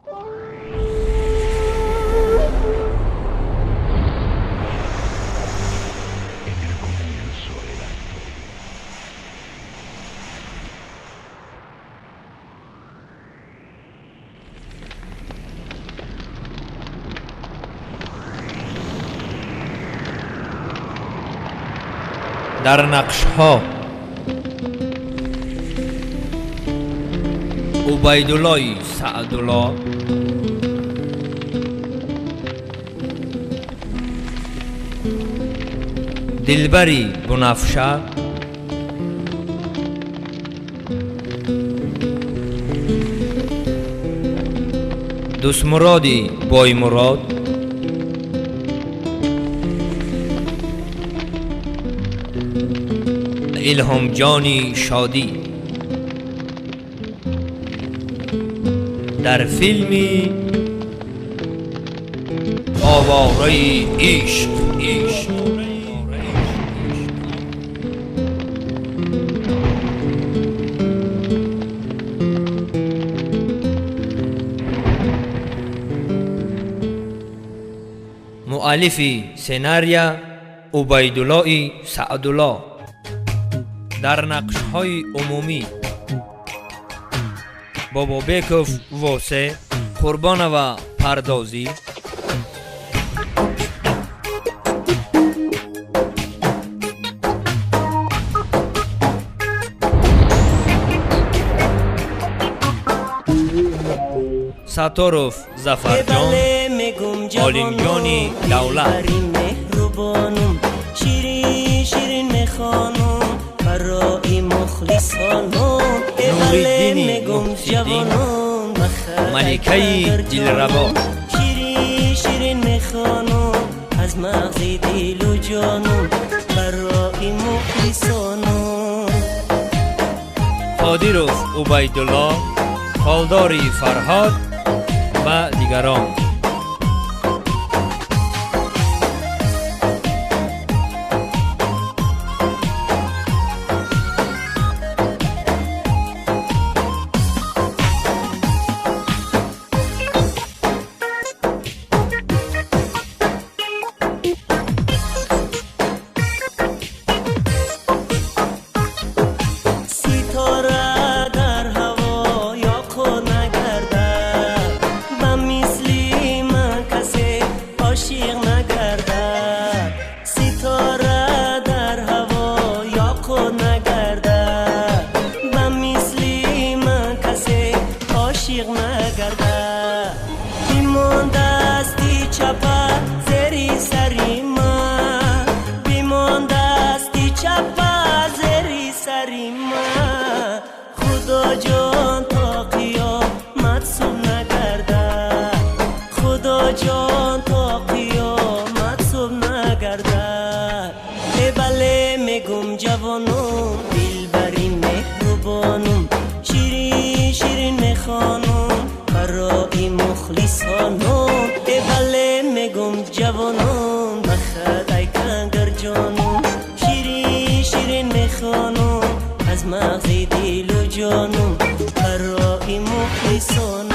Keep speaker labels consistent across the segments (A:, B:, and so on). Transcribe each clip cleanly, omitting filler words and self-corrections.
A: En el comienzo era todo.
B: Дар нақшҳо Убайдуллои Саъдулло, Дилбари Бунафша, Дӯстмуроди Боймурод, Илҳомҷони Шодӣ. Дар филми Овораи ишқ. Ишқ. Муаллифи сценария Убайдуллои Саъдулло. Дар нақшҳои умумӣ Бобобеков Восе, Қурбонова Пардозӣ, Сатторов Зафарҷон, Олимҷони Давлат.
C: Меҳрубонум, ширин ширин мехонум барои мухлисонум.
B: Нуриддини Муҳсиддин, Маликаи Дилрабо.
C: Ширин ширин мехонум аз мағзи дилу ҷонум барои мухлисонум.
B: Қодиров Убайдулло, Холдори Фарҳод ва дигарон.
C: Ситора дар ҳаво ёқут нагардад, ба мисли ман касе ошиқ нагардад. Ситора дар ҳаво ёқут нагардад, ба мисли ман касе ошиқ нагардад. Бимон дасти чапа зери сари ман, бимон дасти чапа зери сари ман. Худоҷон, то қиёмат субҳ нагардад. Худоҷон, то қиёмат субҳ нагардад. Э бале, мегум ҷавонум, дилбари меҳрубонум, ширин ширин мехонум барои мухлисонум. Э бале, мегум ҷавонум, бахат ай кангар ҷонум, ширин ширин мехонум аз мағзи дилу ҷонум барои мухлисонум.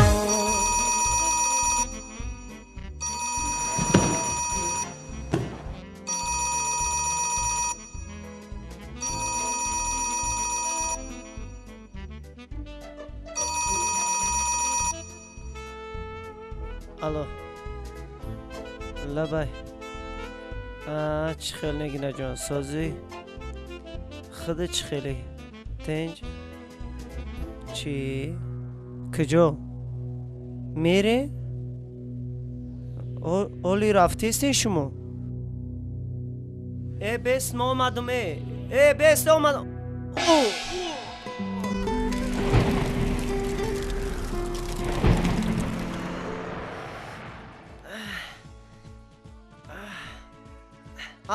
D: Алло, лабай, чӣ хел, Нигинаҷон, созӣ? Худи чӣ хеле, тинҷ? Чӣ, куҷо мере? Оли рафтистин шумо? Э, бес, ма омадум. Э, бес, омадум.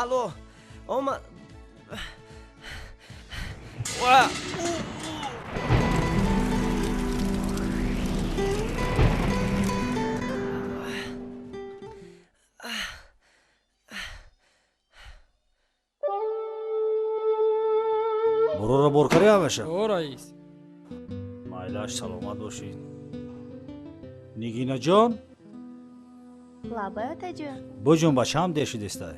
D: Алло, ома. Уа!
E: Борора бор карди ҳамеша?
F: О, раис.
E: Майлаш, саломат бошед. Нигинаҷон?
F: Лабай, отаҷон.
E: Буҷун, бачаам дер шудистай.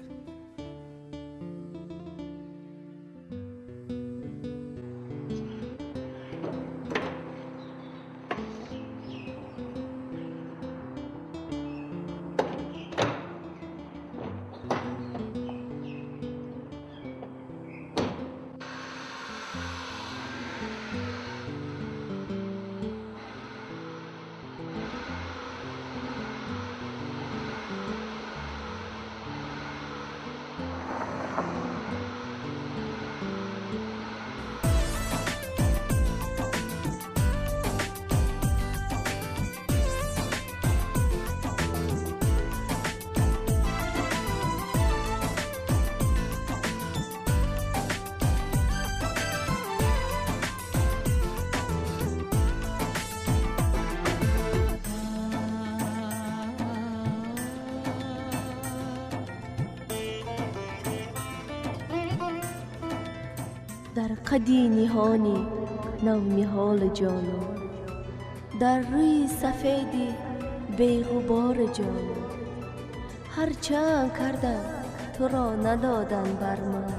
F: Дар қади ниҳони навниҳоли ҷонон, дар рӯи сафеди беғубори ҷонон, ҳарчанд кардам туро надоданд бар ман,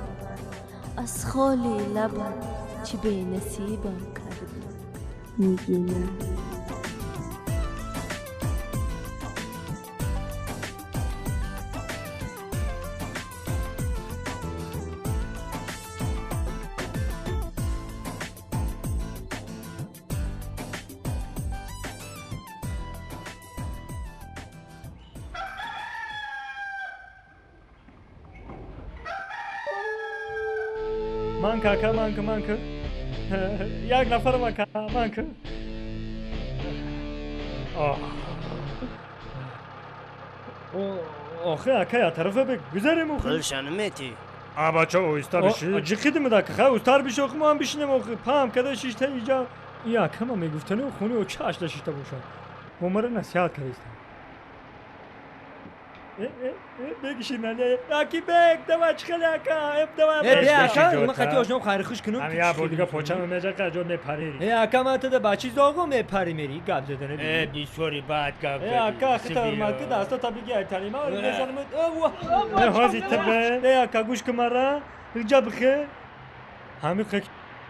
F: аз холи лабат чӣ бенасибам кардӣ, Нигина.
G: Манка, ака, манка, манка. Як нафарам, ака, манка. Охи, ака, я тарафа бек гузарем охи.
D: Пулша наметӣ.
G: А бача, оҳиста биши. Ҷиқидим да, хай устар биши, охи мо ҳам бишинем охи. Пам када шишта иҷа. И ака ма мегуфтани хони о чашда шишта бошад. Бо мара насиҳат кардистам. Бегиши нали. Аки бек, давай чхели ака, эп давай.
B: Э, бе ака, ма хати ошном хайр хуш кунум.
G: Ам я бо дига почам меҷака ҷо мепари.
B: Э, ака, ма тада бачи зоғо мепари мери, гап задане.
H: Э, бисёри бад гап
G: Э, ака, хита ҳурмат ки даста та биги айтани ма мезанам. Э, ҳози табе. Э, ака, гӯш ки мара, иҷа бихе. Ҳами қек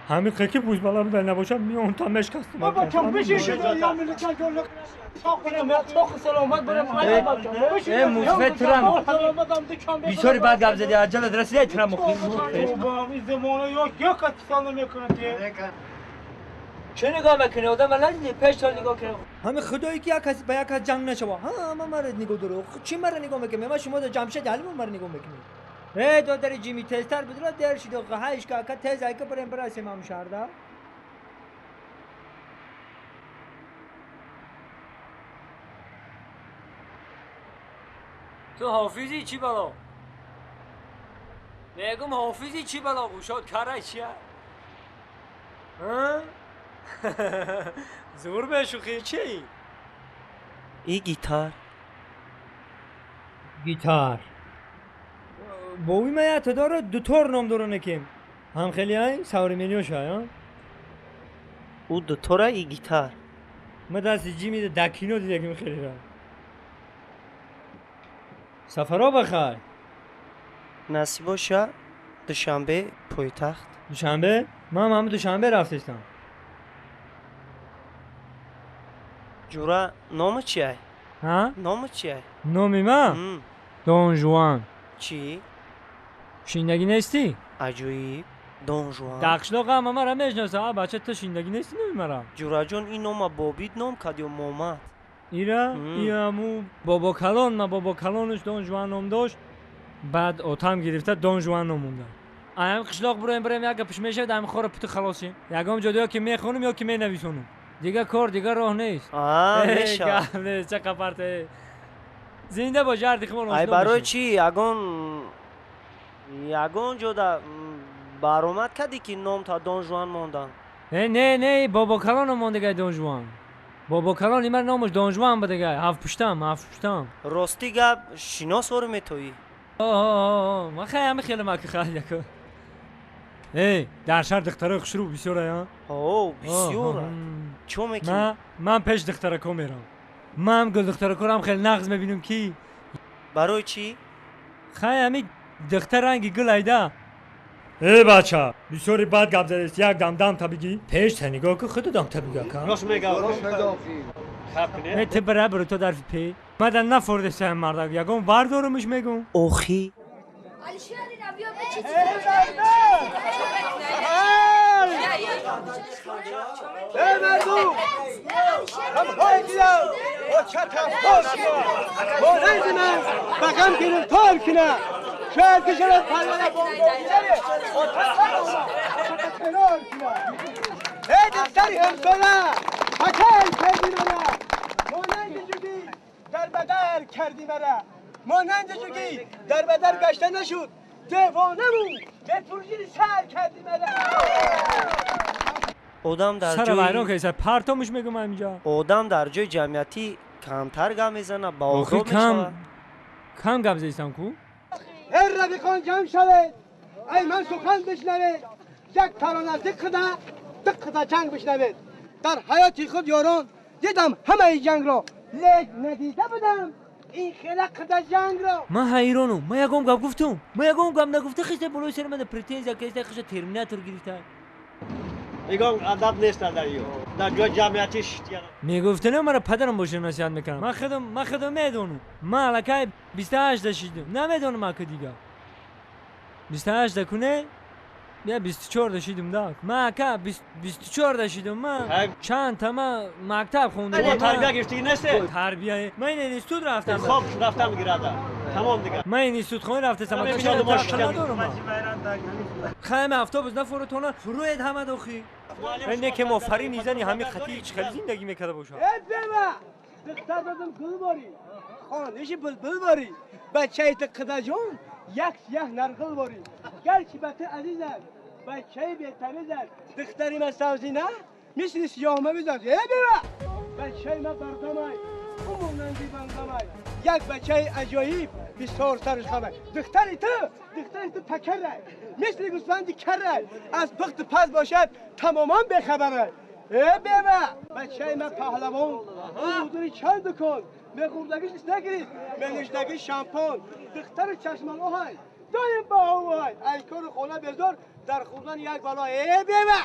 G: ҳами қеки бузбала буда набошам, миён та мешкастам.
I: Бачам бишин, я миличан ҷон.
H: Э, мусфет трам. Бисёри бад гап зади, аҷалат расидай трам охи.
B: Чӣ нигоҳ мекунӣ? Одам надидӣ? Пеш сол нигоҳ кунӣ. Ҳами худое ки як кас ба як кас ҷанг нашава. Ҳа, ҳама мара нигоҳ дору. Чӣ мара нигоҳ мекунӣ? Ма шумо да Ҷамшед Ҳалимов мара нигоҳ мекунӣ. Э, додари Ҷими, тезтар бидро дер шид. Ҳайшка ака, тез айка барем бирасем ҳам шаҳрда.
J: Ту ҳофизи чӣ бало? Мегум ҳофизи чӣ бало? Гӯшод карай чия?
G: Зур бешухӣ чӣ?
D: И гитар.
G: Гитар. Бови ма ята дора дутор ном дора некем. Ҳам хеле ай современёша, а?
D: Ӯ дутора и гитар.
G: Ма дасти ҷими да кино дидагим хелера. Сафаро бахай.
D: Насиб боша, Душанбе пойтахт.
G: Душанбе? Ман ҳам Душанбе рафтистам.
D: Ҷура, номи чи ай?
G: Ҳа?
D: Номи чи ай?
G: Номи ман? Дон Жуан.
D: Чӣ?
G: Шиндагӣ нестӣ?
D: Аҷоиб. Дон Жуан.
G: Дар қишлоқ ҳама мара мешиносанд. А бача, ту шиндагӣ нестӣ номи мара?
D: Ҷураҷон, ин нома бобит ном кард ё момад?
G: Ира? Иаму бобокалон, ма бобокалонаш Дон Жуан ном дошт. Баъд отам гирифта Дон Жуан ном монда. Аям қишлоқ буроем, бирем, як гапиш мешавад, ами хора путу халосем. Ягон ҷо ё ки мехонум, ё ки менависонум. Дига кор, дига роҳ нест.
D: А, мешавад.
G: Гап нест, ча қапарта. Зинда бош, ҳар дихмон
D: Ай, барои чӣ ягон ҷода баромад кардӣ ки ном та Дон Жуан мондан?
G: Не, не, не, бобокалоном мондагай Дон Жуан. Бобокалони ман номаш Дон Жуан будагай. Ҳафтпуштам, ҳафтпуштам.
D: Рости гап, шинос ору метоӣ?
G: Ман хай ҳами хеле маки хай яко. Эй, дар шаҳр духтарои хушрӯ бисёр ая?
D: О, бисёр. Чо мекунӣ?
G: Ман пеш духтарако мерам. Ман ҳам гулдухтаракорам хеле нағз мебинам ки.
D: Барои чӣ?
G: Хай ҳами духтар ранги гул айда. Э бача, бисёри бад гап задест, як дам дам та бигӣ. Пеш та нигоҳ ку, худу дам та бигӯ ака.
K: Рост мега, рост мега.
G: Не ту бара биру то дар пе. Мада нафордесам мардак, ягон вардорумш мегум.
D: Охи.
I: Эй мардум! Ҳамҳои дилам бо чатафтор шумо! Монанди ман ба ғам гирифтор кунам! Шояд ки шавад парвона бомбонидаре оташ террор кунам! Эй духтари ҳамсоя! Ҳакай кардӣ мара! Монанди ҷугӣ дар ба дар кардӣ мара! Монанди ҷугӣ дар ба дар гашта нашуд! Девонаву бепурҷини сар кардӣ мара!
D: Одам дар
G: Сара вайрон кардиса, партомш мегум ҳаминҷа.
D: Одам дар ҷои ҷамъиятӣ камтар гап мезанад, ба
G: Охи
D: одоб
G: кам
D: мешавад.
G: Кам гап задистам ку?
I: Эй рафиқон, ҷамъ шавед, ай ман сухан бишнавед, як тарона диққида диққида ҷанг бишнавед. Дар ҳаёти худ ёрон дидам ҳамаи ҷангро, лек надида будам ин хела қида ҷангро.
G: Ман ҳайронум, ман ягон гап гуфтум? Ман ягон гап нагуфта, хиста болои сари мана претензия киста, хиша терминатор гирифта.
K: Ягон адаб нест дар ё. Дар ҷои ҷамъиятӣ шитян.
G: Мегуфтанам мара падарам боша насиҳат мекунам. Ман худам медонам. Ман аллакай 28 да шидам. Намедонам ака дига. 28 да куне? Я 24 да шидам да. Ман ака 24 да шидам. Ман чанд та ман мактаб хондам.
K: Шумо тарбия гирифтагӣ несте?
G: Тарбия. Ман ин институт рафтам.
K: Хоб рафтам гирада. Тамом дигар.
G: Ман институт хона рафтасам.
K: Ман
G: Ака
K: мебинам мо
G: чанд
K: шитям.
G: надорам. Хайм автобус нафоротона фуруед ҳама дохи. Не ки мофарини зани ҳами хати чӣ хеле зиндагӣ мекарда бошад.
I: Эй бева, духтар додам гул борӣ, хониши булбул борӣ, бачаи ту қидаҷон як сияҳ нарғил борӣ. Гарчи ба ту азиз аст, бачаи бетамиз аст, духтари ман савзина мисли сиёҳмавиз аст. Эй бева, бачаи ман бардамай, ӯ монанди бандамай, як бачаи аҷоиб бисёр сараш хамай. Духтари ту пакарай, мисли гӯсфанди карай, аз пухту паз бошад тамоман бехабарай. Э бева, бачаи ман паҳлавон, ӯ мудири чанд дукон, мехӯрдагиш нагирифт, менӯшдагиш шампон. Духтари чашмалоҳай, доим ба ҳавай, ай кору хона безор, дар хӯрдан як бало. Э бева!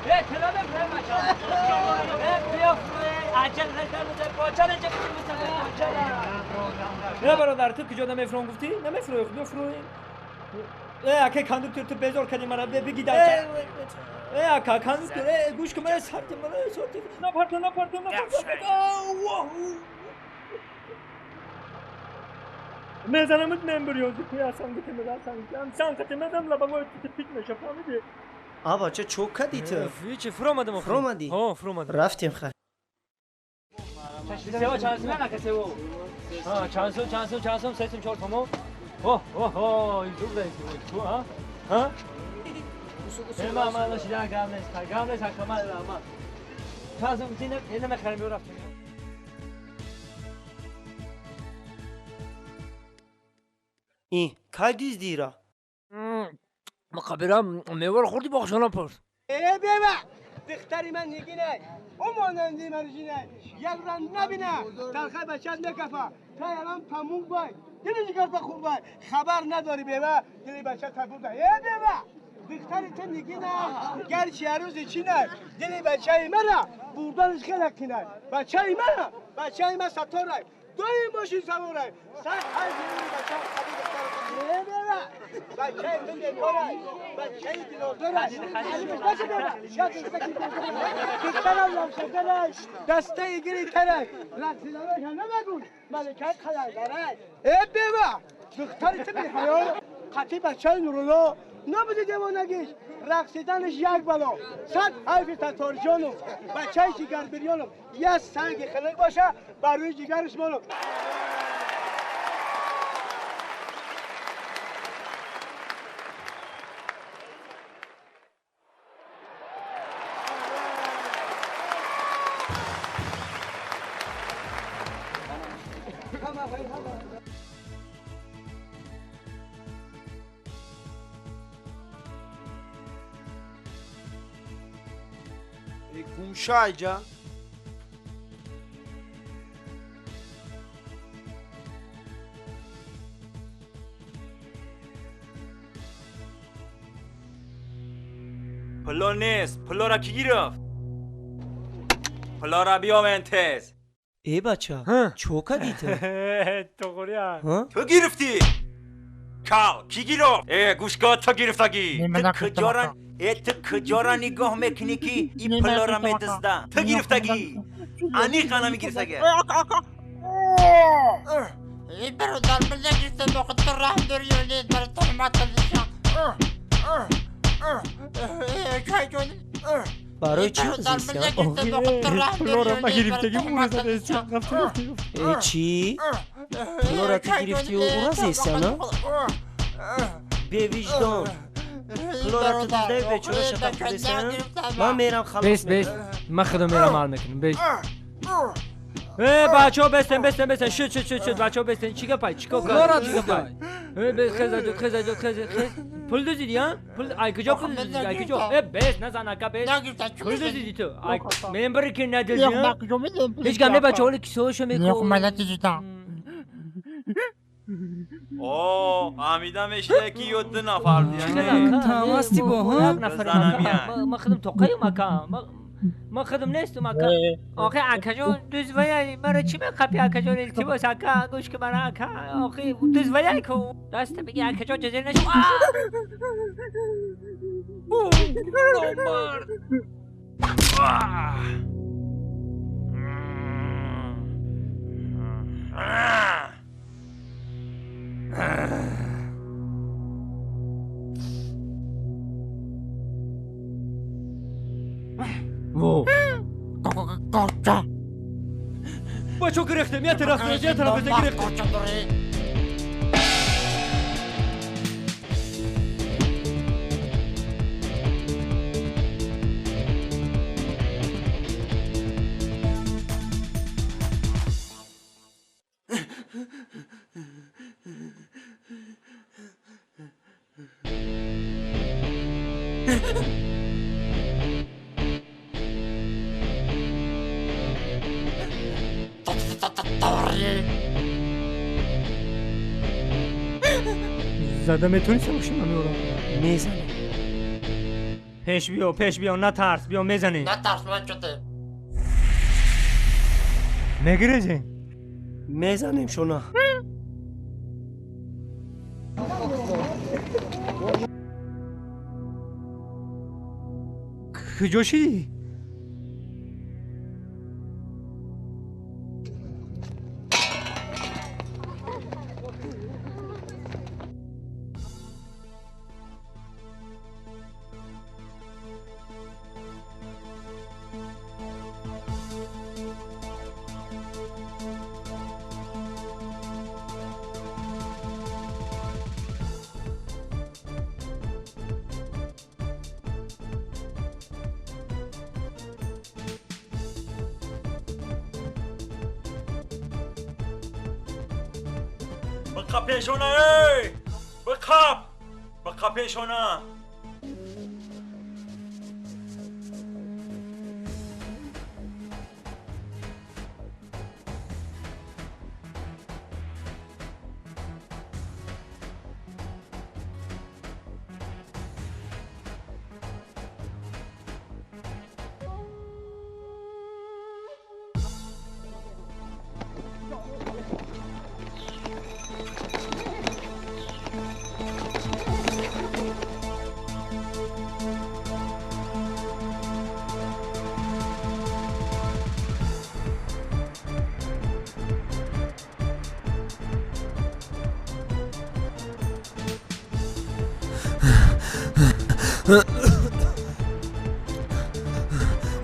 B: Э, тила мефрем бача. Э, бия фуре, аҷал расам бача не чак бача.
G: Не бародар, ту куҷо намефурон гуфтӣ? Намефурӯй, биё фурӯй. Э, ака кондуктор, ту безор кардӣ мара, бигӣ дар. Э, ака кондуктор, э, гӯш кун мара, сарти мара, сарти. Напарто, напарто, напарто. Мезанамат мембриёзи куя асан гутем, асан. Сан катем, лабамой типик меша, фаҳмидӣ?
D: А бача, чо кардӣ ту?
G: Ҳичи, фуромадам охир.
D: Фуромадӣ?
G: Ҳо, фуромадам.
D: Рафтем хай.
G: Сева чанд сум ака сево? Ҳа, чанд сум, чанд сум, чанд сум, се сум, чор сум. О, о, о, ин зур даи ту, ҳа? Ҳа? Э, ма нашида гап нест, гап нест, ака ма, ма. Чанд сум, зина, ина мехарем, биё рафтем.
D: Ин кай диздира?
G: Ма қабира меваро хӯрди, боғшона пурс.
I: Э бева, духтари ман нигинай, ӯ монанди маржинай, як ран набина, талхай бачат мекафа, тай алан памук бай, дили ҷигарта хуб бай, хабар надорӣ бева, дили бача табурда. Э бева, духтари ту нигина, гарчи арӯзи чинай, дили бачаи мара бурданаш хеле қинай. Бачаи мара, бачаи ма сатторай, доим мошин саворай, сар ҳай дили бача Э бева, бачаи ту бекорай, бачаи дилозорай, духтарам лабшакарай, дастаи гири тарай, рақсидароша намагӯй, маликаи қаландарай. Э бева, духтари ту беҳаё, қатъи бачаи Нурулло, набуди девонагиш, рақсиданаш як бало. Сад ҳайфи Татторҷону, бачаи ҷигарбирёнам, як санги хилик боша, бар рӯи ҷигараш молам.
L: Гумша иҷа.
M: Пуло нест, пулора кӣ гирифт? Пулора биёвен тез.
D: Э бача, чо кардӣ ту?
G: Тоғрия.
M: Ту гирифтӣ? Кал, кӣ гирифт? Э, гӯш кун, ту гирифтагӣ. Ту куҷора, э, ту куҷора нигоҳ мекунӣ, ки ин пулора медизда? Ту гирифтагӣ. Аниқ ана мегирифтагӣ.
N: Бародар, ман нагирифтам, охи ту раҳм дорӣ ё не, барои туҳмат кардишам.
D: Барои чӣ?
G: Пулора ма гирифтагӣ, ура задестам.
D: Э, чӣ? Пулора ту гирифтию ура зестам, на? Бевиҷдон. Пулора ту диздаи бечора шатак кардестам. Ман мерам халос.
G: Бес, бес. Ман худам мерам ҳал мекунам. Бес. Э, бачаҳо, бестен, бестен, бестен. Шуд, шуд, шуд, шуд. Бачаҳо, бестен. Чӣ гапай? Чӣ кор
J: Пулора
G: кардӣ? Чӣ гапай? Э, бес, хез аҷод, хез аҷод, хез, хез. Пул дуздидӣ, а? Пул ай куҷо пул дуздидӣ? Ай куҷо? Э, бес, назан, ака, бес. Пул дуздидӣ ту. Ай, мен бири ки надуздӣ, а? Ҳеҷ гап не, бачаҳо, ҳоли кисоҳошо мекун.
M: О, фаҳмида мешида, ки ё ду нафар.
J: Тамасти бо
G: Як нафар. Ман худам тоқаем, ака. Ман худам нестам, ака. Охи, акаҷон, дузваяй маро чӣ меқапи, акаҷон? Илтимос, ака, гӯш ки мара, ака. Охи, дузваяй ку. Даста биги, акаҷон, ҷазир нашу.
J: Номард.
G: Во. Бачо, гирехтем, я тараф, я тараф гирехтем. Зада метавонӣ сабоши мамёра?
D: Мезанем.
G: Пеш биё, пеш биё, натарс, биё, мезанем.
N: Натарс, ман чоте.
G: Мегирезем?
D: Мезанем шона.
G: Куҷо шидӣ?
M: Биқап пешона, эй! Биқап! Биқап пешона!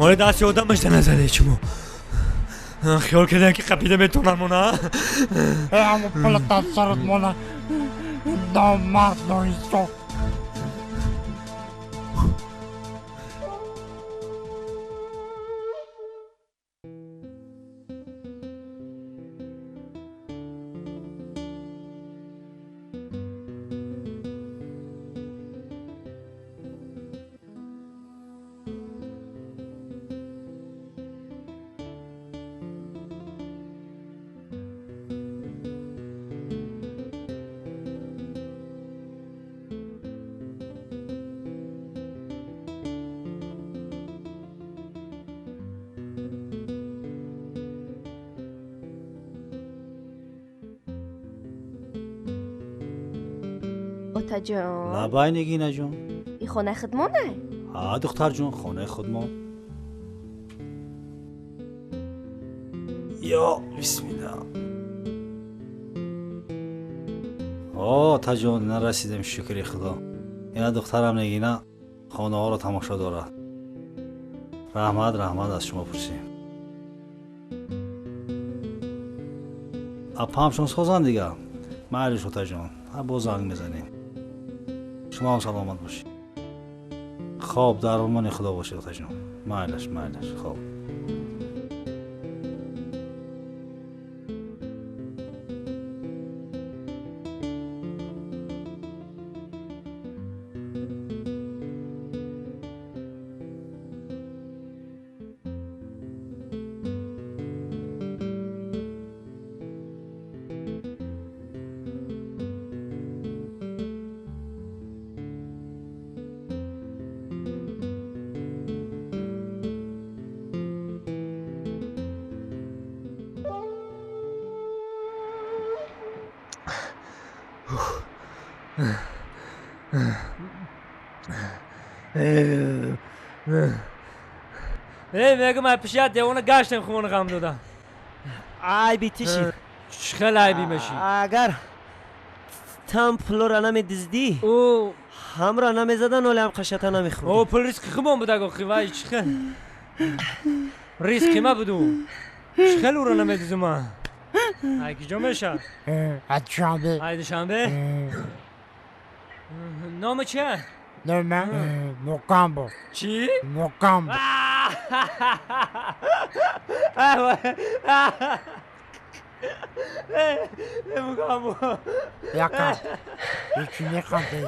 G: Оре, дасти одамаш назаде шумо. Хиёл кардем, ки қапида метавонам мона.
N: Ҳамо пулата сарат мона. Номард, ноинсоф.
F: Отаҷон.
E: Лабай Нигинаҷон.
F: И хонаи худмоне?
E: Ҳа, духтарҷон, хонаи худмон. Ё бисмилла. О, отаҷон, нарасидем, шукри худо. Ина духтарам Нигина хонаҳоро тамошо дорад. Раҳмат, раҳмат, аз шумо пурсем. Апамшон созанд дига. Майлиш, отаҷон, боз занг мезанем. Шумо ҳам саломат бошед. Хоб, дар амони худо бошед, отаҷон. Майлаш, майлаш, хоб.
G: Мегум, ай пиши девона гаштем, хумон ғам дода.
D: Айби тиши.
G: Чӣ хел айби меши?
D: Агар там пулора намедиздӣ, ҳамра намезадан, оле ҳам қашата намехӯрдӣ.
G: О, пул ризқи хумон буда, гохи вай чӣ хел ризқи ма буду, чӣ хел ӯро намедизума? Ай киҷо меша?
N: Ай Душанбе.
G: Ай Душанбе? Номи чия?
N: Номи ман Мукамбо.
G: Чӣ?
N: Мукамбо.
G: Мукамбо.
N: Яка. Ҳечи механда.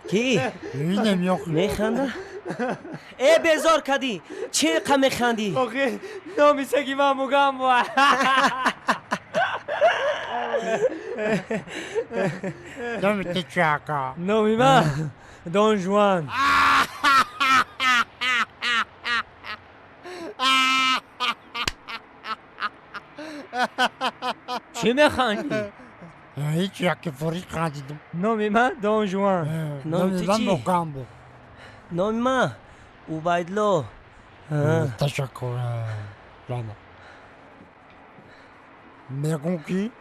D: Ки?
N: Инем ёх.
D: Механда? Э, безор кардӣ. Чӣ қа механдӣ?
G: Охи, номи саги ман Мугамбо.
N: Номи ту чи, ака?
G: Номи ман Дон Жуан. Чӣ механдӣ?
N: Ҳеч, яке форид хандидам.
G: Номи ман Дон Жуан.
N: Номи ман Мугамбо.
D: Номи ман Убайдло.
N: Ташаккур. Рама. Мегум ки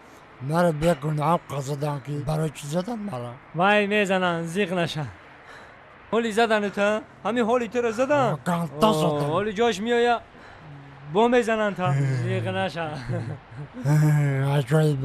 N: маро бегуноҳ қазадан, ки барои чӣ задан маро?
G: Вай, мезананд, зиқ наша. Ҳоли задану та, ҳамин ҳоли туро задан.
N: Ганта задан.
G: Ҳоли ҷош меоя, бо мезананд та, зиқ наша.
N: Аҷоиб.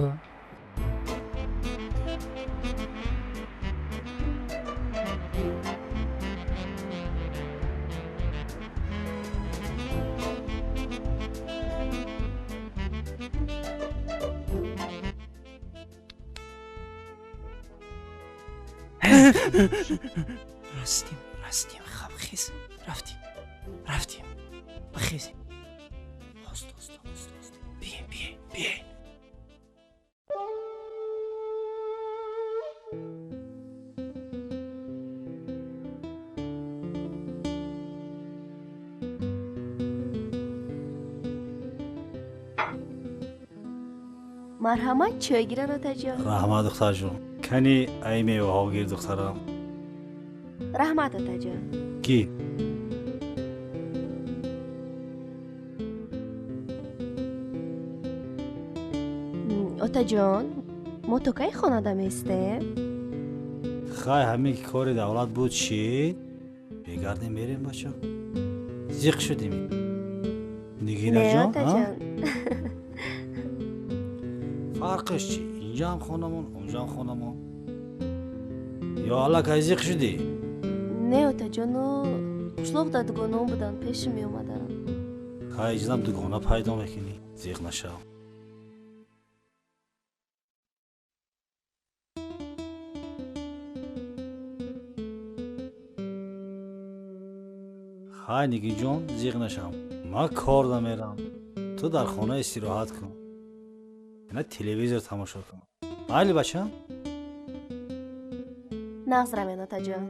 J: Растим, растим, хаб, хез, рафтим, рафтим, бихезем. Ост, ост, ост, ост. Бием, бием, бием.
F: Марҳамат, чой гиран, отаҷон.
E: Раҳмат, духтарҷон. Кани ай меваҳо гир, духтарам.
F: Раҳмат, отаҷон.
E: Ки?
F: Отаҷон, мо то кай хонада меистем?
E: Хай, ҳамин ки кори давлат буд шид, бегардем, мерем, бача. Зиқ шудем. Нигинаҷон,
F: отаҷон.
E: Фарқаш чи? Инҷаам хонамон, онҷаам хонамон. Ё аллакай зиқ шудӣ?
F: Не, отаҷону, қишлоқда дугонаом буданд, пеши меомаданд.
E: Хай, иҷозам дугона пайдо мекунӣ, зиқ нашав. Хай, Нигинҷон, зиқ нашав. Ман кор намерам. Ту дар хона истироҳат кун. Ина телевизор тамошо кун. Майли, бачам?
F: Нағз рамен, отаҷон.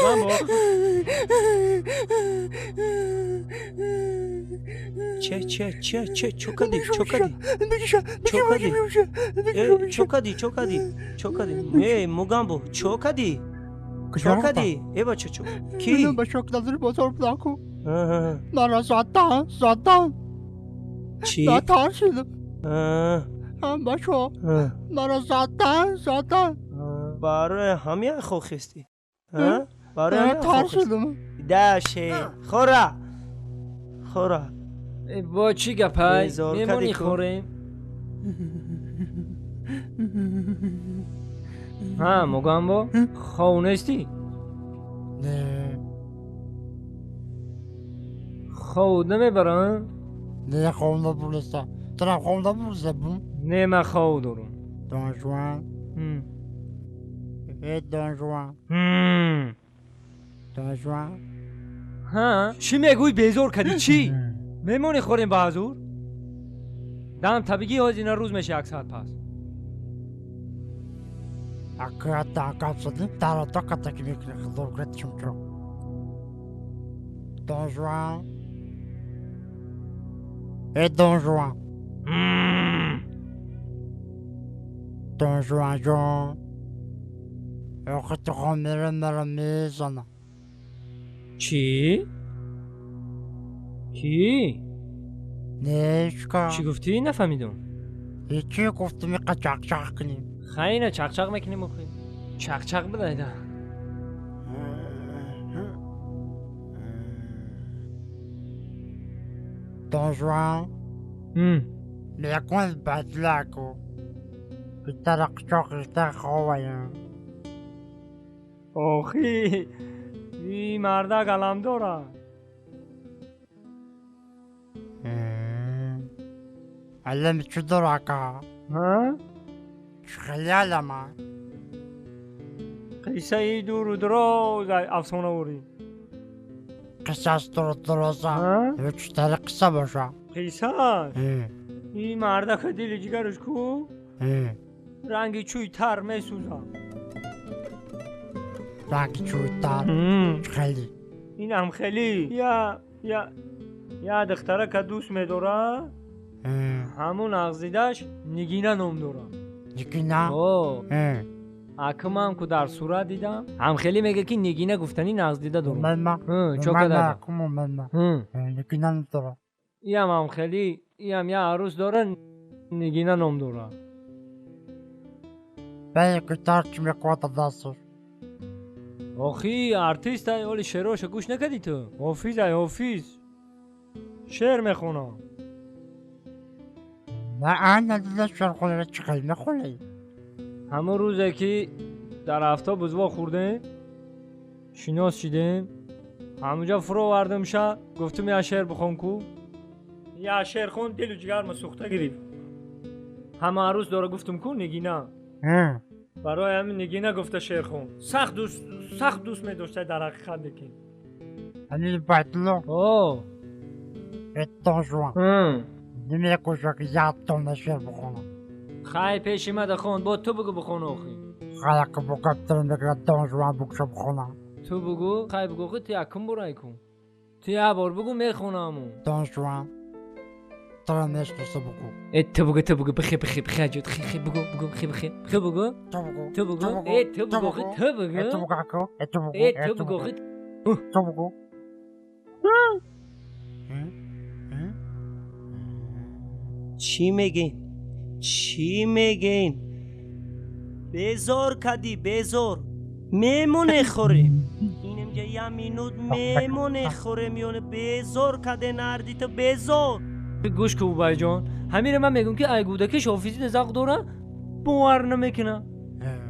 G: Мугамбо.
D: Че че че че чокади чокади. Чокади. Э чокади чокади чокади. Э Мугамбо чокади. Чокади. Э бача чо. Ки?
N: Ман ба шок назар бозор будам ку. Мара задан задан.
D: Чӣ?
N: Тарсидам. Ҳам бачо. Мара задан задан.
D: Барои ҳамин хохистӣ. Барои ҳамин
N: тарсидам.
D: Даше. Хора. Хора.
G: Бо чӣ гапай? Мемонӣ хӯрем? Ҳа, Мугамбо, хов нестӣ?
N: Не.
G: Хов намебарам?
N: Не, хов набурдаста. Тарам хов набурдаста бум?
G: Не, ман хов дорам.
N: Дон Жуан. Э, Дон Жуан. Дон Жуан.
G: Ҳа, чӣ мегӯй безор кардӣ чӣ? Мемонӣ хӯрем ба ҳазур? Дам табигӣ ҳозир рӯз меша як соат пас.
N: Аккурат гап задем, дарата катаки мекунӣ хилдор чимчо. Дон Жуан. Э, Дон Жуан. Дон Жуан ҷон. Охи ту хомира мара мезана.
G: Чӣ? Кӣ?
N: Нешка.
G: Чӣ гуфтӣ нафаҳмидам.
N: Ҳечи гуфтам иқа чақчақ кунем.
G: Хайна чақчақ мекунем охи. Чақчақ бидайда.
N: Дон Жуан. Мекун бадлаку. Битара қичоқ рита ховаям.
G: Охи, и мардак аламдора.
N: Алам чӣ дора ака? Чӣ хеле алама?
G: Қиссаи дуру дароз афсонаворӣ.
N: Қиссаш дуру дароза? Чӣ тари қисса боша?
G: Қиссаш? И мардака дили ҷигараш ку? Ранги чӯй тар месӯзад.
N: Ранги чӯй тар? Чӣ хеле?
G: Инам хеле. Я духтарака дӯст медорад, ҳамун ағзидаш Нигина ном дорад.
N: Нигина?
G: Акмам ку дар сурат дидам, ҳамхеле мега ки Нигина гуфтани нағздида дорам.
N: Нигина надорад.
G: Иам ҳамхели, иам я арӯс дора, Нигина ном дорад.
N: Бае гитар чӣ мекунад дасташ?
G: Охи, артист ай, оли шеъроша гӯш накардӣ ту? Ҳофиз ай, ҳофиз. Шеър мехонам.
N: На, ан надида шеърхонара чӣ хел мехонӣ?
G: Ҳамон рӯзе ки дар автобус вохӯрдем, шинос шидем, ҳамонҷо фуровардамша, гуфтум я шеър бихон ку. Я шеър хон, дилу ҷигарма сӯхта гирифт. Ҳама арӯс дора гуфтум ку Нигина. Барои ҳамин Нигина гуфта шеър хон. Сахт дӯст, сахт дӯст медошта дар ҳақиқат лекин.
N: Ҳамин Байдулло?
G: О.
N: Э, Дон Жуан. Намекӯша ки як дона шеър бихонам.
G: Хай пеши мада хон, бо ту бугӯ бихон охи.
N: Хай ака бо гап дорам мегирад Дон Жуан бугӯша бихонам.
G: Ту бугӯ, хай бугӯ хи ту якум бурай кун. Ту як бор бугӯ мехонаму.
N: Дон Жуан. Туро мешноса бугӯ.
G: Э ту бугӯ, ту бугӯ, бихе бихе бихе аҷуд, хе хе бугӯ, бугӯ, хе бихе, хе бугӯ.
N: Ту бугӯ.
G: Ту бугӯ. Э ту бугӯ хи ту бугӯ.
N: Э ту бугӯ ака, э ту бугӯ.
G: Э ту бугӯ хи.
N: Ту бугӯ.
D: Чӣ мегӯен? Чӣ мегӯен? Безор кардӣ, безор. Мемоне хӯрем. Инамҷа як минут мемоне хӯрем ёне безор карде нарди ту безор.
G: Гӯш ку Убайҷон, ҳамира ман мегӯм ки ай гӯдакиш ҳофизида завқ дора, бовар намекуна.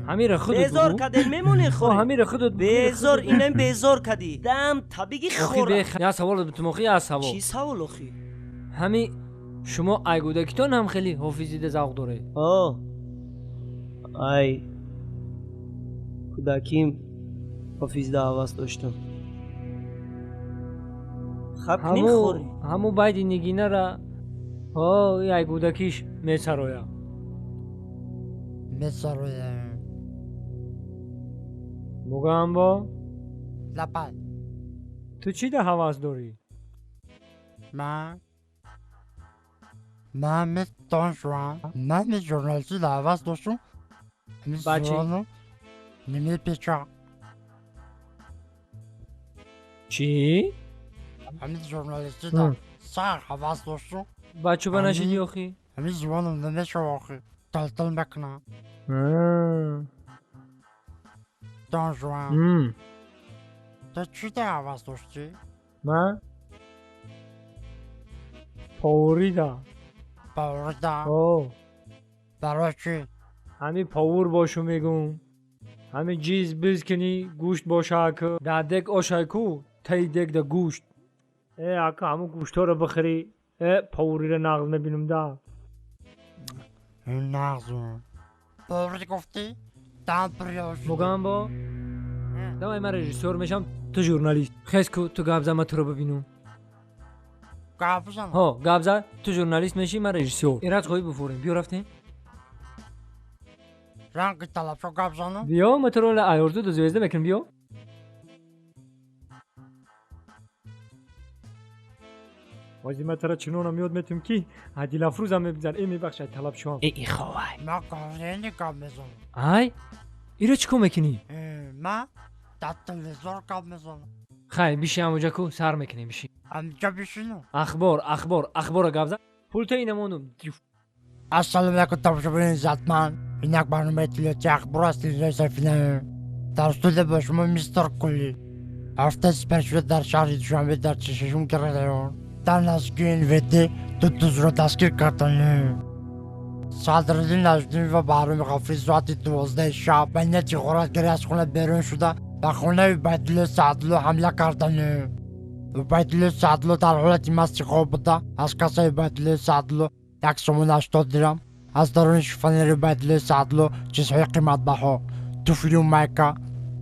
G: Ҳамира худат
D: безор кардем мемоне хӯрем.
G: Ҳамира худат
D: безор, инам безор кардӣ. Дам табиги хӯра.
G: Я савол бутум охи, я савол.
D: Чӣ савол охи?
G: Ҳами шумо ай гӯдакитон ҳам хеле ҳофизида завқ доред?
D: О, ай кӯдаким ҳофизида ҳавас доштам. Хаб мехӯрӣ?
G: Ҳамун байди Нигинара ай гӯдакиш месарояд.
N: Месарояд.
G: Мугамбо?
N: Лаббай.
G: Ту чӣ да ҳавас дорӣ?
N: Ман мис Дон Жуан, ман мис журналистӣ да ҳавас доштум.
G: Бачи?
N: Немепеча.
G: Чӣ?
N: Ҳамин журналистӣ да сар ҳавас доштум.
G: Бачу ба нашидӣ охи?
N: Ҳамин зубоном намешава охи. Талтал мекунам. Дон Жуан. Ту чӣ да ҳавас доштӣ?
G: Ман? Поварида.
N: Поварида?
G: О.
N: Барои чӣ?
G: Ҳамин повар бошу мегум. Ҳамин ҷиз биз кунӣ, гӯшт боша ака. Дар дег ошай ку, таи дег да гӯшт. Э, ака, ҳамун гӯштҳоро бихӯрӣ. Э, повариро нағз мебинам да.
N: Нағз. Поварӣ гуфтӣ? Дан приёш.
G: Мугамбо? Давай ман режиссёр мешам, ту журналист. Хез ку, ту гап зан, ман туро бибинум.
N: Гап бизанам?
G: Ҳо, гап зан, ту журналист мешӣ, ман режиссёр. Ираҷ хоҳӣ буфурем, биё рафтем.
N: Ранги талабшо гап занам?
G: Биё, ман туро айорзу ду звезда мекунам, биё. Ҳозир ман туро чунонам ёд метум ки Адилафрӯзам мебизан. Э, мебахшад талабшоам. Э, иховай.
N: Ман конвейни гап мезанам.
G: Ай, иро чӣ кор мекунӣ?
N: Ман дар телевизор гап мезанам.
G: Хай, биши ҳамонҷа ку, сар мекунем, биши.
N: Ҳаминҷа бишинам?
G: Ахбор, ахбор, ахборро гап зан. Пулта ина мондум.
N: Ассалому алайкум, тамошобинони иззатманд. Ин як барномаи иттилоотии ахбор аст телевизиони Сафина. Дар студия бо шумо мистер Кулӣ. Ҳафтаи сипаришуда дар шаҳри Душанбе дар 46 район дар наздикии НВД ду дузро дастгир карданд. Садриддин Наҷмиддин ва Баҳроми Ғафурӣ соати 12 шаб ба нияти ғоратгарӣ аз хона берун шуда ба хонаи Убайдулло Саъдулло ҳамла карданд. Убайдулло Саъдулло дар ҳолати масти хоб буда, аз кассаи Убайдулло Саъдулло 1 сомон 80 дирам, аз даруни шифонери Убайдулло Саъдулло чизҳои қиматбаҳо, туфлю майка,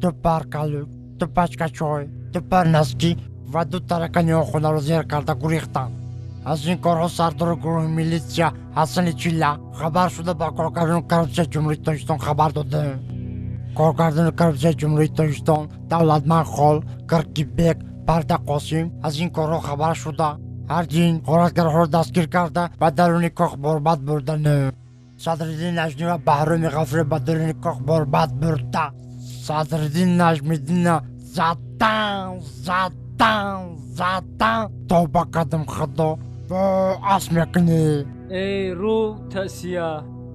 N: ду пар калӯк, ду пачка чой, ду пар носки ва ду таракани он хонаро зер карда гурехтанд. Аз ин корҳо сардори гурӯҳи милитсия Ҳасани Чилла хабар шуда ба коргардони коррупсияи Ҷумҳурии Тоҷикистон хабар доданд. Коргардони коррупсияи Ҷумҳурии Тоҷикистон Давлатманд Хол, Киркибек, Парда Қосим аз ин корҳо хабар шуда ҳардин ғоратгарҳоро дастгир карда ба даруни кох борбад бурданд. Садриддин Наҷмиддин ва Баҳроми Ғафурӣ ба даруни кох борбад бурда. Садриддин Наҷмиддинна задан, задан, задан. Тавба кардам, Худо. Во асп мекунӣ.
G: Эй, рӯ тасия,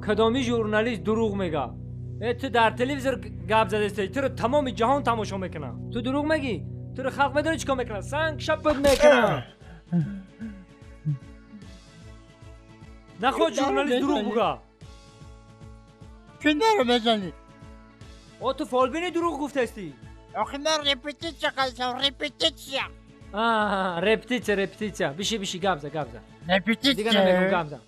G: кадоми журналист дурӯғ мега? Э, ту дар телевизор гап задастӣ, туро тамоми ҷаҳон тамошо мекунад. Ту дурӯғ мегӣ? Туро халқ медонӣ чӣ кор мекунад? Санг шапат мекунад. Нахоҳ журналист дурӯғ буга.
N: Чӣ маро мезанӣ?
G: О, ту фолбини дурӯғ гуфтастӣ.
N: Охи ман репетитсия кардам, репетитсия.
G: Репетитсия, репетитсия. Биши, биши, гап за, гап за.
N: Репетитсия.
G: Дига намегум, гап за.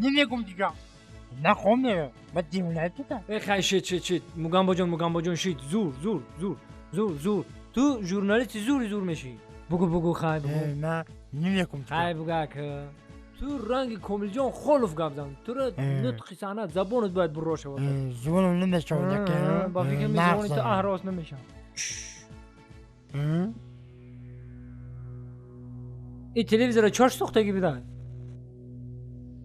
N: Намегум дига. Нахом мерам. Ман девона будам.
G: Э, хай, шит, шит, шит. Мугамбоҷон, Мугамбоҷон, шит. Зур, зур, зур, зур, зур. Ту журналисти зури зур мешӣ. Бугу, бугу, хай, бугу.
N: Ман намегум дига.
G: Хай, буга, ака. Ту ранги Комилҷон Холов гап зан. Туро нутқи саҳна забонат бояд бурро шавад.
N: Забоном намешавад, ака.
G: Ба фикри ман забони ту аҳрост намешавад. Ин телевизорро чош сохтагӣ бидай?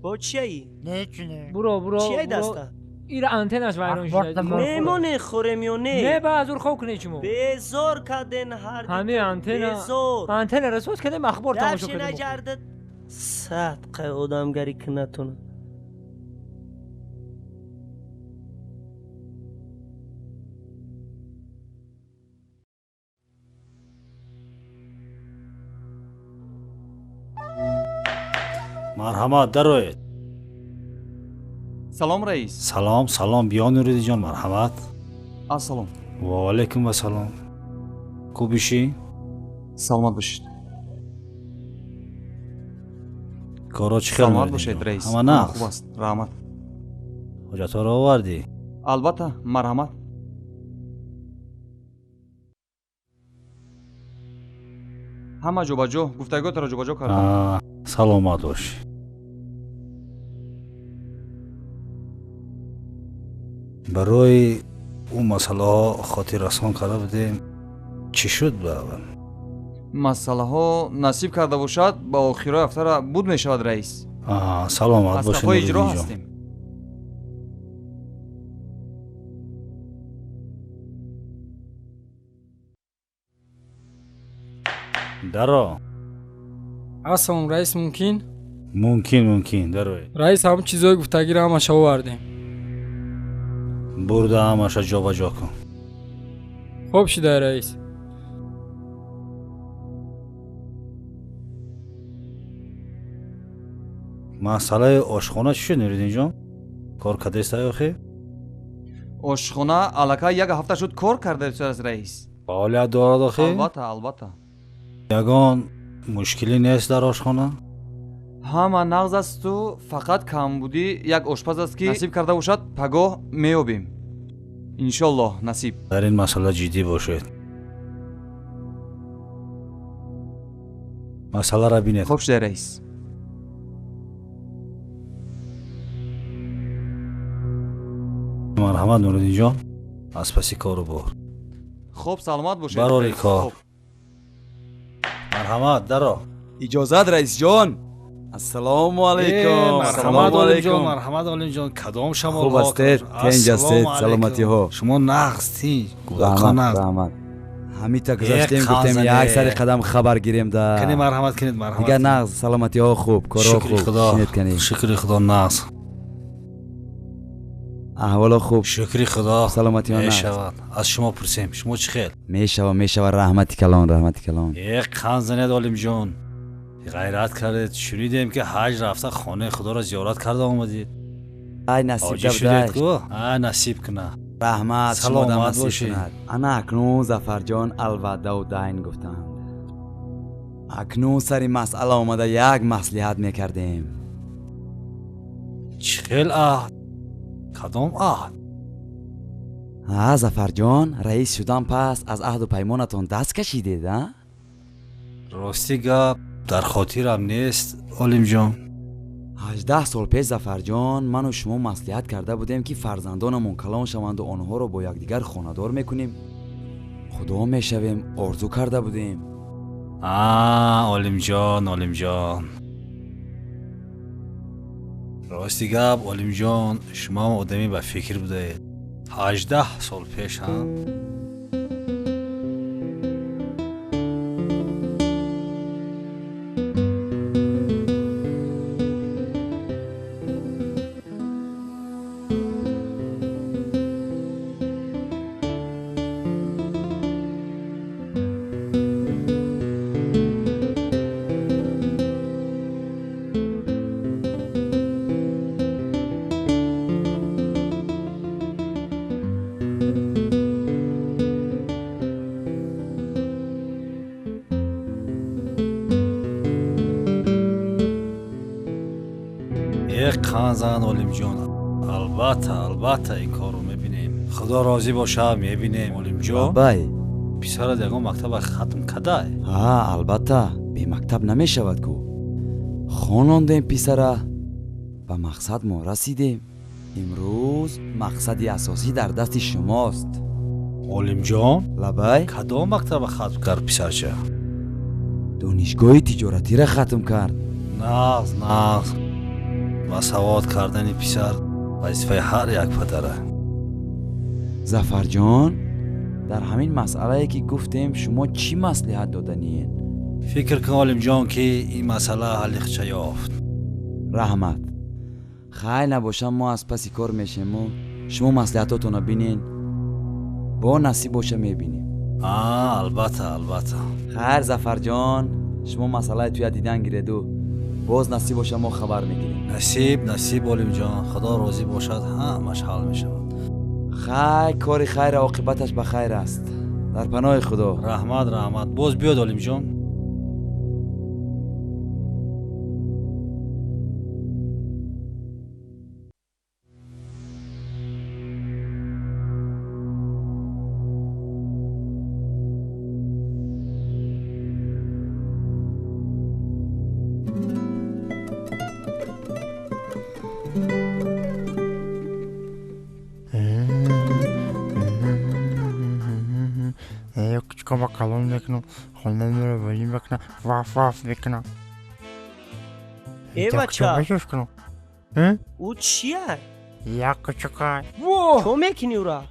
D: Бо чияи?
N: Не, чӣ не.
G: Буро, буро,
D: Чияи
G: буро.
D: даста?
G: Ира антеннаш вайрон шуда.
D: Мемоне хӯрем ё не?
G: Не, ба аз ур хоб кунед шумо.
D: Безор карден ҳар ду.
G: Ҳамин антенна.
D: Безор.
G: Антеннаро соз кардем, ахбор тамошо
D: Дабши
G: кардем.
D: наҷардад. Садқаи одамгарӣ кунатон.
E: Марҳамат, дароед.
L: Салом, раис.
E: Салом, салом, биё Нуриддинҷон, марҳамат.
L: Ассалом.
E: Ва алайкум ассалом. Хуб бишӣ?
L: Саломат бошед.
E: Корро чӣ хел
L: Саломат
E: Нуриддинҷон?
L: бошед, раис.
E: Ҳама нағз?
L: Хуб аст, раҳмат.
E: Ҳуҷҷатҳоро овардӣ?
L: Албатта, марҳамат. Ҳама ҷобаҷо, гуфтагиҳоятро ҷобаҷо кардам.
E: Саломат бош. Барои он масъалаҳо хотиррасон карда будем, чӣ шуд ба аввал?
L: Масъалаҳо насиб карда бошад, ба охирои ҳафтара буд мешавад, раис.
E: Саломат
L: аз
E: бошед,
L: қафои иҷро
E: Нуриддинҷон.
L: ҳастем.
E: Даро.
O: Ассалом, раис, мумкин?
E: Мумкин, мумкин, дароед.
O: Раис, ҳамн чизҳои гуфтагиро ҳамаша овардем.
E: Бурда ҳамаша ҷобаҷо кун.
O: Хоб шидай, раис.
E: Масъалаи ошхона чӣ шуд, Нуриддинҷон? Кор кардеста охи?
L: Ошхона аллакай як ҳафта шуд кор карда истодааст, раис.
E: Фаъолият дорад охи?
L: Албатта, албатта.
E: Ягон мушкилӣ нест дар ошхона?
L: Ҳама нағз асту фақат камбудӣ як ошпаз аст, ки насиб карда бошад, пагоҳ меёбем, иншоллоҳ, насиб.
E: Дар ин масъала ҷиддӣ бошед, масъаларо бинед.
L: Хоб шуда, раис.
E: Марҳамат, Нуриддинҷон, аз паси кору бор.
L: Хоб, саломат бошед.
E: Барори
L: раис.
E: кор.
L: Хоб.
E: Марҳамат, даро.
P: Иҷозат, раисҷон. Ассалому алайкум.
E: Марҳамат,
P: Ассалому
E: Олимҷон,
P: алайкум.
E: марҳамат, Олимҷон, кадом шамолҳо?
P: Хуб ҳастед, тинҷ ҳастед,
E: Ассалому алайкум.
P: саломатиҳо.
E: Шумо нағз, тинҷ, кӯдакон
P: Раҳмат,
E: нағз?
P: раҳмат. Ҳамита гузаштем,
E: Э,
P: гуфтем
E: қанзане.
P: як сари қадам хабар гирем да.
E: Кани, марҳамат кунед, марҳамат
P: Дигар
E: кунед.
P: нағз, саломатиҳо хуб, корҳо
E: Шукри
P: хуб.
E: Худо,
P: Шинед кани.
E: шукри Худо, нағз.
P: Аҳволо хуб.
E: Шукри Худо.
P: Саломатиҳо нағз.
E: Мешавад. Аз шумо пурсем, шумо чӣ хел?
P: Мешава, мешава, раҳмати калон, раҳмати калон.
E: Э, қанд занед, Олимҷон, ғайрат кардед. Шунидем, ки ҳаҷ рафта, хонаи Худоро зиёрат карда омадед.
P: Ай, насиб
E: Ҳоҷӣ шудед
P: дабдай.
E: ку? А, насиб куна.
P: Раҳмат, шумодам
E: Саломат
P: насиб
E: бошед.
P: кунад. Ана акнун, Зафарҷон, алваъдаву дайн гуфтанд. Акнун сари масъала омада як маслиҳат мекардем.
E: Чӣ хел аҳд? Кадом аҳд?
P: А, Зафарҷон, раис шудан пас аз аҳду паймонатон даст кашидед, а?
E: Рости гап, дар хотирам нест, Олимҷон.
P: 18 сол пеш, Зафарҷон, ману шумо маслиҳат карда будем, ки фарзандонамон калон шаванду онҳоро бо якдигар хонадор мекунем, худо мешавем, орзу карда будем.
E: А, Олимҷон, Олимҷон, рости гап, Олимҷон, шумоам одаме ба фикр будаед. 18 сол пеш, ҳам. Э, қанзан, Олимҷон, албатта, албатта, ин корро мебинем, Худо розӣ боша, мебинем, Олимҷон.
P: Бай.
E: Писарат ягон мактаба хатм кадай?
P: А, албатта, бемактаб намешавад ку. Хонондем писара, ба мақсад мо расидем. Имрӯз мақсади асосӣ дар дасти шумост.
E: Олимҷон.
P: Лабай.
E: Кадом мактаба хатм кард писарча?
P: Донишгоҳи тиҷоратиро хатм кард.
E: Нағз, нағз. Ба савод кардани писар вазифаи ҳар як падара.
P: Зафарҷон, дар ҳамин масъалае ки гуфтем, шумо чӣ маслиҳат доданиен?
E: Фикр кун, Олимҷон, ки ин масъала ҳалли худша ёфт.
P: Раҳмат. Хайр набошам, мо аз паси кор мешему шумо маслиҳатотонро бинен, бо насиб боша, мебинем.
E: А, албатта, албатта.
P: Хайр, Зафарҷон, шумо масъалаи туя дидан гиреду боз насиб боша, мо хабар мегирем.
E: Насиб, насиб, Олимҷон, Худо розӣ бошад, ҳамаш ҳал мешавад.
P: Хай, кори хайра оқибаташ ба хайр аст. Дар паноҳи Худо.
E: Раҳмат, раҳмат, боз биёд, Олимҷон.
N: кучукама калон мекунам, хона меро валӣ мекунам, ваф ваф мекунам.
D: Э бача.
N: Ӯ
D: Ӯ чия?
N: Як кучука.
D: Чо мекунӣ ӯра?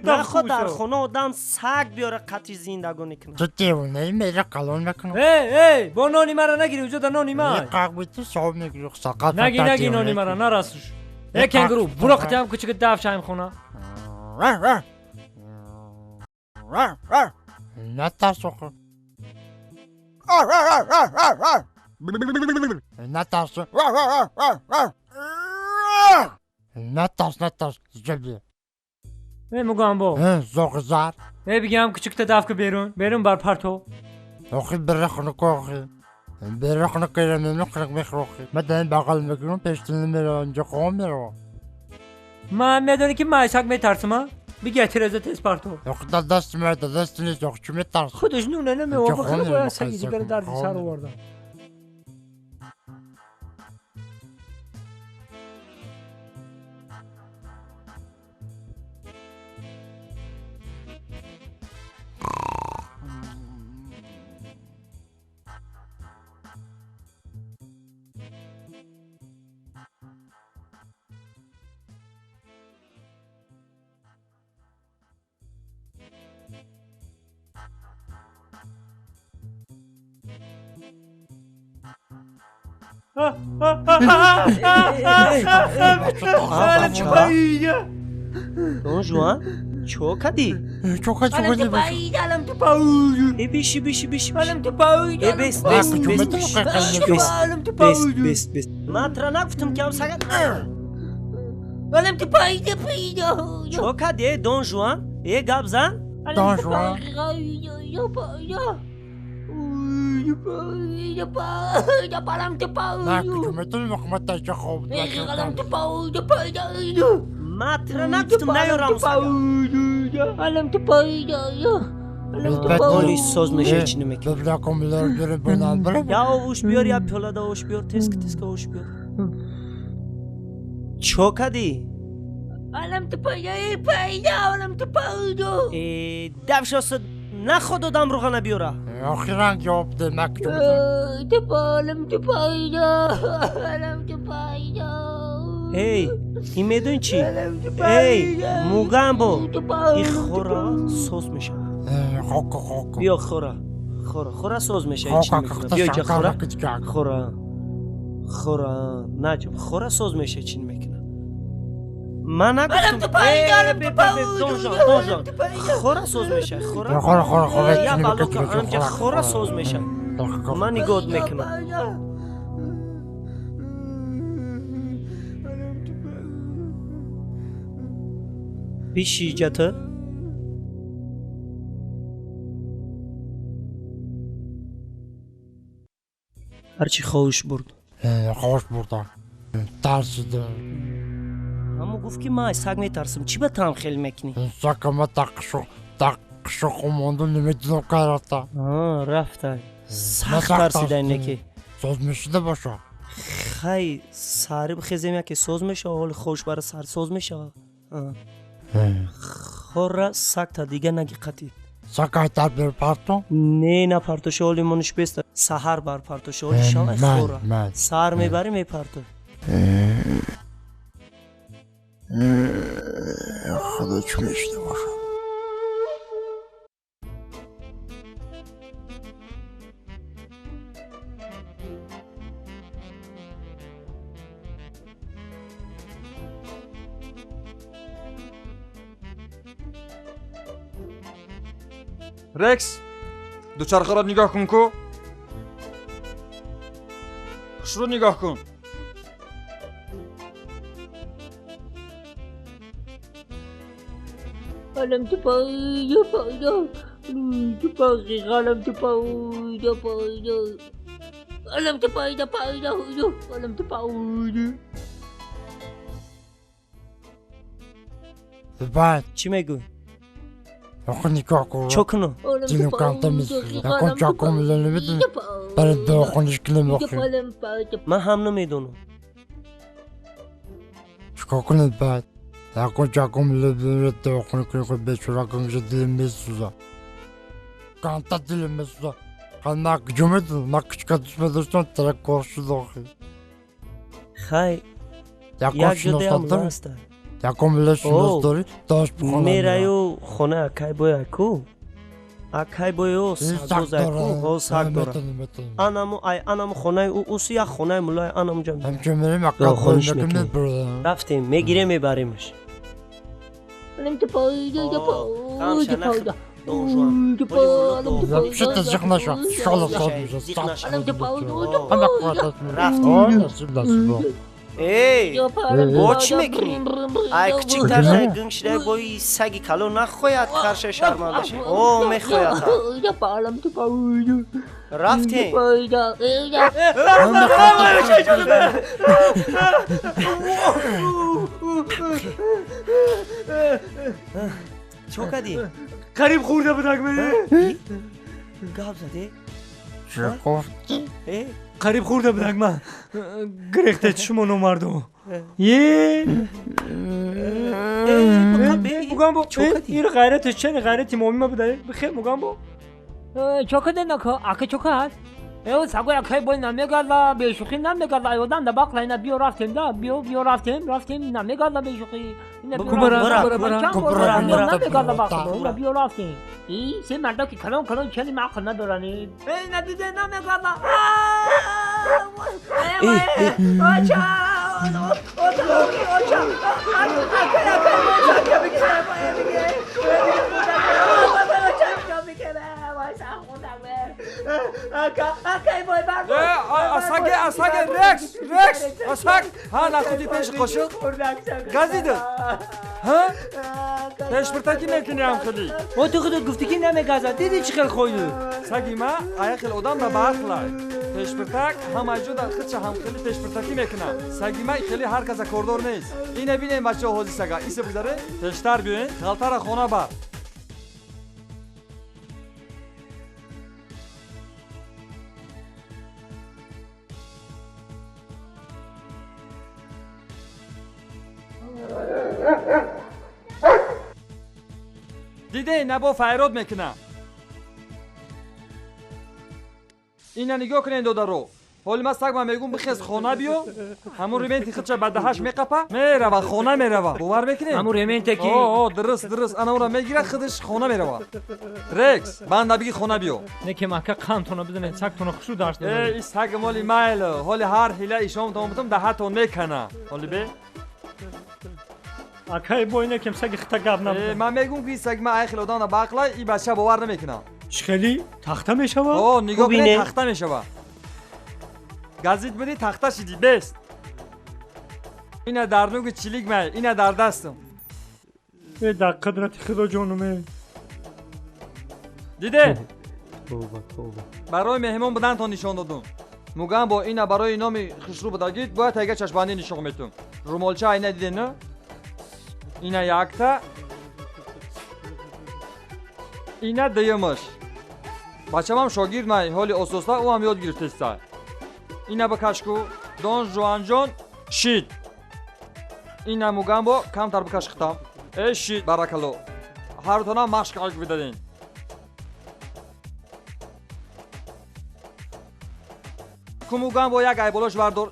G: Нахо
D: дар хона одам саг биёра қатъи зиндагонӣ кунад.
N: Ту девонаи, мера калон мекунам.
G: Эй, бо нони мара нагири, уҷо да нони май.
N: Қақ бити соб мегири, сақат.
G: Наги, наги нони мара, нарасуш. Э кенгуру, буро қатиам кучика даф шаем хона.
N: Натарс охи. Натарс. Натарс, натарс, ҷабия.
G: Э мугамбо.
N: Зоғзар.
G: Э бигам кучикта даф ка берун, берун бар парто.
N: Охи бира хунук охи. Бира хунук ира мемнун хунук мехӯрохи. Ман дар ин бағал мекунам, пештина меравам, инҷо қом меравам.
G: Ман медонӣ ки ман саг метарсам, а? Бигя тиреза тез парто.
N: Охи дар дасти ман, дар дасти нест, охи чӣ метарсам?
G: Худаш нуна намеова, худаш бояд саги дигар дарди сар овардам.
D: Дон Жуан, чо кадӣ?
N: Чо кадӣ?
D: Э биши, биши, биши. Э бес, бес, бес, бес, бес, бес. Ман тра нагуфтам ки ам сага. Чо кадӣ, э Дон Жуан? Э гап зан?
N: Дон Жуан.
D: Ман тра нагуфтам наёрам сага. Оли соз меша чӣ намекунӣ? Я овуш биёр, я пиёлада овуш биёр, теска теска овуш биёр. Чо кадӣ? Э давшоса наход одам руғана биёра.
N: Охи ранг ҷавоб де,
D: Эй, ин медонӣ чӣ? Эй, мугамбо, ин хора соз мешавад. Биё хора, хора, хора соз мешавад. Биё ҷа хора, хора, хора, наҷаб, хора соз мешавад, чӣ мекунад? Ман нагуфтам. Донжон, хора соз мешавад, хора.
N: Хора, хора, хора.
D: Я балока, амҷа хора соз мешавад. Ман нигоҳ мекунам. Биши ҷата. Ҳарчи хоҳиш бурд.
N: Хоҳиш бурдам. Тарсидам.
D: Аммо гуфт ки ман саг метарсам. Чӣ ба таам хел мекунӣ?
N: Сагама тақшоқу монду, намедонам кай рафта.
D: Рафта. Сахт тарсида инеки.
N: Соз мешуда боша.
D: Хай, сари бихезем, яке соз мешава, ҳоли хоҳиш бара сар соз мешава. Хора сагта дига наги қатид.
N: Саг айтар бер парто?
D: Не, на партоша, ҳоли мониш беста. Саҳар бар партоша, ҳоли шава хора. Саҳар мебарӣ мепарто.
N: Худо чӣ мешуда боша.
L: Рекс, дучархаро нигоҳ кун ку. Хушрӯ нигоҳ кун.
N: Баъд
D: Чӣ мегӯй?
N: Охи нигоҳ кун.
D: Чо кунам?
N: Дилам камтар месӯзад. Ягон чакомила намедонӣ? Барои дорухонаш кунем охи.
D: Ман ҳам намедонам.
N: Чикор кунем баъд? Ягон ҷагом леб бечора гангжа дилим месӯза. Ганта дилим месӯза. Ма куҷо медонам, ма кучка дӯст медоштам, тараккор шуд охи.
D: Хай,
N: ягон шинос дорӣ? Ягон миллат шинос дорӣ? Дошт бихона.
D: Мераю хона акай бой аку. Акай бой о сагоз аку, о саг дора. Анаму ай анаму хонаи ӯ уси як хонаи муллаи анаму ҷам.
N: Ҳамчун мерем акай бой мекунем.
D: Рафтем, мегирем мебаремаш.
N: Вообще-то зиқ наша. Шола сад меша.
D: Эй, бо чӣ мекунӣ? Ай кучиктар шай гунг шидай бои саги калон нахояд карша шарманда ши. О, мехояд. Рафтем. Чо кардӣ?
G: Қариб хӯрда будак ман.
D: Гап задӣ?
N: Чӣ гуфтӣ?
G: Қариб хӯрда будак ман. Гирехте шумо номардо. Е. Мугамбо, ин ғайраташ чани ғайрати моми ма буда? Бихел Мугамбо.
B: Чо каде нака? Ака чо кад? Э, сагой акай бой намегарда, бешӯхӣ намегарда. Ай одам да бақла ина биё рафтем да, биё биё рафтем, рафтем намегарда бешӯхӣ. Ина биё намегарда бақла, ина биё рафтем. И се марда ки калон калон чани маъқл надорани. Э, надиде намегарда. Э, оча! Оча! Оча! Акай акай оча бигир, бигир.
L: Асаге, асаге, Рекс, Рекс, асаг. Ҳа, нахуди пеши қошиқ. Газида. Ҳа? Пешбиртакӣ мекунӣ ҳамхелӣ.
G: О, ту худат гуфтӣ ки намегазад. Дидӣ чӣ хел хойду?
L: Саги ма ая хел одам ба баақлай. Пешбиртак ҳама ҷо дар худша ҳамхелӣ пешбиртакӣ мекунад. Саги ма хеле ҳар каса кордор нест. Ина бинем бачаҳо ҳози сага. Исе бигзаре, пештар биёен, халтара хона бар. Диде набо файрод мекуна. Ина нигоҳ кунед додаро. Ҳоли ман сагма мегум бихез хона биё. Ҳамун ременти худша ба даҳаш меқапа, мерава хона мерава. Бовар мекунед?
G: Ҳамун ременте ки
L: О, дурст, дурст. Ана ура мегира худаш хона мерава. Рекс, банда биги хона биё.
G: Не ки мака қандтона бизанед, сагтона хушрӯ дарс
L: Э, ин саг моли майл. Ҳоли ҳар ҳила ишомтон бутум даҳатон мекана. Ҳоли бе?
G: Акай бой некем саги хита гап набуд.
L: Ман мегум ки саг ма ай хел одам на бақлай, и бача бовар намекунам.
G: Чӣ хели? Тахта мешава?
L: О, нигоҳ кунед, тахта мешава. Газит будӣ, тахта шидӣ, бест. Ина дар нуги чилик май, ина дар дастам.
G: Э, дар қудрати худо ҷонум э.
L: Диде?
D: Тавба, тавба.
L: Барои меҳмон будантон нишон додум. Мугам бо ина барои номи хушрӯ будагид, бояд тайга чашмбандӣ нишон метум. Румолча айна диде, на? Ина якта, ина дуюмаш. Бачамам шогирд май, ҳоли ососта ӯ ҳам ёд гирифтеста. Ина бикашку, Дон Жуанҷон шид. Ина Мугамбо камтар бикаш хитам. Э шид, баракалло. Ҳартона машқ ак бидадин. Ку Мугамбо як айболош бардор.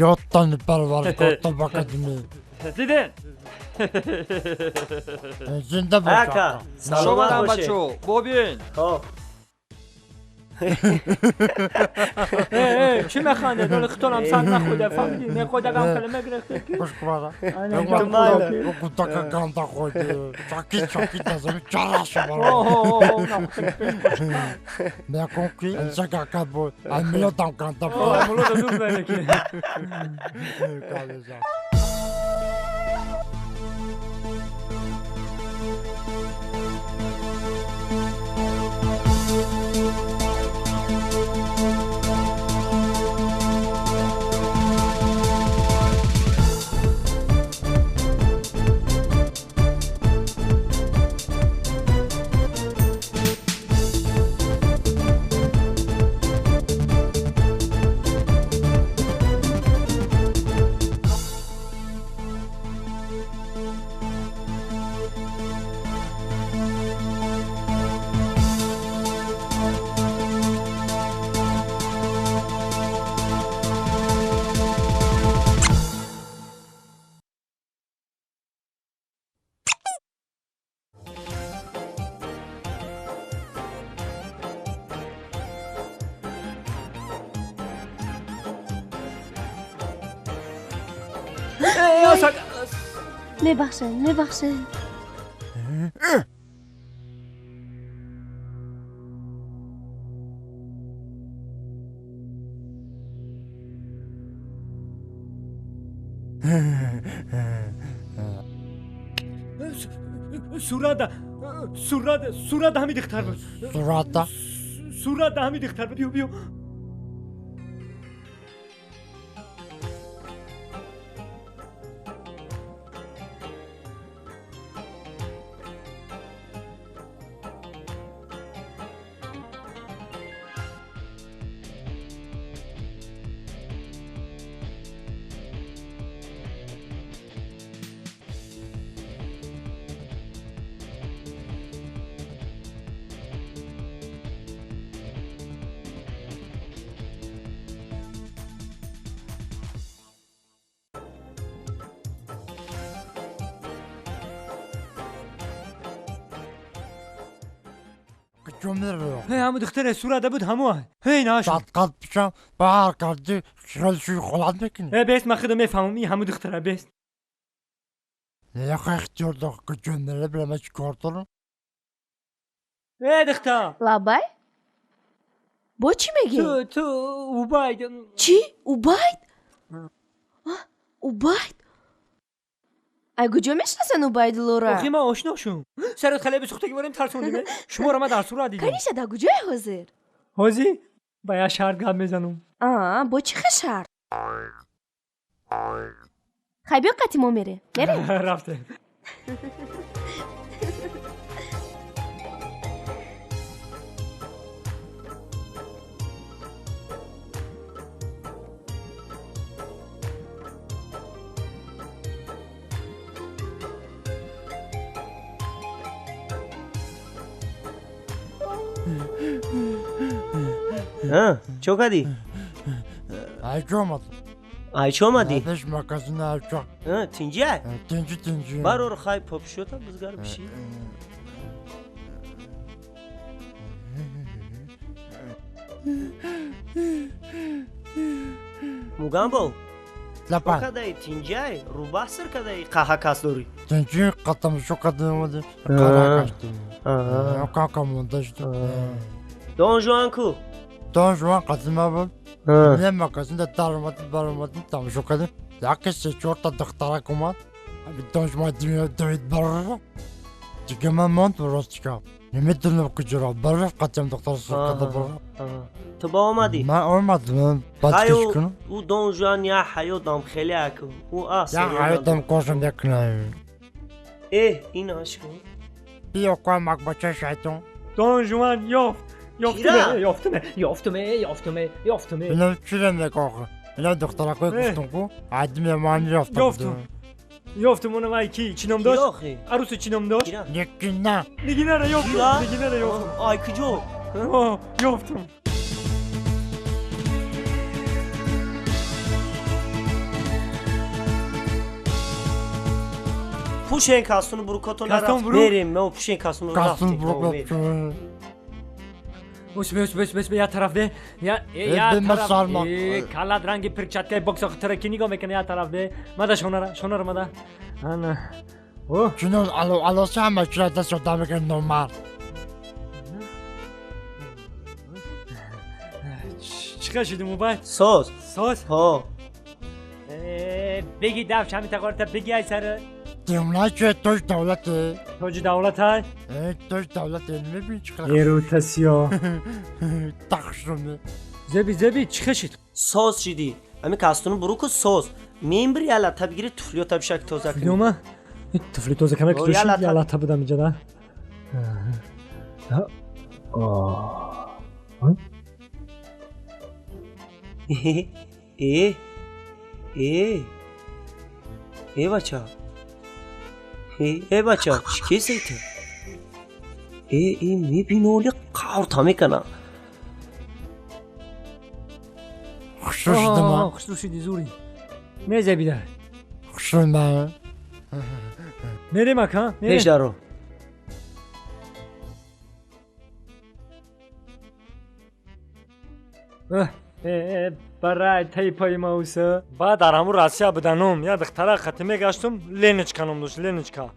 N: Ёдтани парвардигор то ба кадимӣ.
L: Диден?
N: Зинда бош.
D: Ака, саломат бошед.
L: Бачо, бо биёен.
D: Хоб.
G: Э, чӣ механдед? Ҳоли худтонам саг нахӯрда, фаҳмидӣ? Мехӯрдагам хеле мегирехте ки.
N: Гӯш кунара. Гуддака ганда хӯрди. Чаки чаки дазами чараша бара. Мекун ки саг ака бо ай милодам ганда бо.
G: Милода дур зане ки.
F: Мебахшед, мебахшед.
G: Сурада, сурада, сурада ҳами духтар буд.
N: Сурада?
G: Сурада ҳами духтар буд. Биё, биё. ҳаму духтаре сурада буд ҳаму ҳей нашуд.
N: Садқат бишам ба ҳар карди хел шӯй холат мекунӣ.
G: Э бест, ман худам мефаҳмам, ин ҳаму духтара бест.
N: Яха ихтиёр дор, куҷо мере билам чӣ кор дорам.
G: Э духтар.
F: Лабай? Бо чӣ мегӣ?
G: Ту ту Убайд.
F: Чӣ? Убайд? Убайд? Ай куҷо мешиносен Убайдуллоро?
G: Охи ман ошно шум. Сарат халеби сухтагӣ борем тарсондиме. Шуморо ман дар сурат дидам.
F: Каниша дар куҷое ҳозир?
G: Ҳозир ба як шарт гап мезанам.
F: А, бо чӣ хел шарт? Хай биё қати мо мерем. Мерем?
G: Рафтем.
D: Чо кардӣ?
N: Айчо омадам.
D: Айчо омадӣ?
N: Пеш магазин айчо.
D: Тинҷи ай?
N: Тинҷи, тинҷи.
D: Барор хай попшота бизгар биши. Мугамбо.
N: Лапа.
D: Чо кадаи тинҷи ай? Рӯбаҳ сир кадаи қаҳа кас дорӣ?
N: Тинҷи қатам шо кадам омади. Қара кас дорӣ. Кака монда шуд.
D: Дон Жуан ку?
N: Дон Жуан қадима буд. Не магазинда даромадим, баромадим, тамошо кардем. Яке се чорта духтарак омад. Ами Дон Жуан давид барора. Дига ман мондам ростика. Намедонам куҷоро. Барор қатиам духтар сир карда барора.
D: Ту ба омадӣ?
N: Ман омадам. Баъд киш кунам?
D: Ӯ Дон Жуан як ҳаётам хеле аку. Ӯ ас.
N: Як ҳаётам кошам якунам.
D: Э, ин аш ку?
N: Биё кӯмак бачаи шайтон.
G: Дон Жуан ёфт. Ёфтуме, ёфтуме, ёфтуме, ёфтуме, ёфтуме.
N: Ино чиро мегӯ? Ино духтаракои гуфтум ку, адиме ман ёфтам.
G: Ёфтум. Ёфтум оно вай ки чӣ ном дошт? Арӯсу чӣ ном дошт?
N: Нигина.
G: Нигинаро ёфтум, Нигинаро ёфтум.
D: Ай куҷо?
G: Ёфтум.
D: Пушен кастуну бурукото нарафт. Мерем, мо пушен кастуну
N: рафтем. Кастуну бурук.
G: Ус бе, ус бе, ус бе, ус бе, як тараф бе. Я, я тараф. Калат ранги перчаткаи бокса хутара ки нигоҳ мекунад як тараф бе. Мада шонара, шонара мада. Ана. О,
N: Чунон ало ало ҳама чира даст ёда мекунад номард.
G: Чӣ хел шудӣ Мубайд?
D: Соз.
G: Соз?
D: Ҳо.
G: Беги давш ҳами тақорта беги ай сара.
N: Димла че тоҷ давлате?
G: Тоҷи давлат ай?
N: Тоҷ давлате мебини чӣ қадар.
G: Эрута сиё.
N: Тахшуми.
G: Зеби, зеби чӣ хел шуд?
D: Соз шидӣ. Ами кастуну буруку соз. Мембри яла табигири туфлиёта бишак тоза кунӣ.
G: Туфлиёма? Туфли тоза кана ки яла табудам иҷа да.
D: Э, э, э бача. Э бача, чӣ кесай ту? Э, э мебиноли қаврта мекана.
N: Хушрӯ шудам.
G: Хушрӯ шуди зури. Мезебида.
N: Хушрӯ ман.
G: Мерем ака?
D: Пеш даро.
G: Барай таи пои мауса. Баъд дар ҳамун Россия буданум, як духтара хати мегаштум, Леночка ном дошт, Леночка.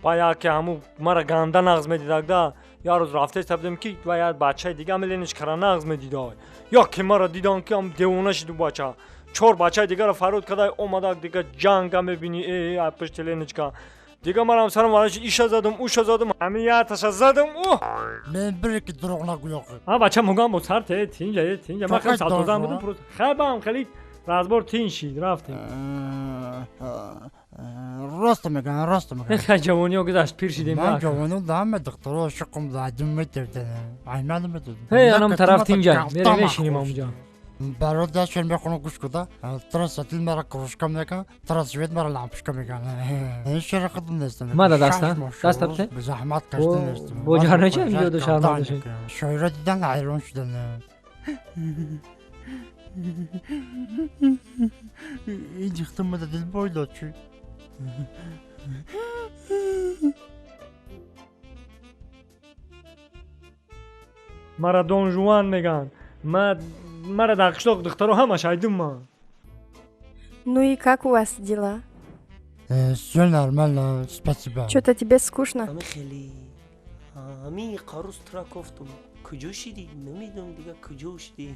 G: Ба яке ҳамун мара ганда нағз медидагда, як рӯз рафтеста будем ки ва як бачаи дига ҳами Леночкара нағз медидай. Яке мара дидан ки ҳам девона шиду бача. Чор бачаи дигарро фарёд карда омада, дига ҷанга мебинӣ, э пушти Леночка. Дига марам сарам вараш иша задум, уша задум, ҳами яташа задум, уҳ.
N: Мен бире ки дурӯғ нагӯй охир.
G: А бача мугам бо сар те, тинҷа, тинҷа. Ман хеле салтозан будум, просто хайбам хеле разбор тин шид, рафтем.
N: Рост мегӯям, рост мегӯям.
G: Хай ҷавониҳо гузашт, пир шидем.
N: Ман ҷавониҳо даҳама духтаро шиқум дадум метавдам. Айман метавдам.
G: Ҳей, анам тараф тинҷа, мерем мешинем онҷа.
N: Барои дастшон мехонам гӯш куда, тара сатил мара кружка мекан, тара свет мара лампочка мекан. Ин шеъри худам нестам.
G: Мада даста? Даста бите?
N: Заҳмат кашида нестам.
G: Бо ҷарнача инҷо ду шарманда шуд.
N: Шоира дидан ҳайрон шудан. Ин духтар мада дил бой дод чӣ?
G: Мара Дон Жуан меган. Мара дар қишлоқ духтаро ҳамаш айдум ман.
Q: Ну и как у вас дела?
N: Все нормально, спасибо.
Q: Что-то тебе скучно?
D: Ами хеле. Ами қарус тура кофтум. Куҷо шидӣ? Намедонам дига куҷо шидӣ.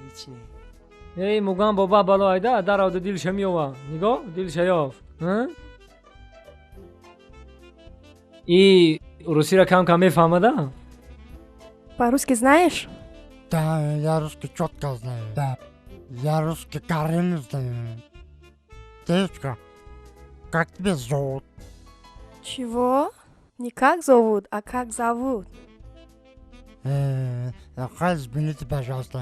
D: Ҳеч не.
G: Эй, мугам боба бало айда, даравду дилша меёва. Нигоҳ, дилша ёфт. И русиро кам-кам мефаҳмада?
Q: По-русски знаешь?
N: Да, я русский четко знаю. Да, я русский корректно знаю. Девочка, как тебя зовут?
Q: Чего? Не как зовут, а как зовут?
N: Извините, пожалуйста.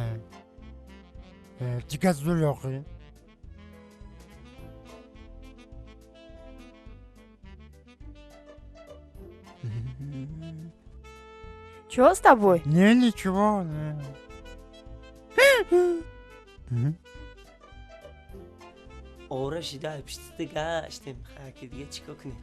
N: Тебя зовут.
Q: Чё с тобой?
N: Не, ничего.
D: Ора шида пишти гаштем. Хаки дига чико кунем?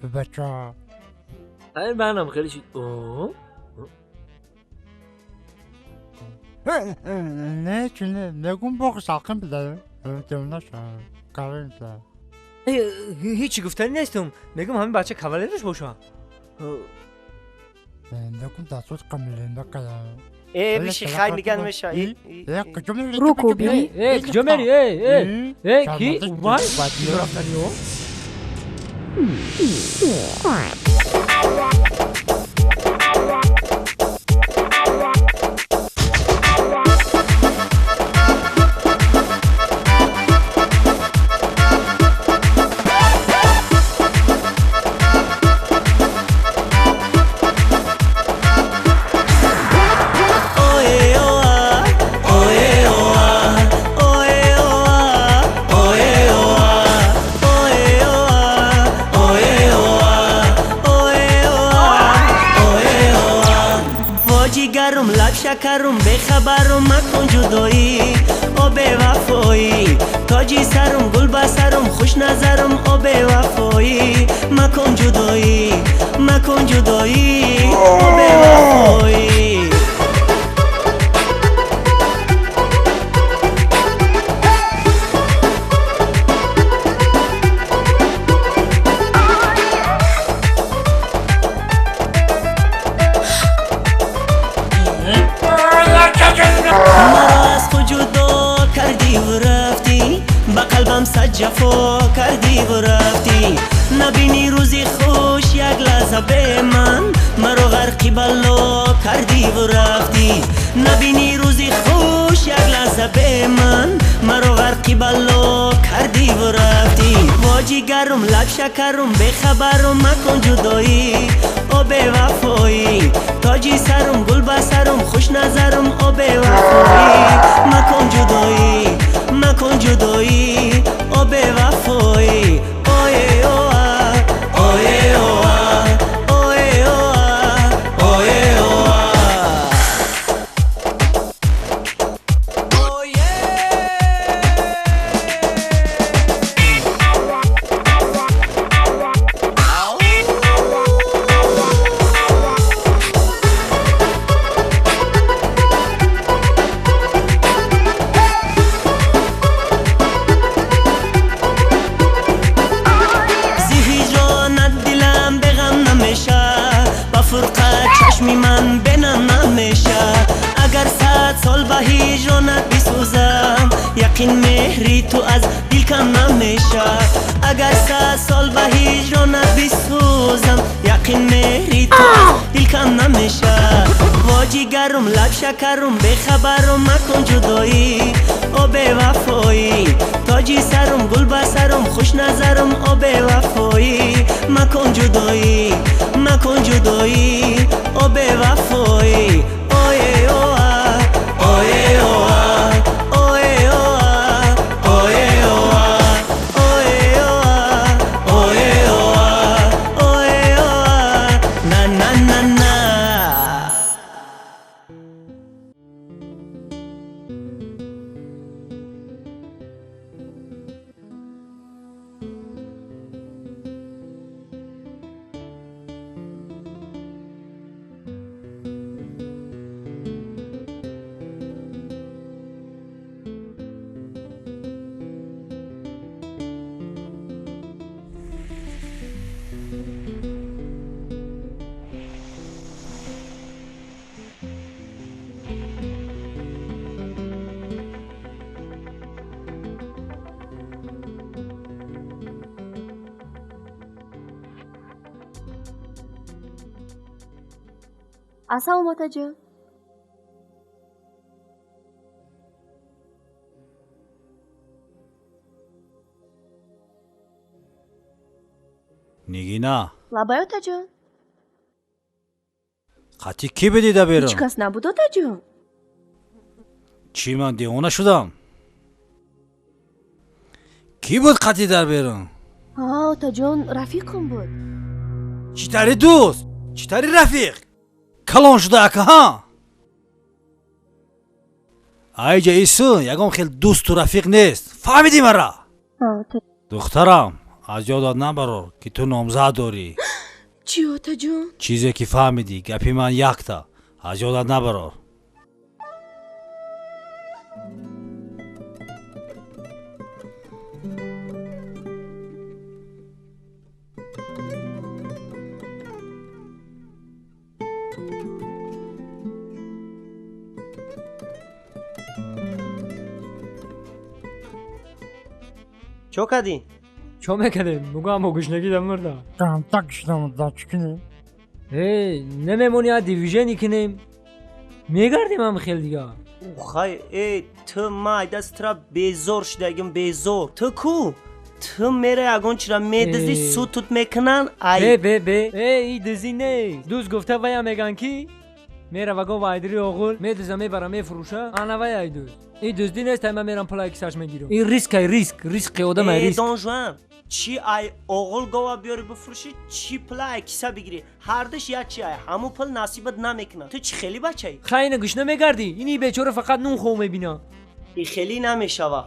N: Бача.
G: Ай манам хеле шид. О.
N: Не, чи не, мегум боғи салқин бида. Девонаша,
B: ҳечи гуфтанӣ нестум. Мегум ҳамин бача кавалераш боша.
N: Мегум дастот қамилен бакада.
D: Э, биши хай меган меша.
Q: Руку убери.
G: Э, куҷо мери? Э, э, э, ки? Вай, рафтани о?
C: Шакарум бехабарум макун ҷудоӣ, о бевафоӣ. Тоҷи сарум гул ба сарум хуш назарум, о бевафоӣ. Макун ҷудоӣ, макун ҷудоӣ, о бевафоӣ. Ҷафо кардӣ ву рафтӣ, набинӣ рӯзи хуш як лаҳза бе ман, маро ғарқи бало кардӣ ву рафтӣ. Набинӣ рӯзи хуш як лаҳза бе ман, маро ғарқи бало кардӣ ву рафтӣ. Во ҷигарум лаб шакарум бехабарум макун ҷудоӣ, о бевафоӣ. Тоҷи сарум гул ба сарум хуш назарум, о бевафоӣ. Макун ҷудоӣ, макун ҷудоӣ, о бевафоӣ. Ое оа, ое оа, ое оа, ое оа. сол ба ҳиҷронат бисӯзам, яқин меҳри ту аз дил кам намешавад. Воҷигарум, лаб шакарум, бехабарум, макун ҷудоӣ, о бевафоӣ. Тоҷи сарум, гул ба сарум, хушназарум, о бевафоӣ. Макун ҷудоӣ, макун ҷудоӣ, о бевафоӣ. Ое оа, ое оа, ое оа, ое оа, ое оа, ое оа, ое оа, на на на на.
F: Ассалом, отаҷон.
E: Нигина.
F: Лабай, отаҷон.
E: Қатӣ кӣ бидида берун?
F: Ҳеҷ кас набуд, отаҷон.
E: Чӣ, ман девона шудам? Кӣ буд қатӣ дар берун?
F: Ҳа, отаҷон, рафиқам буд.
E: Чӣ тари дӯст? Чӣ тари рафиқ? Калон шуда ака, ҳа? Айҷа исун ягон хел дӯсту рафиқ нест. Фаҳмидӣ мара? Духтарам, аз ёдат набарор, ки ту номзад дорӣ.
F: Чӣ, отаҷон?
E: Чизе ки фаҳмидӣ, гапи ман якта, аз ёдат набарор.
D: Чо кардӣ?
G: Чо мекардем? Мугам бо гушнагӣ да мурда.
N: Камтак гушнамда, чӣ кунем?
G: Э, намемонӣ а дивижени кунем? Мегардем ҳам хел дига.
D: Хай, э, ту ма айдаст тура безор шудагим, безор. Ту ку? Ту мера ягон чира медизӣ, сутут мекунанд, ай.
G: Бе, бе, бе. Э, и дизӣ нест. Дӯст гуфта вая меган ки мера ваго вайдри оғул, медиза, мебара, мефурӯша, ана вай ай дӯст. И дуздӣ нест, ай ман мерам пулай кисаш мегирам. Ин риск ай, риск, рисқи одам ай, риск.
D: Дон Жуан, чӣ ай оғул гова биёри бифурӯшӣ, чӣ пула ай киса бигирӣ, ҳардуш як чи ай, ҳамун пул насибат намекунад. Ту чӣ хеле бачаӣ?
G: Хай, ина гушна мегардӣ, ини бечора фақат нун хов мебина.
D: И хеле намешава.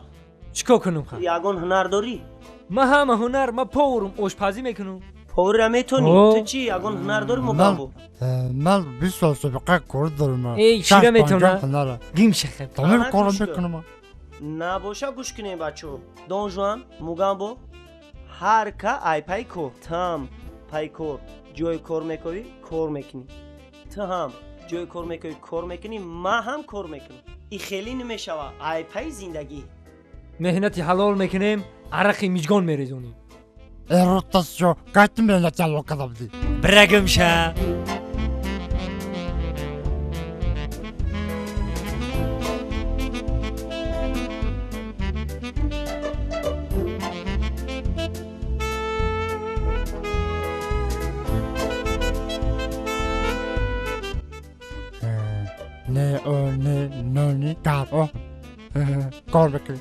G: Чӣ кор кунам ха?
D: Ягон ҳунар дорӣ?
G: Ман ҳама ҳунар, ман поварам, ошпазӣ мекунам.
D: Поварра метонӣ? Ту чӣ, ягон ҳунар дорӣ, Мугамбо?
N: Ман 20 сол собиқа кор дорам.
G: Эй, чира метона? Гим шахе.
N: Тамом кор мекунам.
D: Набоша, гӯш кунем, бачо. Дон Жуан, Мугамбо, ҳар ка ай пай кор. Ту пай кор, ҷои кор мекунӣ, кор мекунӣ. Ту ҳам ҷои кор мекунӣ, кор мекунӣ, ман ҳам кор мекунам. И хеле намешава, ай пай зиндагӣ.
G: Меҳнати ҳалол мекунем, арақи миҷгон мерезонем.
N: Эротасчо, кайтим меҳнати ҳалол карда будӣ?
G: Бирагимша.
N: Не, о, не, но, ни, ка, о. Кор мекунӣ.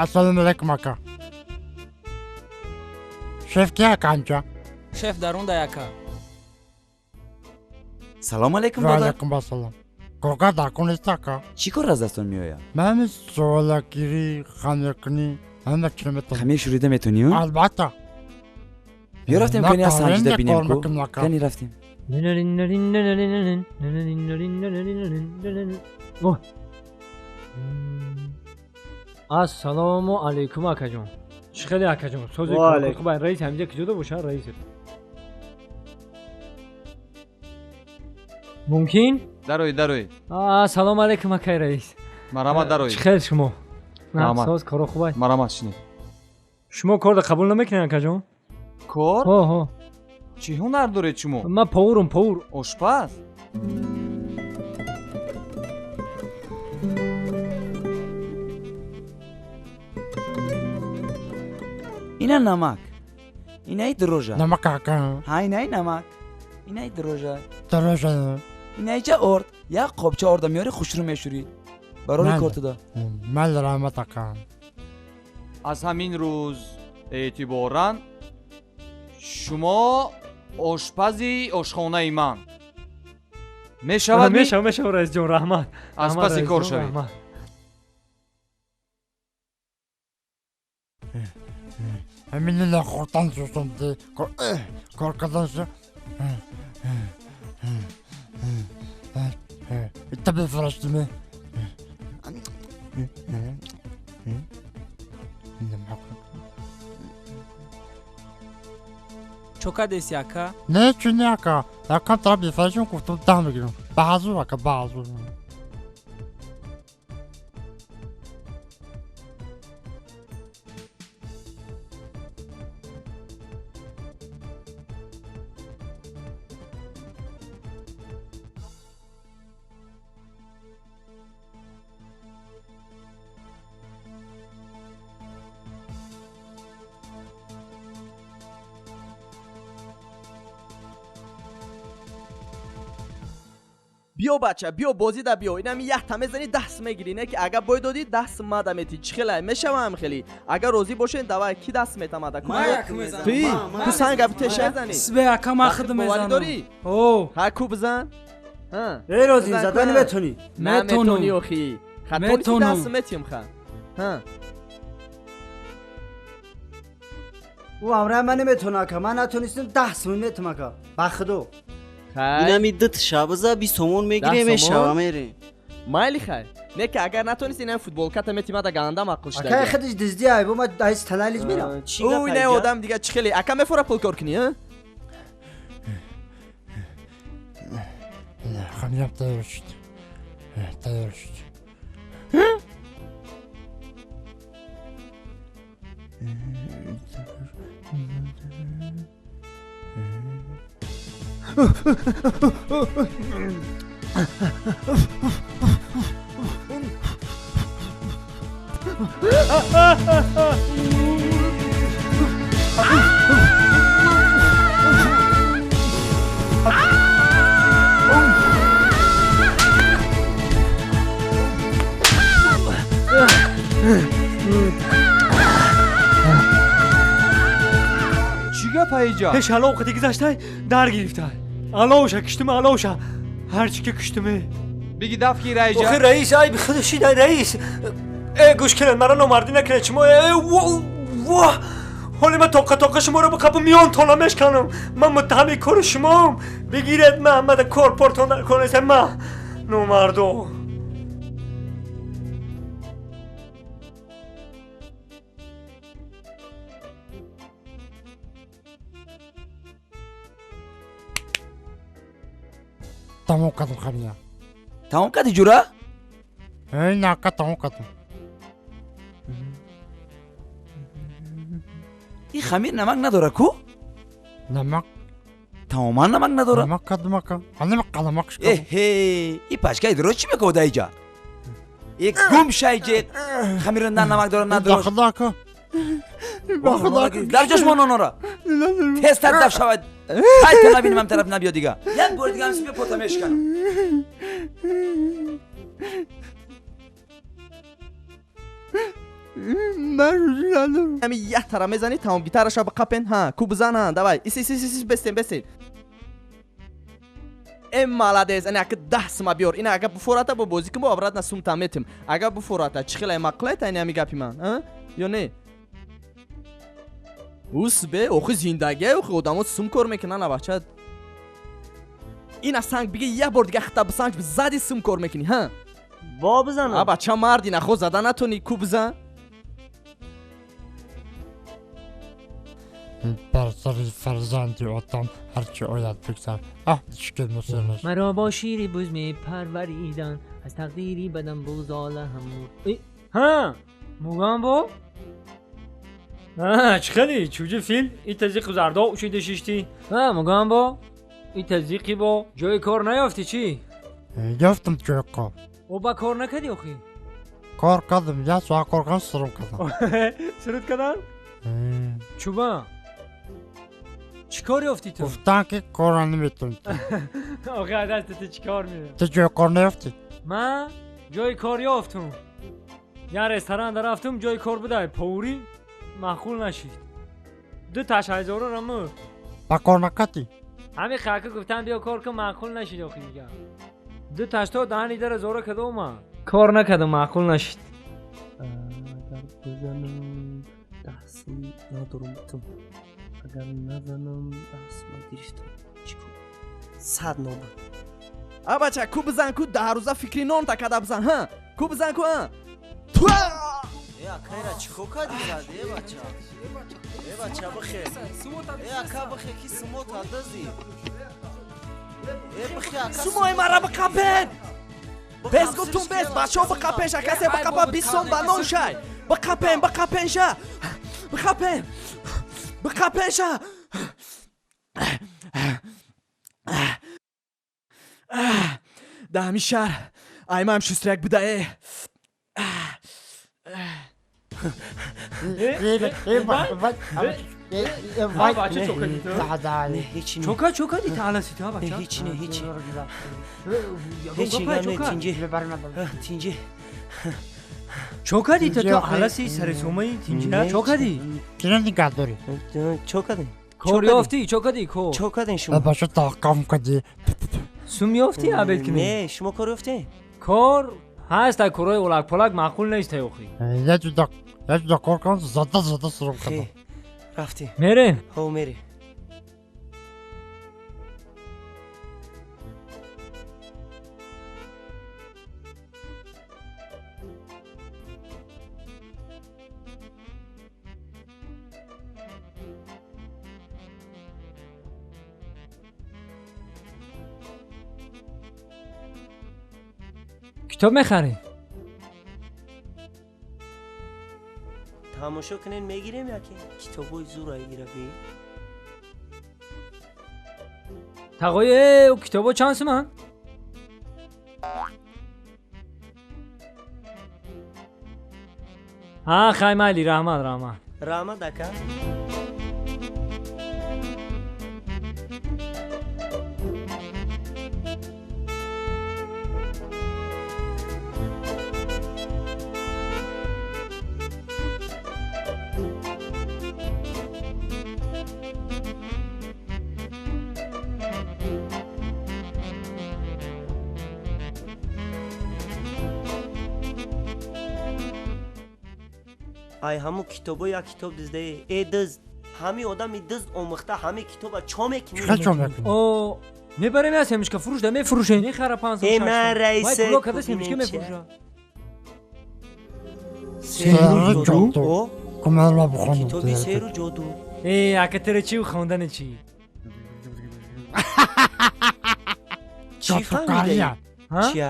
N: Ассалому алайкум, ака. Шеф ки ака анҷа?
O: Шеф дарун да, ака.
P: Салом алейкум,
N: додар. Ва алайкум ассалом. Коргар дар кор нест, ака?
P: Чӣ кор аз дастон меояд?
N: Ман суолагирӣ, хамиркунӣ, ҳама чиро метавонам.
P: Хамир шӯрида метавонӣ?
N: Албатта.
P: Биё рафтем, кани аз санҷида бинем ку. Кани рафтем.
G: Ассалому алайкум, акаҷон. Чӣ хеле, акаҷон? Сози хубай, раис ҳамиҷа киҷода боша, раис? Мумкин?
L: Дарои, дарои.
G: Ассалому алайкум, акай раис.
L: Марҳамат, дароед.
G: Чӣ хел шумо?
L: Раҳмат.
G: Соз, коро хубай?
L: Марҳамат, шинед.
G: Шумо корро қабул намекунед, акаҷон?
L: Кор?
G: Ҳо, ҳо.
L: Чӣ ҳунар доред шумо?
G: Ман повурам, повур.
L: Ошпаз?
P: Ина намак, инаи дрожа.
N: Намак, ака.
P: Ҳа, инаи намак, инаи дрожа.
N: Дрожа.
P: Инаиҷа орд, як қобча орда меёри, хушрӯ мешӯрӣ. Барори кортуда.
N: Мал, раҳмат, ака.
L: Аз ҳамин рӯз эътиборан шумо ошпази ошхонаи ман мешавад.
G: Мешавад, мешавад, раисҷон, раҳмат.
L: Аз паси кор шавед.
N: Ҳаминина хурдан шустам, кор кардан ита бифарастиме.
O: Чо кардеси, ака?
N: Не, чӣ не, ака, якам тараф бифарастим, гуфтам, даҳ мегирам. Баҳазур, ака, баҳазур.
R: Биё, бача, биё, бозида биё. Инами якта мезанӣ, даст мегирӣ. Не ки агар бой додӣ, даст мада метӣ. Чӣ хелай мешавам? Хеле агар розӣ бошен, давай, ки даст метамада? Туи ту санга битеша мезанӣ.
O: Сбе, ака, ман худ мезанам.
R: Дорӣ? Ҳа, ку бизан.
K: Эй, розӣ зада наметонӣ.
R: Наметонӣ, охи. Ха, даст метиҳм, ха.
K: Ӯ ҳамраи ман наметона, ака. Ман натонистам, 10 сум метам, ака, ба худо.
S: Инами дут шабза 20 сомон мегирем, мешава, мерем.
R: Майли, хай. Не ки агар натонист, инам футболката метимада, ганда маъқул шуда.
K: Ака, худиш дуздӣ ай, бо ма айс талалиш мерам.
R: Ӯ, ине одам дига чӣ хеле, ака, мефора пул кор кунӣ, а?
N: Хамирам тайёр шуд, тайёр шуд.
L: Чӣ гап аиҷа?
G: Пеш алов қити гузаштай, дар гирифтай. Аловша киштуме, аловша, ҳарчи ки киштуме.
L: Биги, даф гир аиҷа.
G: Охи, раис, ай худаши раис. Э, гӯш кунед, мара номардӣ накунед шумо. Э, во, ҳоли ман тоқа тоқа шуморо бақапу миён тона мешканам. Ман муттаҳами кори шумоам. Бигиред ман, мада кор портон дар конеса ма номардо.
N: Тамом кардам хамира.
P: Тамом кардӣ, ҷура?
N: Не, ака, тамом кардам.
P: Ин хамир намак надора ку?
N: Намак.
P: Тамоман намак надора.
N: Намак кардам, ака, ҳанама қаламак.
P: Эҳе, и пачкаи дуроз чӣ мекода иҷа? Э, гум шайҷет, хамира на намак дора, на дуроз.
N: Ба худо, ака, ба худо.
P: Дар ҷош мон онора, тезтар даф шавад. Ҳайта, набинам ам тараф набиё дига. Як бори дига ҳамси пота мешканам.
R: Ами як тара мезанӣ, тамом, гитараша бақапен. Ҳа, ку бизан, ҳа, давай, ис, ис, ис, ис, бестен, бестен. Э, молодец. Ана, ака, 10 сума биёр. Ина агар буфората, бо бозӣ кун, бо обратно сумта метим. Агар буфората, чӣ хелай маъқулайта ини ами гапи ман, а ё не? Ус бе, охи, зиндагия, охи, одамо сум кор мекунан, бача. Ина санг биги, як бор дига хита бисанг, зади, сум кор мекунӣ, ҳа.
D: Бо бизанам.
R: А, бача, марди, нахо зада натонӣ, ку бизан.
N: Бар сари фарзанди одам ҳарчи ояд, бигзар. Аҳ, ишки мусирнаш.
G: Маро бо шири буз мепарваридан. Аз тақдири бадам буғзола ҳам мурд. Ҳа, Мугамбо? Ҳа, чӣ хеле? Чӯҷи фил, и тазиқи зардо учида шиштӣ. Ҳа, Мугамбо? И тазиқи бо ҷои кор наёфтӣ чӣ?
N: Ёфтам ҷои кор.
G: О, ба кор накардӣ охи?
N: Кор кардам, як соат кор кардам, суруд кардам.
G: Суруд кардан? Чуба? Чӣ кор ёфтӣ ту?
N: Гуфтан ки корро наметавонӣ.
G: Охи аз дасти ту чӣ кор меояд?
N: Ту ҷои кор наёфтӣ?
G: Ман ҷои кор ёфтум. Як ресторан рафтум, ҷои кор будай, поварӣ маъқул нашид. Ду ташҳазорора мурд.
N: Ба кор накардӣ?
G: Ҳамин хака гуфтан биё кор кун, маъқул нашид охи дигар. Ду ташто даҳани дара зора када омад. Кор накардам, маъқул нашид.
D: Агар бизанам дастам надорам бутум. Агар назанам дастма гирифтам. Чӣ кор? 100 нобуд.
R: А бача, ку бизан ку 10 рӯза фикри нон такада бизан, ҳа? Ку бизан ку, ҳа? Туа!
S: Э, акайра чӣ кор кардӣ зад, э бача? Э бача бихе. Э ака бихе ки сумота дызӣ. Э бихе ака.
R: Сумои мара биқапен! Бес гуфтум бес, бачаҳо биқапен ша, касе биқапа 20 сом ба нон шай. Биқапен, биқапен ша. Биқапен. Биқапен ша. Дар ҳамин шаҳр аймаам шустряк буда э.
G: Чока чока ди тааласи ту бача?
D: Ҳеч не, ҳеч. Ҳеч не, тинҷи. Тинҷи.
G: Чока ди ту аласи сари сомаи тинҷи чока ди?
N: Чиро нигаҳ дорӣ?
D: Чока ди.
G: Кор ёфтӣ, чока ди кор.
D: Чока дин шумо.
N: Бача таҳкам кардӣ.
G: Сум ёфтӣ абед кунӣ?
D: Не, шумо кор ёфтӣ?
G: Кор ҳаст, ай корҳои олак-полак маъқул нест охи.
N: Як ҷуда кор кардам, зада зада суруд кардам.
D: Рафтем.
G: Мерем?
D: Ҳо, мерем.
G: Китоб мехарӣ?
D: Тамошо кунен мегирем яке? Китобҳои зура ира би.
G: Тағои, э, ӯ китобҳо чанд суман? Ҳа, хай майли, раҳмат, раҳмат.
D: Раҳмат ака. Ай ҳамун китобо як китоб диздае. Э дизд, ҳами одами дизд омӯхта ҳами китоба чо мекунӣ?
N: Чӣ чо мекунӣ?
G: О, мебарем я семечка фурӯш да мефурӯшем. Мехара 5
D: Э, ман раисе,
G: Вай пуло карда семечка мефурӯша.
N: Серу ҷоду.
D: О,
N: Кумарла бухонам.
D: Китоби серу ҷоду.
G: Э, ака тира чӣ хондани чӣ?
D: Чӣ фаҳмидаӣ?
G: Ҳа?
D: Чия?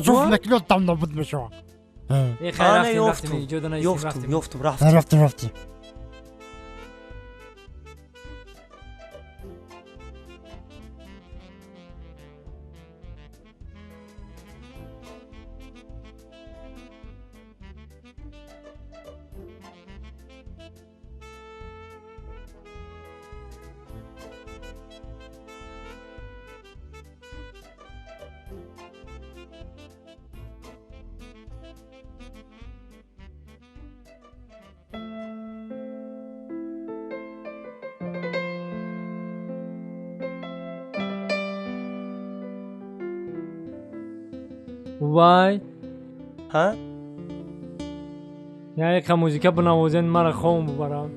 N: Ҷуфт мекунӣ, там нобуд мешавад.
G: Э, хай,
D: Ана,
G: рафтем,
D: ёфтум.
G: рафтем, иҷода наистем,
D: Ёфтум,
G: рафтем.
D: ёфтум, рафтем.
N: Рафтем, рафтем.
G: Вай.
D: Ҳа?
G: Яка музика бинавозен, мара хом бубарам.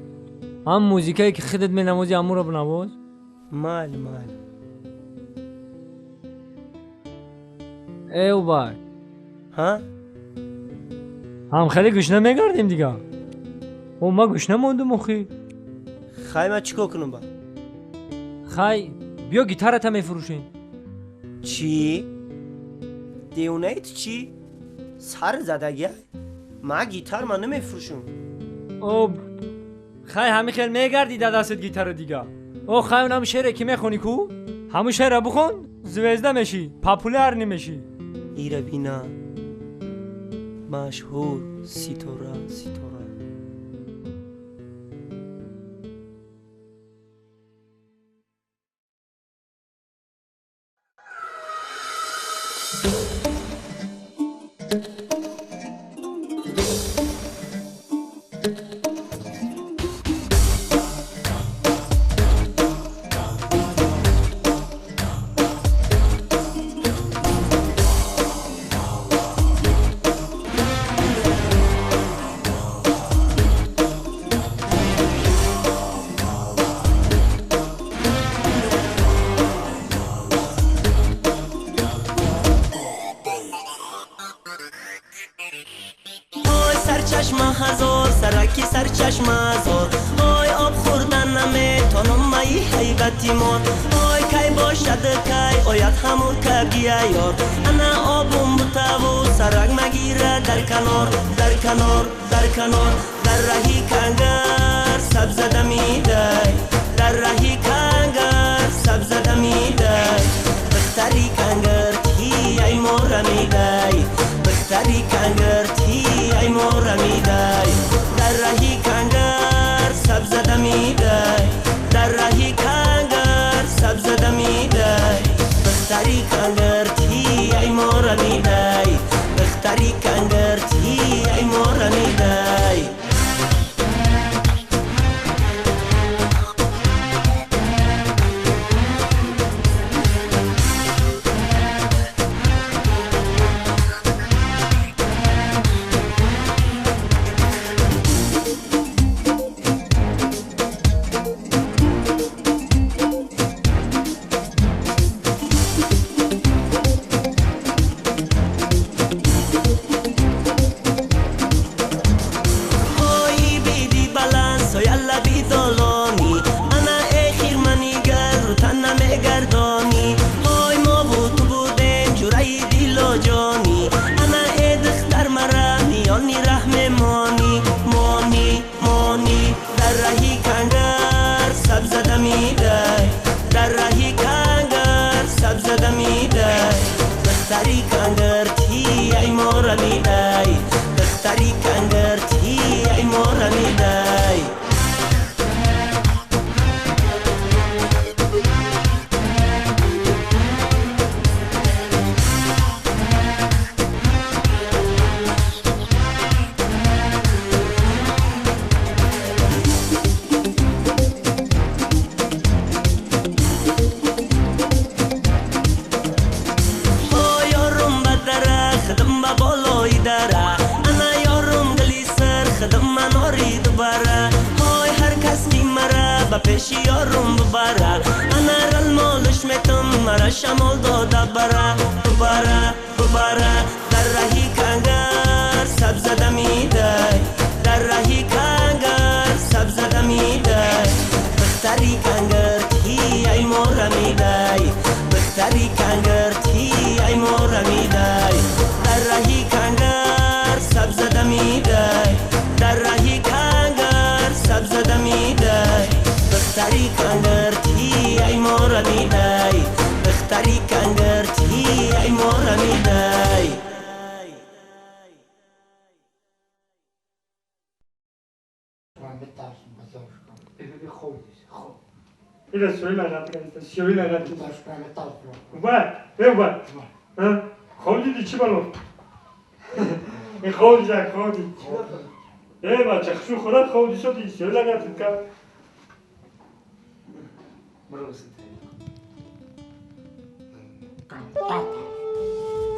G: Ҳам музикае ки худат менавозӣ, ҳамуро бинавоз.
D: Майли, майли.
G: Э, Убай.
D: Ҳа?
G: Ҳам хеле гушна мегардем дигар. О, ма гушна мондум охи.
D: Хай, ман чӣ кор кунам ба?
G: Хай, биё гитарата мефурӯшем.
D: Чӣ? Девонаи ту чӣ? Сар задагия? Ма гитар ма намефурӯшам.
G: О, хай ҳамин хел мегардӣ да дастат гитара дига. О, хай онам шере ки мехонӣ ку? Ҳамун шеъра бихон, звезда мешӣ, популяр намешӣ.
D: Ира бина. Машҳур, ситора, ситора.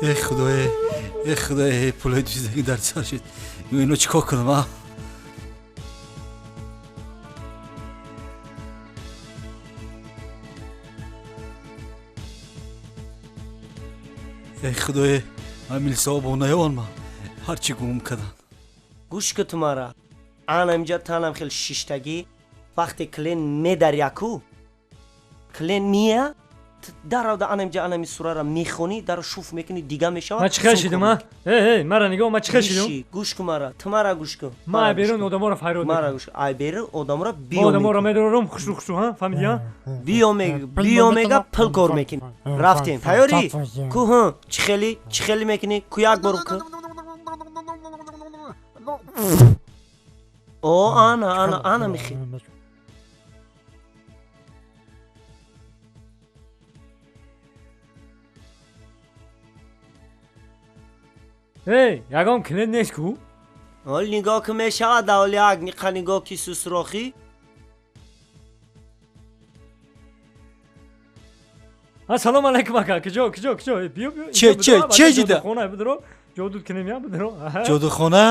E: Эй худое, эй худое, пулои дуздагӣ дар сар шуд. Ино чӣ кор кунам, а? Эй худое, ман милисаҳо бо наёван ман ҳарчи гум кардам.
D: Гӯш ку ту мара. Ана инҷа танам хел шиштагӣ, вақте клен медар яку, клен мия, Даравда анамҷа анами сурара мехонӣ, даро шуф мекунӣ, дига мешавад.
G: Ма чӣ хел шидум, а? Э, э, мара нигоҳ, ма чӣ хел шидум?
D: Гӯш кун мара, ту мара гӯш кун.
G: Ма ай берун одаморо файрод
D: мара гӯш. Ай берун одаморо биё.
G: Одаморо медорам, хушру хушру, ҳа? Фаҳмидӣ, ҳа?
D: Биё мега, биё мега, пул кор мекунӣ. Рафтем. Тайёрӣ? Ку ҳа, чӣ хели, чӣ хели мекунӣ? Ку як бор ку. О, ана, ана, ана мехи.
G: Эй, ягон клиент нест ку?
D: Ҳол нигоҳ ки мешавад, ҳол як ниқа нигоҳ ки сусрохӣ.
G: Ассалому алайкум ака, куҷо, куҷо, куҷо? Биё, биё.
E: Че, че, че ҷида?
G: Ҷодухона бидро, ҷодуд кунем я бидро.
E: Ҷодухона?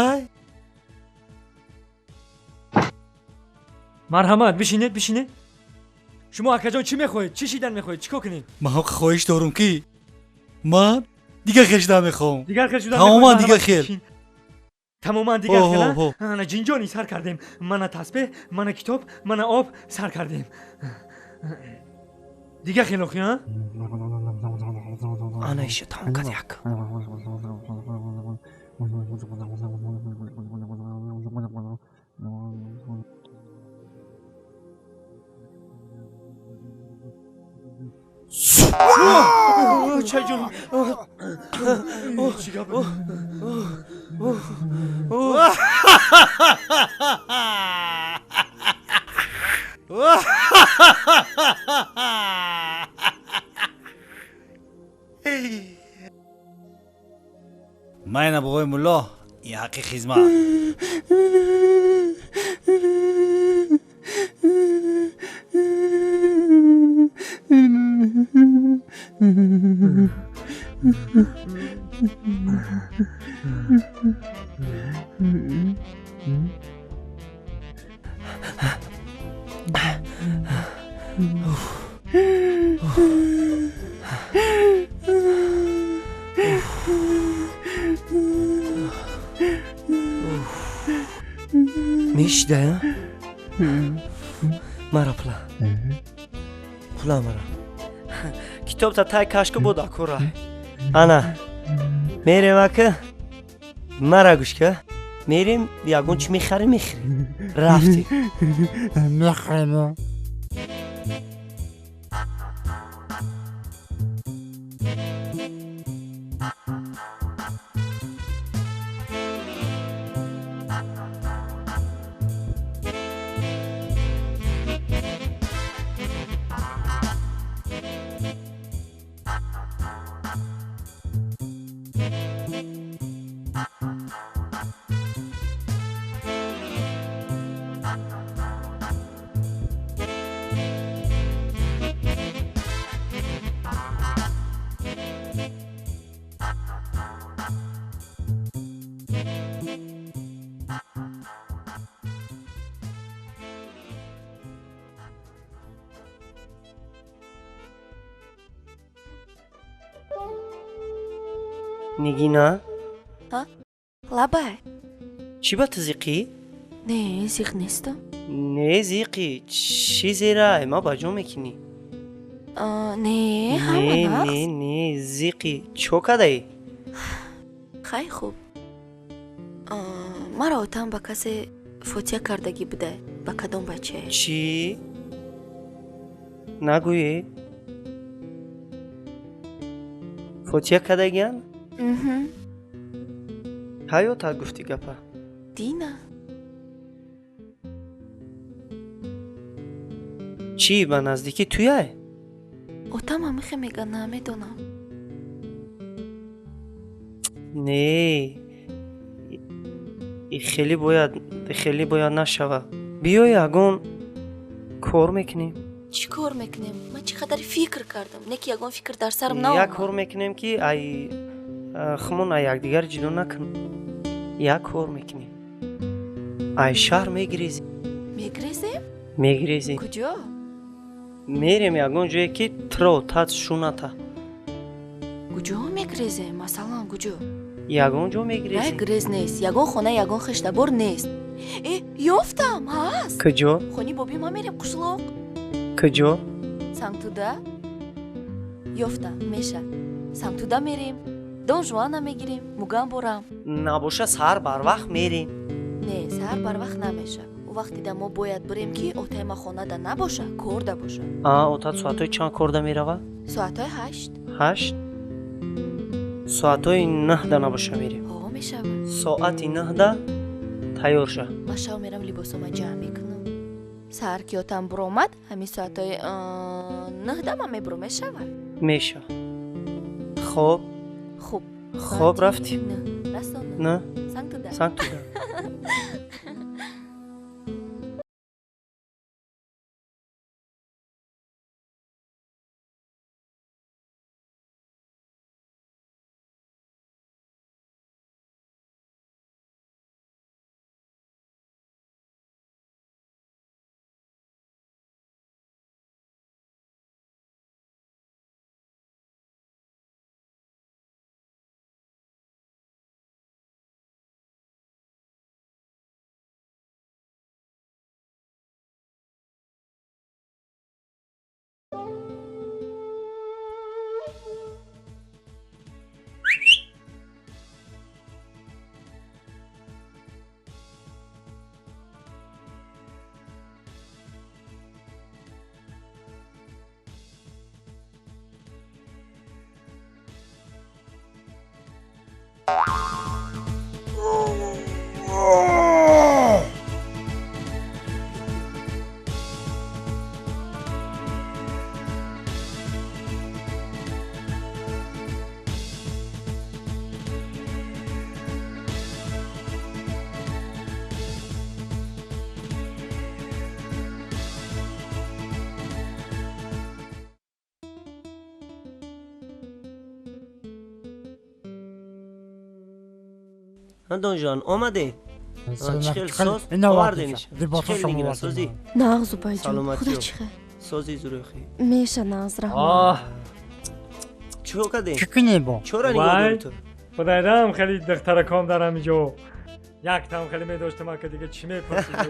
G: Марҳамат, бишинед, бишинед. Шумо акаҷон чӣ мехоҳед? Чӣ шидан мехоҳед? Чӣ кор кунед?
E: Ман ҳақ хоҳиш дорум ки ман дигар хел шудан мехоҳам.
G: Дигар хел шудан
E: тамоман дигар хел.
G: Тамоман дигар хел. Ана ҷинҷони сар кардем. Мана тасбеҳ, мана китоб, мана об сар кардем. Дигар хел охи, а?
D: Ана иша тамом кад як. Чайҷон.
E: Майна бобои мулло, ин ҳаққи хизмат.
D: Мешида, мара пула. Пула мара. Китобта тай кашку буд акура. Ана. Мерем ака. Мара гӯш ка. Мерем ягон чӣ мехарем, мехарем. Рафтем.
N: Мехарем.
D: Нигина?
F: Ҳа? Лабай.
D: Чӣ ба ту зиқӣ?
F: Не, зиқ нестам.
D: Не, зиқӣ. Чӣ зерай? Ма ба ҷо мекунӣ?
F: Не, ҳама нақс.
D: Не, не, зиқӣ. Чо кадаӣ?
F: Хай хуб. Маро отам ба касе фотиҳа кардагӣ буда. Ба кадом бачае?
D: Чӣ? Нагӯӣ? Фотиҳа кардагиан? Ҳаётат гуфтӣ гапа?
F: Дина.
D: Чӣ, ба наздикӣ туяй?
F: Отам ҳамихе мега, намедонам.
D: Не, хеле бояд, хеле бояд нашава. Биё ягон кор мекунем.
F: Чӣ кор мекунем? Ман чӣ қадар фикр кардам, не ки ягон фикр дар сарам наомад.
D: Як кор мекунем ки ай хумон ай якдигар ҷудо накунем. Як кор мекунем. Ай шаҳр мегирезем.
F: Мегирезем?
D: Мегирезем.
F: Куҷо?
D: Мерем ягон ҷое ки тро тат шуната.
F: Куҷо мегирезем? Масалан, куҷо?
D: Ягон ҷо мегирезем.
F: Рай гирез нест. Ягон хона, ягон хештабор нест. Э, ёфтам, ҳаст.
D: Куҷо?
F: Хони боби ма мерем қишлоқ.
D: Куҷо?
F: Сангтуда. Ёфта, меша. Сангтуда мерем, Дон Жуана мегирем, Муган борам.
D: Набоша саҳар барвақт мерем.
F: Не, саҳар барвақт намеша. Ӯ вақти да мо бояд бирем ки отаи ма хонада набоша, корда боша.
D: А, отат соатҳои чанд корда меравад?
F: Соатҳои 8.
D: 8? Соатҳои 9 набоша мерем.
F: Ҳо, мешавад.
D: Соати 9 тайёр ша.
F: Ма шав мерам либосома ҷамъ мекунам. Саҳар ки отам буромад, ҳамин соатҳои 9 ман мебурам, мешавад?
D: Мешавад. Хоб.
F: Хуб.
D: Хоб рафтем.
F: Расона.
D: На.
F: Сангтуда.
D: Сангтуда. Дон Жуан, омадед? Чӣ хел соз овардемиш? Чӣ хел нигина созӣ?
F: Нағз, Убайҷон, худо чӣ хел?
D: Сози зурӯхӣ.
F: Меша нағз, раҳмат.
D: Чӣ кардем?
N: Чӣ кунем бо?
D: Чора нигоҳ дорӣ ту?
G: Худайрам хеле духтараком дар ҳамиҷо. Яктам хеле медоштам, ака дига чӣ мепурсидӣ?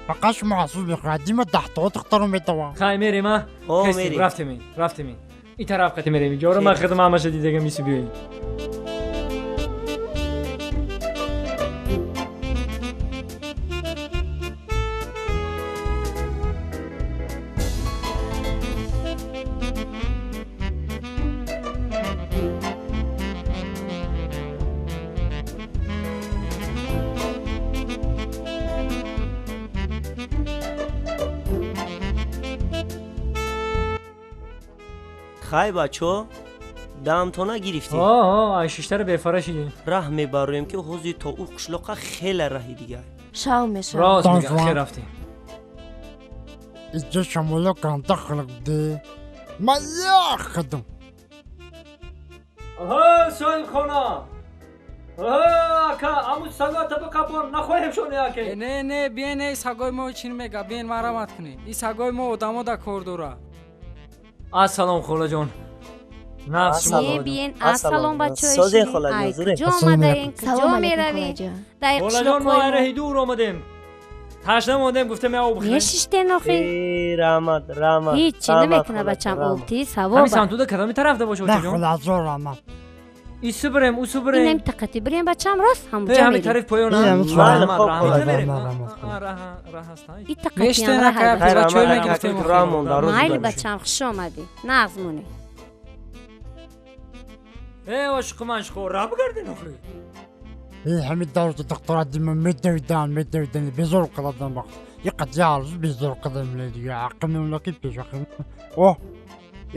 N: Фақат шумо ҳасуд мехӯрад, дима даҳто духтаро метавон.
G: Хай мерем, а? Хестем, рафтем, рафтем. И тараф қати мерем. Ҷора ман хидм ҳамаша дидага миси биёем.
D: Хай бачо, дамтона гирифтем.
G: Ҳо, ай шиштара бефара шидем.
D: Раҳ мебароем ки ҳозир то ӯ қишлоқа хеле раҳи дигар.
F: Шав мешавад.
G: Рост мегӯям, хел рафтем.
N: Иҷо шамоло канта хилқ де. Ман ях кардам.
G: Оҳо, соҳибхона. Оҳо, ака, аму сага табақабон нахоҳем шони аке.
O: Не, не, биен, эй сагои мо чин мега, биен марамат кунед. И сагои мо одамо да кор дора.
G: Ассалом холаҷон.
T: Биен, ассалом бачаҳои ширин. Ай куҷо омадаен, куҷо меравед? Дар
G: Холаҷон, мо айраҳи дур омадем. Ташна мондем, гуфтем я об бихӯрем.
T: Мешиштен охи?
D: Раҳмат, раҳмат.
T: Ҳеҷ намекуна бачам, обти савоб.
G: Ҳамин самтуда кадоми тарафда боша очаҷон?
N: Не, холаҷон, раҳмат.
G: Ису бирем, усу бирем.
T: Инам тақати бирем бачам, рост ҳамуҷа мерем.
G: Ҳамин тараф поён. Раҳмат, раҳмат. Раҳ ҳаст.
T: И тақатиам раҳ ҳаст. Майли бачам, хуш омадӣ. Нағз монӣ.
G: Э, ошиқи ман шуқо, раҳ бигардин охи.
N: Э, ҳамин даврда духтара дима медавидан, медавидан, безор кардам вақт. И қадя арзу безор кардам дига. Ақим мемлакит пеш ақим. О,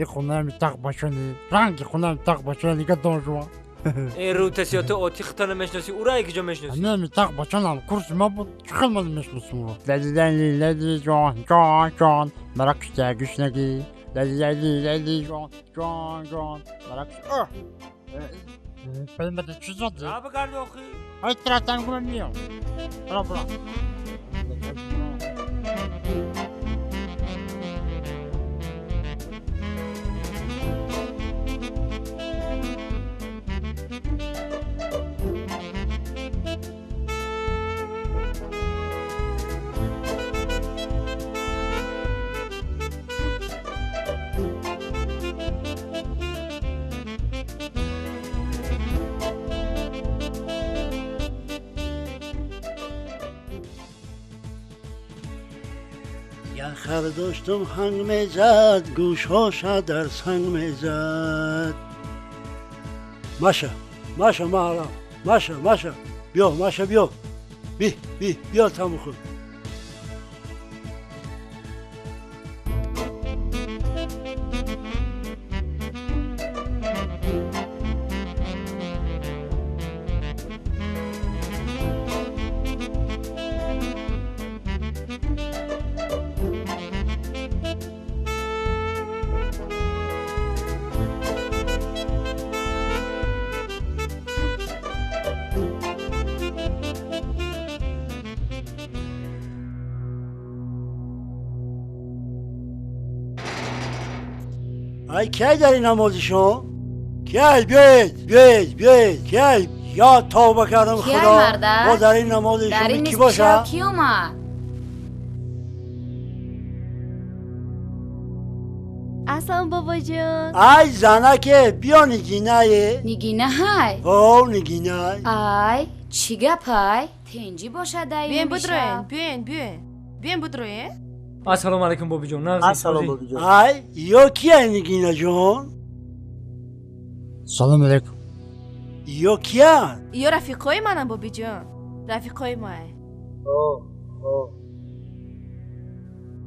N: и хонаами тақ бачани, ранги хонаами тақ бачани дига Дон Жуан.
G: Э, рӯтасиё ту отихта намешносӣ, ура якиҷо мешносӣ?
N: Не, ми тақ бачанам курси ма буд, чӣ хел ман мешносам уро? Лали, лали, лали, ҷон, ҷон, ҷон, мара кушта гушнагӣ. Лали, лали, лали, ҷон, ҷон, ҷон, мара кушта. Паймада чӣ задӣ?
G: Раҳ бигард охи.
N: Ай таратам гума миём. Бра, бра.
K: Я хар доштам ҳанг мезад, гӯшҳоша дар санг мезад. Маша, Маша, маҳрам, Маша, Маша, биё, Маша, биё. Би, би, биё там бихӯр. ای کی در این نمازی شما؟ کی بیایید بیایید بیایید کی یا توبه کردم خدا با در این نماز شما کی باشه؟
T: کی اومد؟
F: اصلا بابا جان.
K: ای زنکه بیا نگینه.
T: نگینه های؟
K: او نگینه.
T: ای چی گپ های؟ تنجی باشه دایی.
F: بیاین بدروین بیاین بیاین بیاین بدروین.
G: السلام علیکم بابی جان.
D: السلام بابی جان.
K: ای یا کیه نگینه جان؟
N: سلام علیکم.
K: یا کیه؟
F: یا رفیقای منم بابی جان، رفیقای ماه.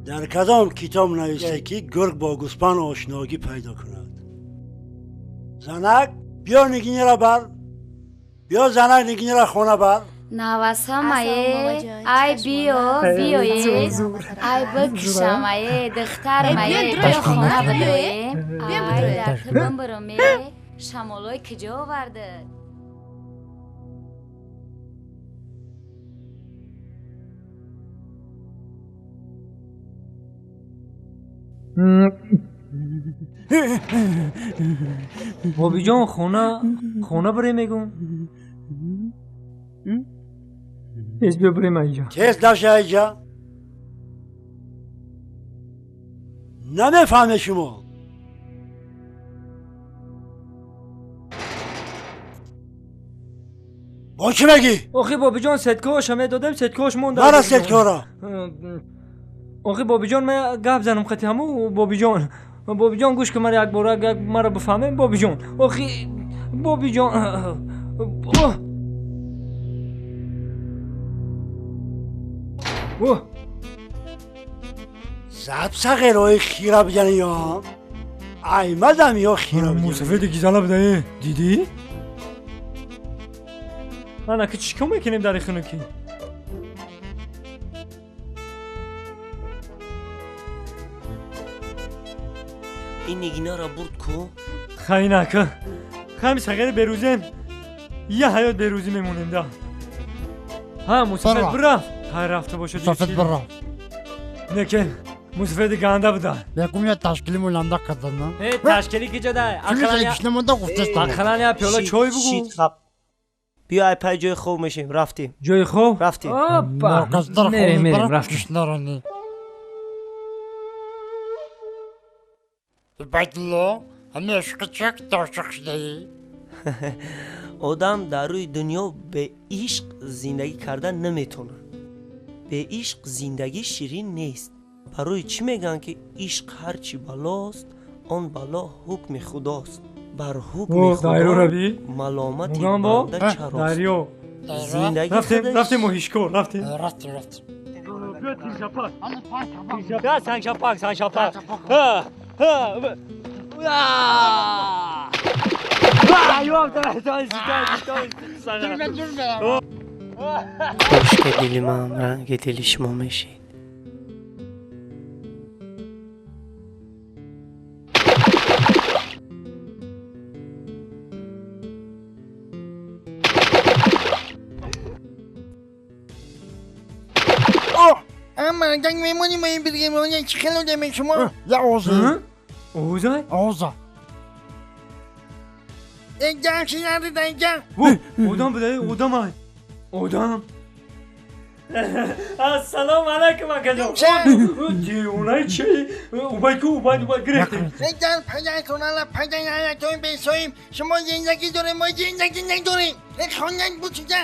K: در کدام کتاب نوشته که گرگ با گوسفند آشنایی پیدا کند؟ زنک بیا نگینه را بر، بیا زنک نگینه را خانه بر.
T: نواسمایه ای بیو بیوی ای بکشمایه دخترمایه بیا خونه بدوی ای در تبم برمی شمالای کجا آورده؟
G: بابی جان خونه خونه بری میگم تیز بیا بریم اینجا.
K: تیز نشه اینجا. نمیفهمه شما. با چی میگی؟
G: آخی بابی جان ستکاش همه دادم ستکاش مونده.
K: مرا ستکا را.
G: آخی بابی جان من گپ زنم خطی همو بابی جان. بابی جان گوش که مرا یک بار مرا بفهمه بابی جان. آخی بابی جان.
K: زب صغیرهای خیره بزنی یا ایمدم یا خیره بزنی.
G: موسفید گیزاله بده دیدی؟ انا که چیکار میکنیم در خنوکی؟
D: این نگینا را برد کو؟
G: خیلی نکن خیلی صغیر بروزیم یه حیات بروزی میمونیم ده. ها موسفید برفت. هر رفته باشه
N: موسفید برفت.
G: نکن موسفید گنده بوده.
N: یکم یه تشکیلی مولنده کردن نه؟
G: تشکیلی کی جدا؟ اقلا یه پیاله چای بگو.
D: بیا ای پای جای خوب میشیم رفتیم.
G: جای خوب؟
D: رفتیم.
G: میریم میریم رفتیم.
N: عبیدالله همه عشق چک عاشق شده ای؟
D: آدم در روی دنیا به عشق زندگی کردن نمیتونه. به عشق زندگی شیرین نیست. برای چی میگن که عشق هرچی بلاست آن بلا حکم خداست. بر حکم خدا ملامت بنده چراست. زندگی
G: رفتیم رفتیم موهیشکو رفتیم
N: رفتیم رفتیم.
G: بیا تیرشاپاک تیرشاپاک سنگشاپاک سنگشاپاک ها ها
D: خوش که دلی من رنگ دلی شما میشید.
N: اما جنگ میمونی ما این برگه چی خیلی دمه شما؟ یه اوزه
G: اوزه؟
N: اوزه اینجا چی ندید اینجا؟
G: اودم بوده اودم های اودم السلام علیکم اکا جان. دیوانه چی؟ اوبای کو اوبای اوبای گرفتیم.
N: اینجا پدر کنالا پدر توی بیسویم شما زندگی داریم ما زندگی نداریم. خانه بود چیزا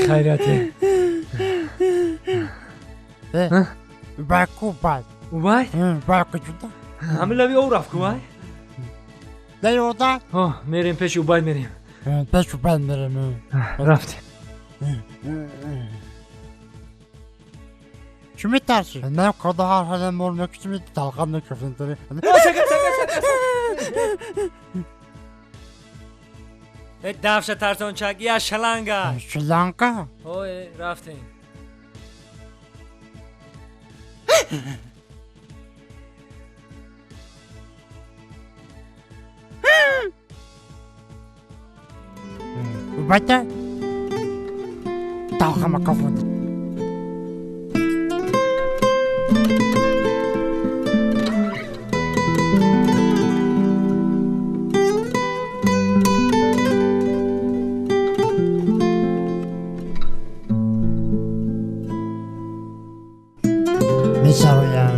G: Хайрате.
N: Баку бад.
G: Убайд?
N: Баку чуда.
G: Ҳамин лави ов рафт ку вай?
N: Дай ода?
G: Ҳо, мерем пеши Убайд мерем.
N: Пеш Убайд мерем.
G: Рафтем.
N: Чӣ метарсӣ? Ман кода ҳар ҳала мор мекушем, талқам мекушем.
G: Э, дафша тарсончак, я шаланга.
N: Шаланга?
G: Ой, рафтем.
N: Убайда? Талқама кафонда. Месароям.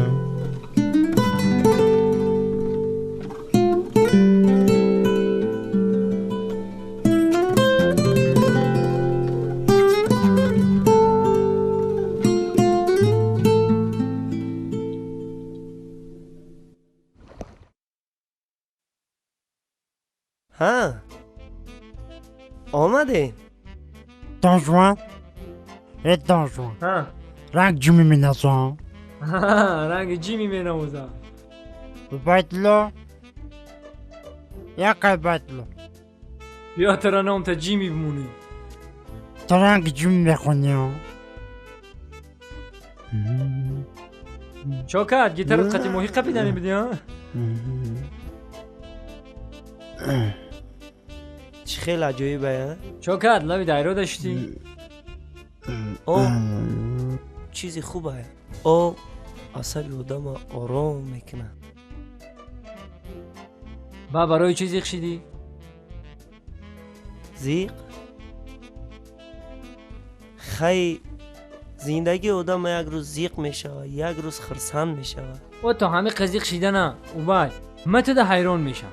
D: Ҳа, омадем.
N: Дон Жуан, э Дон Жуан. Ранг ҷими меназон.
G: Ранги ҷими менавозам.
N: Убайдулло, якай Убайдулло.
G: Биё тара номта ҷими бимонӣ.
N: Ту ранги ҷими мехонӣ.
G: Чо кард? Гитарат қати моҳӣ қапида мебудӣ, а?
D: Чӣ хел аҷоиб а?
G: Чо кард? Лави дайро даштӣ?
D: О, чизи хуб а. Об асаби одама ором мекунад.
G: Ба барои чӣ зиқ шидӣ?
D: Зиқ? Хай, зиндагии одама як рӯз зиқ мешавад, як рӯз хирсанд мешавад.
G: О, то ҳамин қизиқ шидана, Убай, ман туда ҳайрон мешам.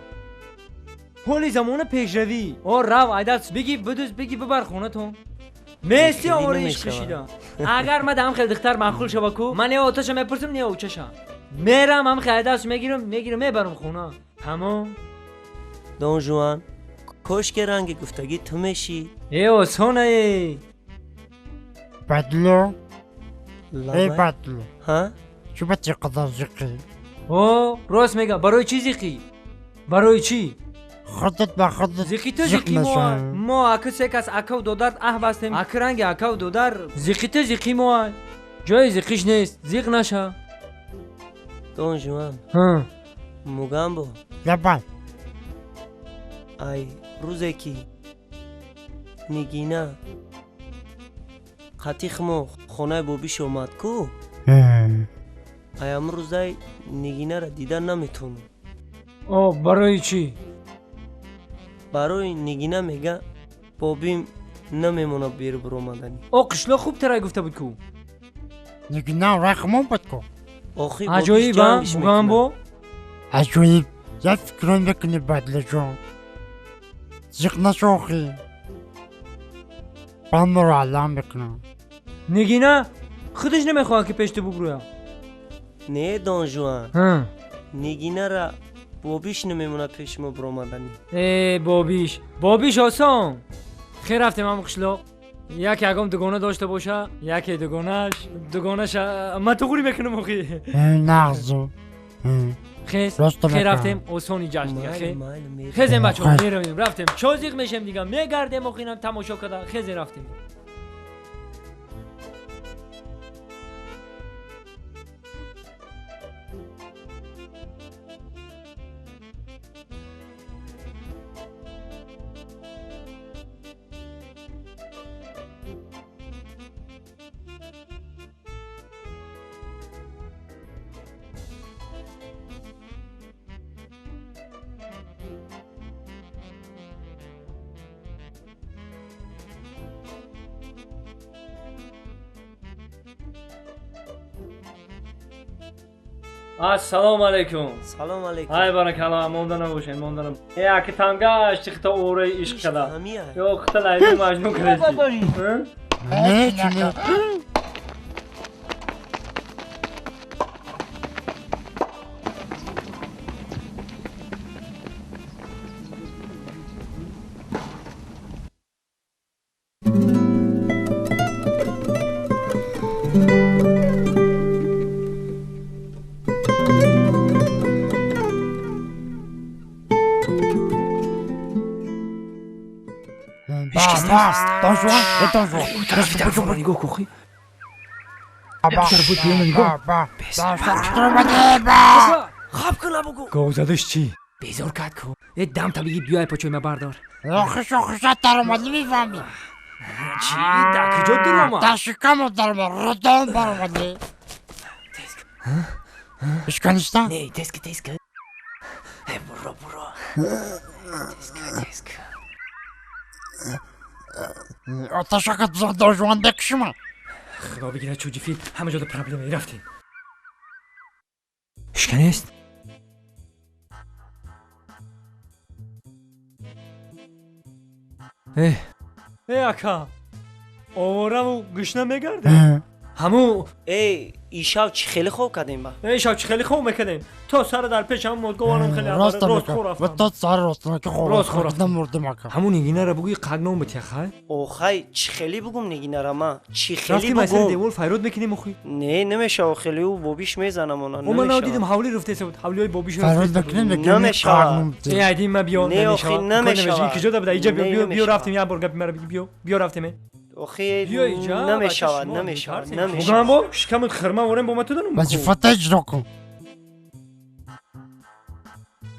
G: Ҳоли замона пешравӣ. О, рав, айдаст бигӣ, бидуз, бигӣ, бибар хонатон. Мести омори ишқ шида. Агар ман ҳам хел духтар маъқул шава ку, ман не оташа мепурсам, не очаша. Мерам ҳам хел айдаст мегирам, мегирам, мебарам хона. Тамом.
D: Дон Жуан, кошке ранги гуфтагӣ ту мешӣ.
G: Э, осона э.
N: Бадло. Э, Бадло.
D: Ҳа?
N: Чӣ ба чӣ қадар зиқӣ?
G: О, рост мега, барои чӣ зиқӣ? Барои чӣ?
N: Худат ба худат
G: зиқи ту зиқи мо. Мо аку се кас акав додар аҳ бастем. Аку ранги акав додар зиқи ту зиқи мо. Ҷои зиқиш нест, зиқ наша.
D: Дон Жуан.
G: Ҳа.
D: Мугамбо.
N: Лабай.
D: Ай, рӯзе ки Нигина қатиқ мо хонаи бобиш омад ку, ай ҳамун рӯзай Нигинара дида наметавонам.
G: О, барои чӣ?
D: Барои Нигина мега бобим намемонад беру биромаданӣ.
G: О, қишлоқ хуб тарай гуфта буд ку.
N: Нигина рахмон буд ку.
D: Охи,
G: аҷоиб, а, Мугамбо?
N: Аҷоиб. Як фикрон мекунӣ, Бадлоҷон. Зиқ нашо охи. Бамро алам мекунам.
G: Нигина худаш намехоҳад ки пеш ту бубурӯяд.
D: Не, Дон Жуан.
G: Ҳа.
D: Нигинара бобиш намемонад пеши мо биромаданӣ.
G: Э, бобиш бобиш осон. Хе, рафтем ҳам қишлоқ, яке ягон дугона дошта боша, яке дугонаш дугонаша ма туғри мекунам охи.
N: Нағзу.
G: Хез, хе, рафтем, осони ҷашн дига. Хе, хезем, бачаҳо, меравем, рафтем, чозиқ мешем дига, мегардем охинам тамошо када. Хезе, рафтем. Ассалому алайкум.
D: Салом алайкум.
G: Ай, баракалло, монда набошед, монда набошед. Э, аки танга ишти ораи ишқ када. Ё хита Лайли Маҷнун кардести.
N: Не, чӣ?
J: Нигоҳ кун, хи.
D: Хаб кун, набугу.
G: Говзадаш чӣ?
J: Безор кард ку. Э, дам табиги, биёй, почои ма бардор.
N: Охиш, охиша даромад, намефаҳмӣ.
J: Чӣ? Дар куҷо дуромад?
N: Дар шикамот даромад, рудон баромадӣ. Ишканиста?
J: Не, теска, теска. Э, буро, буро. Теска, теска.
N: Оташакат бизон дожван бекушима.
G: Худо бигирад, чӯҷи фил, ҳама ҷода проблема. Рафтем. Ишканест? Э, э, ака, овораву гушна мегардем. Ҳаму
D: Э, ишав чӣ хеле хоб кардем ба?
G: Э, ишав чӣ хеле хоб мекардем. То сара дар пеш ҳамун модгованам хеле
N: Рост
G: рост хор рафтам.
N: То сара рост ки хор.
G: Рост хор рафтам.
N: Мурдим, ака.
G: Ҳамун Нигинара бугӯи, қагном битя, хай?
D: Охай, чӣ хеле бугум Нигинара ма? Чӣ хеле
G: Рафтем, айсари
D: бугум?
G: девор файрод мекунем охи.
D: Не, намешава, хеле ӯ бобиш мезанам она.
G: О, ман нав дидам, ҳавли рафтеса буд, ҳавлиҳои бобиш.
N: Файрод мекунем, мекунем.
D: Намешава.
G: Э, айдин ма биё.
D: Не, охи, намешава.
G: Киҷо да буда? Иҷа биё,
D: Не,
G: биё, биё,
D: намешава.
G: рафтем, як бор гапи мара биги, биё, биё, рафтем. Э.
D: Охи,
G: Биё иҷа,
D: намешава,
G: бача, шумо
D: намешава,
G: метарсед.
D: намешава.
G: Мугам бо шикамут хирма ворем бо ма ту данум.
N: Вазифата иҷро кун.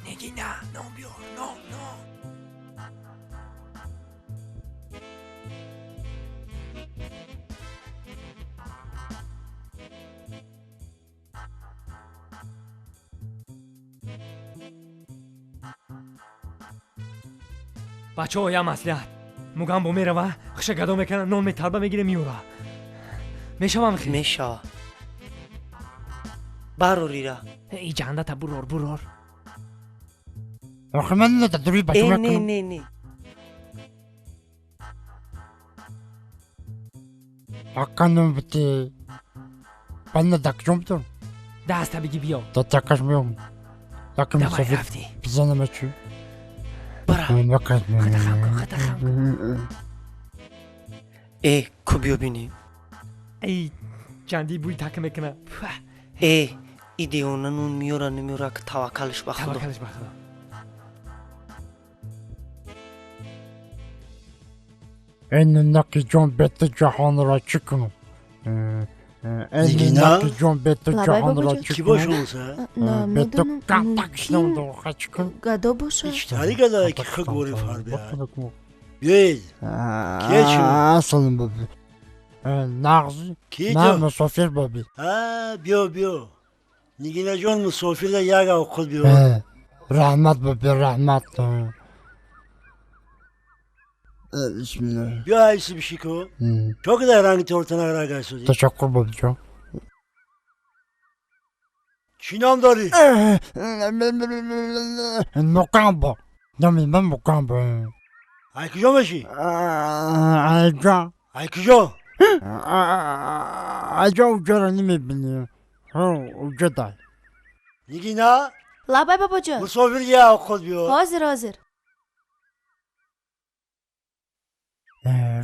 J: Нигина, нон биёр, нон, нон.
G: Бачаҳо, як маслиҳат. Мугамбо мерава, хуша гадо мекана, нон металба, мегире, меёра. Мешавам хе?
D: Мешава. Барорира.
J: Э, ҷандата бурор, бурор.
N: Охи, ман не дадури
D: Э,
N: бача
D: не,
N: мекунам.
D: не, не.
N: Ака, нон бити. Банна дакчом ту.
J: Даста биги, биё.
N: То такаш меом. Яким
J: Давай,
N: мусофир.
J: рафтӣ.
N: Бизанам чӣ?
D: Бара. Э, ку, биё бинем.
G: Эй, ҷанди бӯи така мекуна.
D: Э, и девона нун меёра, намеёра, ки таваккалш ба Худо.
G: Таваккалш ба Худо.
N: Эй, нунаки ҷон, бети ҷаҳонро чӣ кунам? Эй,
K: Нигина?
N: нунаки ҷон, бети
F: Лабай,
N: ҷаҳонро
F: бобоҷон.
N: чӣ
K: Ки
N: кунам?
K: бошонса?
N: Бети
F: Намедонам,
N: камтак
F: мумкин
N: шинам, чӣ кунам?
F: гадо бошад.
K: Ичтари гадае ки хӯк бори фарбиҳад. Биёед. Кие шумо?
N: Ассалом, боби. Нағзи.
K: Ки
N: Ман
K: ҷо?
N: мусофир, боби.
K: Ҳа, биё, биё. Нигинаҷон, мусофирда як авқот биё.
N: Раҳмат, боби, раҳмат. Бисмилла.
K: Биё, айси бишико. Чо кадай ранги тортанак рагайсодӣ?
N: Ташаккур, бобиҷон.
K: Чӣ ном дорӣ?
N: Мукамбо. Номи ман Мукамбо.
K: Ай куҷо мешӣ?
N: Айҷа.
K: Ай куҷо?
N: Айҷа, уҷаро намебинӣ. Уҷа дай.
K: Нигина?
F: Лабай бобоҷон.
K: Мусофир я овқот биёр.
F: Ҳозир, ҳозир.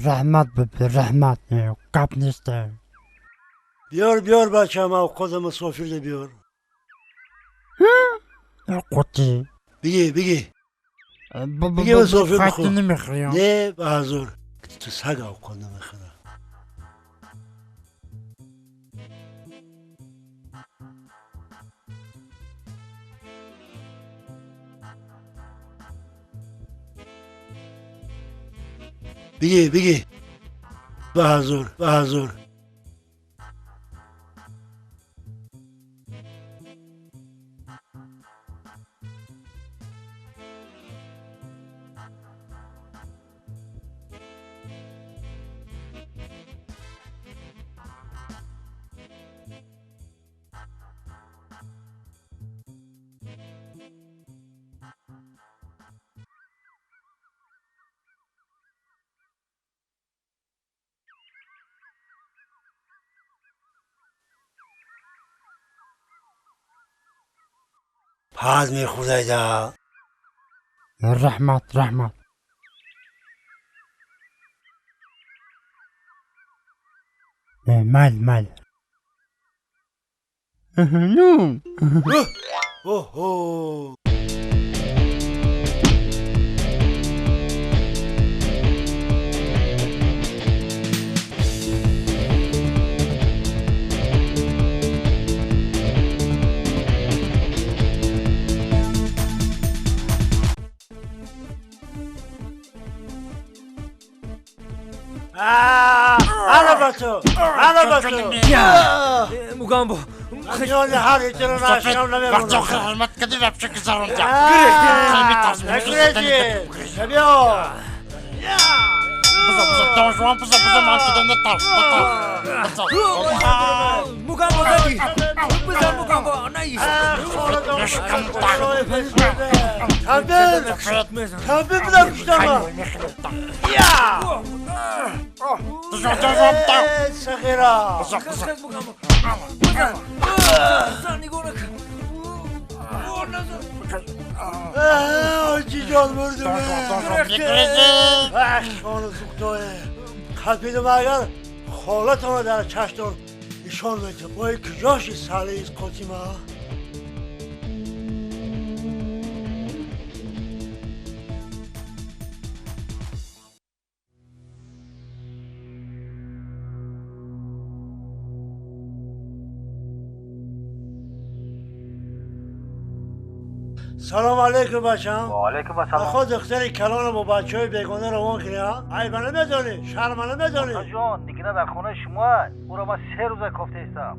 N: Раҳмат биби, раҳмат. Гап нест.
K: Биёр, биёр бачам, овқота мусофирда биёр.
N: Қути.
K: Биги, биги. Биги мусофир бихӯр.
N: Намехӯрям.
K: Не, ба ҳазур. Ту саг овқот намехӯра. Биги, биги. Ба ҳазур, ба ҳазур. Паз мехӯрдайда.
N: Раҳмат, раҳмат. Майли, майли. Ну.
K: Оҳо. Ана бачо, ана бачо.
G: Мугамбо.
K: Миёни ҳар ичиро нашинам намемонам.
N: Вақти охир ҳурмат кардӣ вообще гузаронда.
K: Нагурезӣ. Биё.
N: Бизо, бизо, Дон Жуан, бизо, бизо, ман шудам, натарс, натарс. Бизо.
G: Мугамбо зади. Бизан Мугамбо, наист.
K: Камбир! Камбир бидам куштама. Я!
N: Бизо, Дон Жуан, бизо.
K: Сағира.
N: Бизо, бизо.
K: Чиҷон мурдум. Шону сухтое. Қапидум агар холатонро дар чаштон нишон метиҳам. Вой куҷоши сализ Қотима? Салом алейкум бачам.
E: Ва алейкум ассалом.
K: Худ духтари калонро бо бачаҳои бегона равон кунӣ, а? Айба намедонӣ, шарма намедонӣ.
E: Ҷон, Нигина дар хонаи шумо аст. Ӯро ман 3 рӯза кофта истам.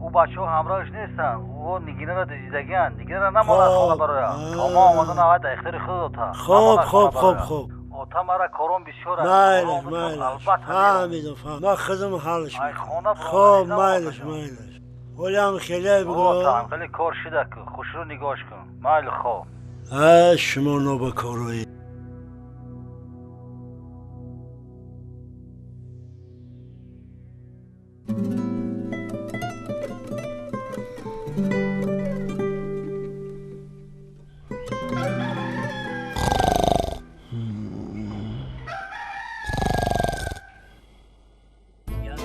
E: Ӯ бачаҳо ҳамроҳаш нестанд. Ӯ Нигинаро дидагианд. Нигинаро намонад хона бароям. То мо омадан аввал дар ихтиёри худ ота.
K: Хоб, хоб, хоб, хоб.
E: Ота мара кором бисёр аст.
K: Майлаш, майлаш. Фаҳмидам, фаҳмидам. Ман худам ҳаллаш мекунам. Хоб, майлаш, майлаш. Ҳолиам хеле бигӯ.
E: Ота, хеле кор шида ку. Хушрӯ нигоҳш кун. Майли хоб.
K: Шумо нобакороӣ.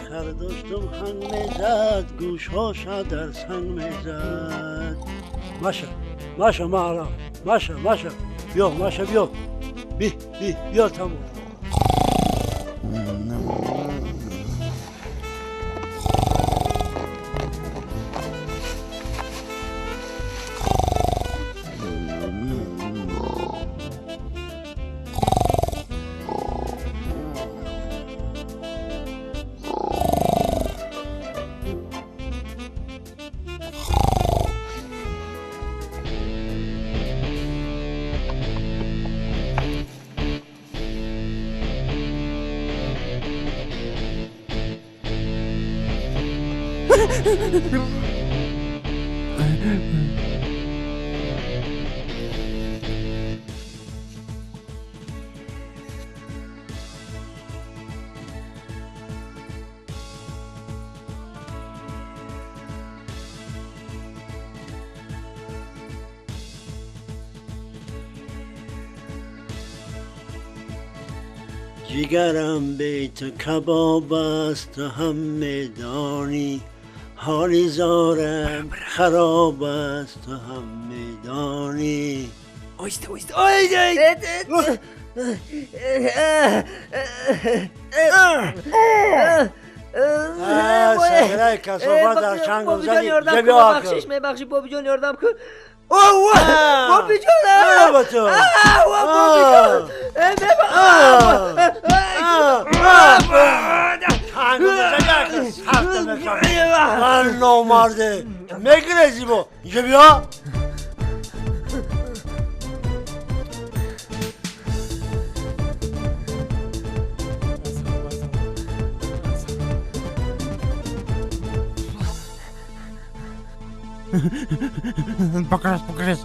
K: Хар доштум ханг мезад, гӯшҳоша дар санг мезад. Маша, Маша, маҳрам, Маша, Маша, биё, Маша, биё. Би, би, биё тамом. ҷигарам бе ту кабоб аст, ту ҳам медонӣ. Ҳоли зорам хароб аст, ту ҳам медонӣ.
B: Оҳиста, оҳиста, оҳиста.
K: Саграи касофат дар чангом задӣ.
B: Бахшиш, мебахши, бобиҷон, ёрдам кун. Бобиҷон, бобиҷон.
K: Ман номарде мегирезӣ бо инҷо биё. Покажись, покажись.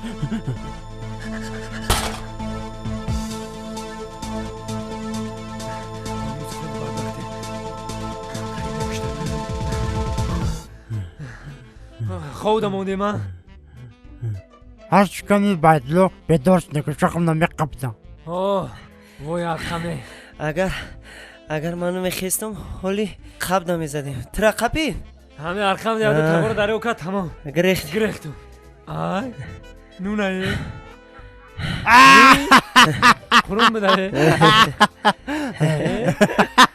G: Хоб дамондем, а?
N: Ҳар чӣ ками байдло бедор шуд, шохам намеқапидам.
G: О, вой арқаме.
D: Агар ману мехестам, ҳоли қаб намезадем. Тура қапӣ?
G: Ҳами арқам яду табора дарё кард, тамом.
D: Гирехт.
G: Гирехту. Ай, нунае. Хурум бидае.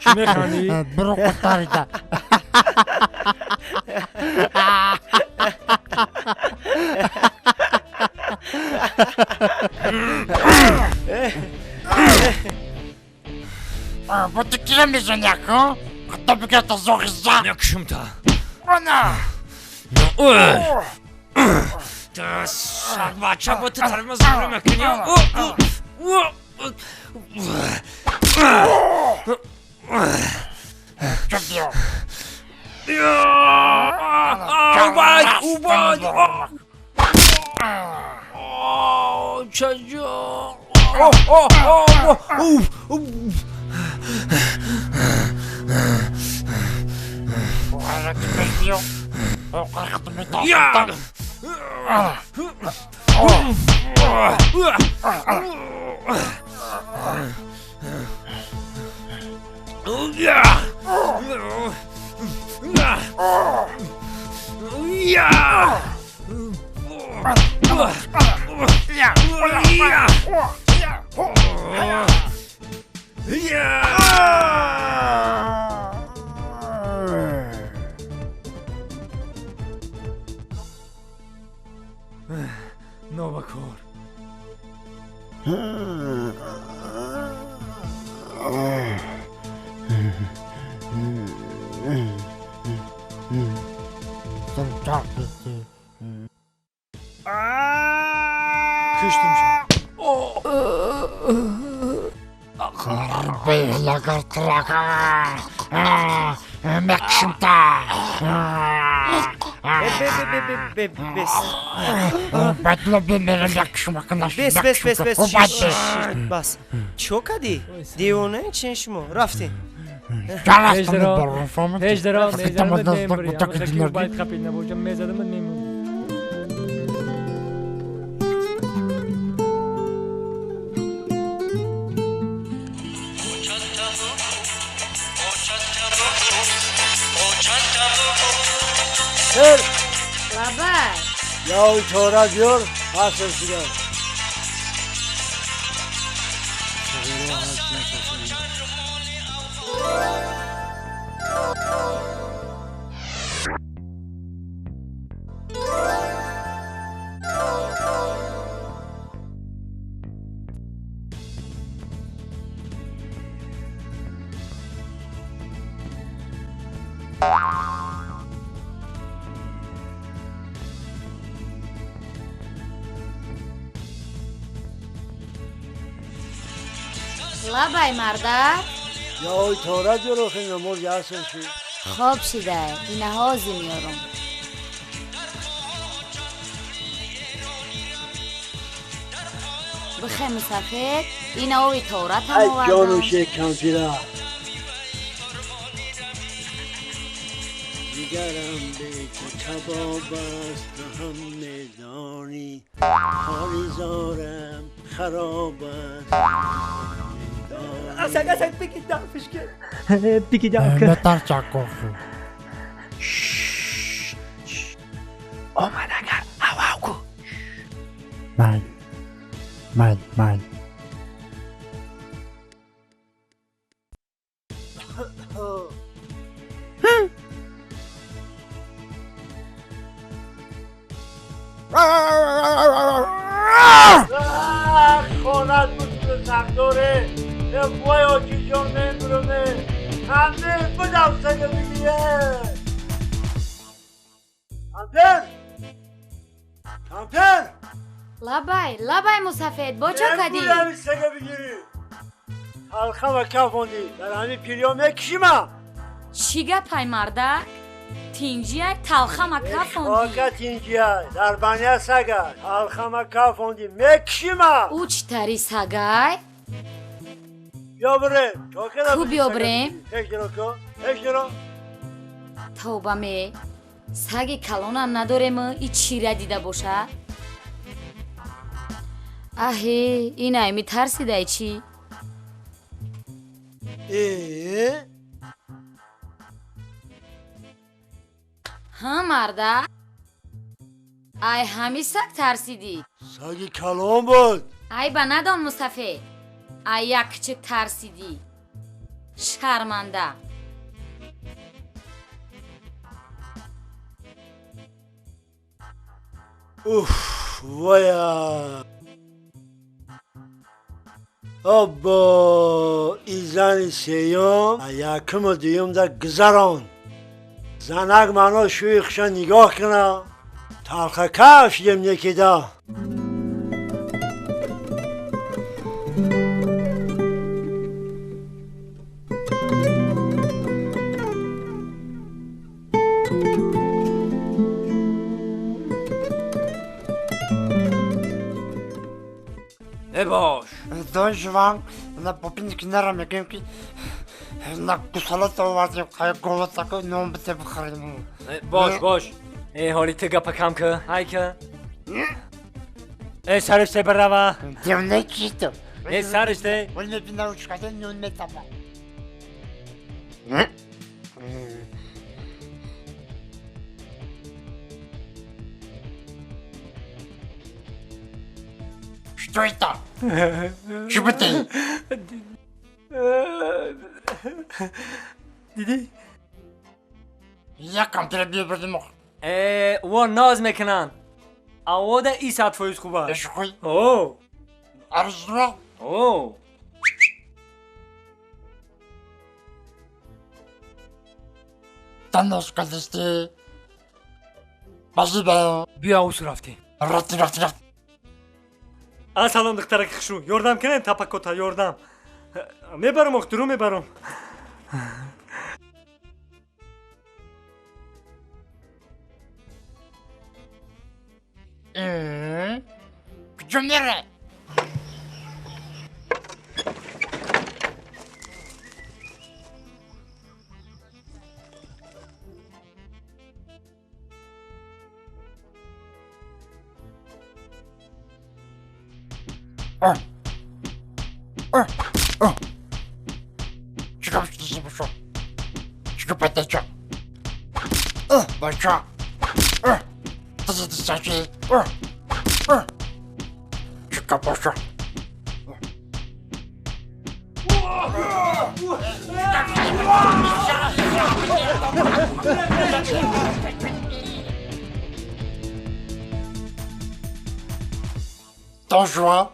G: Чӣ механдӣ?
N: Биро қутарида. Бо ту кира мезанӣ, ако? Хато бигирта зоғиза.
G: Якшумта.
N: Ана!
G: Бача, бо ту тарма зур мекунӣ. Убайд, убайд. Чаҷон. Нобакор. Куштум.
D: Бес, бес, бес, бес, бас. Чо кардӣ? Девона чин шумо? Рафтем.
G: Ҳеҷ дара мезанам, мемурӣ. Байд қапид набошам, мезадам, мемурӣ.
T: Лабай.
K: Я чора биёр, аср шуда.
T: Лабай, мардак.
K: Я чора биёр, охи намоз аср шуд.
T: Хоб шидай, ина ҳози меёрам. Бихе мусафед, ина ови торатам
K: Ай
T: овардам.
K: ҷону шекампира. Ҷигарам бе ту кабоб аст, ту ҳам медонӣ. Ҳоли зорам хароб аст, ту ҳам медонӣ.
B: Асак, асак, бигӣ дафш ки. Бигӣ даф ки.
N: Метарчак охи.
B: Омад агар, ҳав ҳав ку.
N: Майли, майли, майли.
K: خونت بود سرداره وای آجی جان نمیرمه همه بدم سگه بگیه کمپر کمپر
T: لبای لبای مسافد با چه کدی؟
K: نمیرم سگه بگیری حلقه و کفوندی در همین پیریا میکشیم.
T: چی گپای مردک؟ تینجیای талхама кафонди.
K: Ока тинҷиай дар баня сага талхама кафонди мекшима.
T: Ӯ чӣ тари сагай?
K: Биё бирем.
T: Ку биё бирем?
K: Пеш диро ку, пеш диро.
T: Тавба ме, саги калонам надорем, и чира дида боша? Аҳе, инай митарсидай чӣ?
K: Э?
T: Ҳа марда? Ай ҳами саг тарсидӣ?
K: Саги калон буд.
T: Ай ба надон мусафед. Ай як кичик тарсидӣ. Шарманда.
K: Уф, вая. Оббо, и зани сеюм, якуму дуюмда гузарон. Занак мано шӯи хуша нигоҳ кунам. Талхакаш дем некида.
H: Э бош.
N: Дон Жуан, на попинки нара мегӯем ки на гусалата овардем, говатако нон бите бихӯрем.
G: Бош, бош. Э, ҳоли ту гапа кам ки, ҳай ки. Э, сариште бирава.
N: Девне чито.
G: Э, сариште.
N: Вол мебина ручката нон метаба. Что это? Чӣ буди?
G: Дидӣ?
N: Як кампира биёбурдем.
G: Э, во ноз мекунанд. Авода и 100% хуб аст.
N: Шухӣ?
G: О.
N: Арзура?
G: О.
N: Таноз кардисти. Спасибо.
G: Биё усу рафтем.
N: Рафтем, рафтем, рафтем.
G: А салом духтараки хушрӯ. Ёрдам кунем тапакота, ёрдам. Мебарам ох, дуру мебарам.
N: Куҷо мере? Дон Жуан,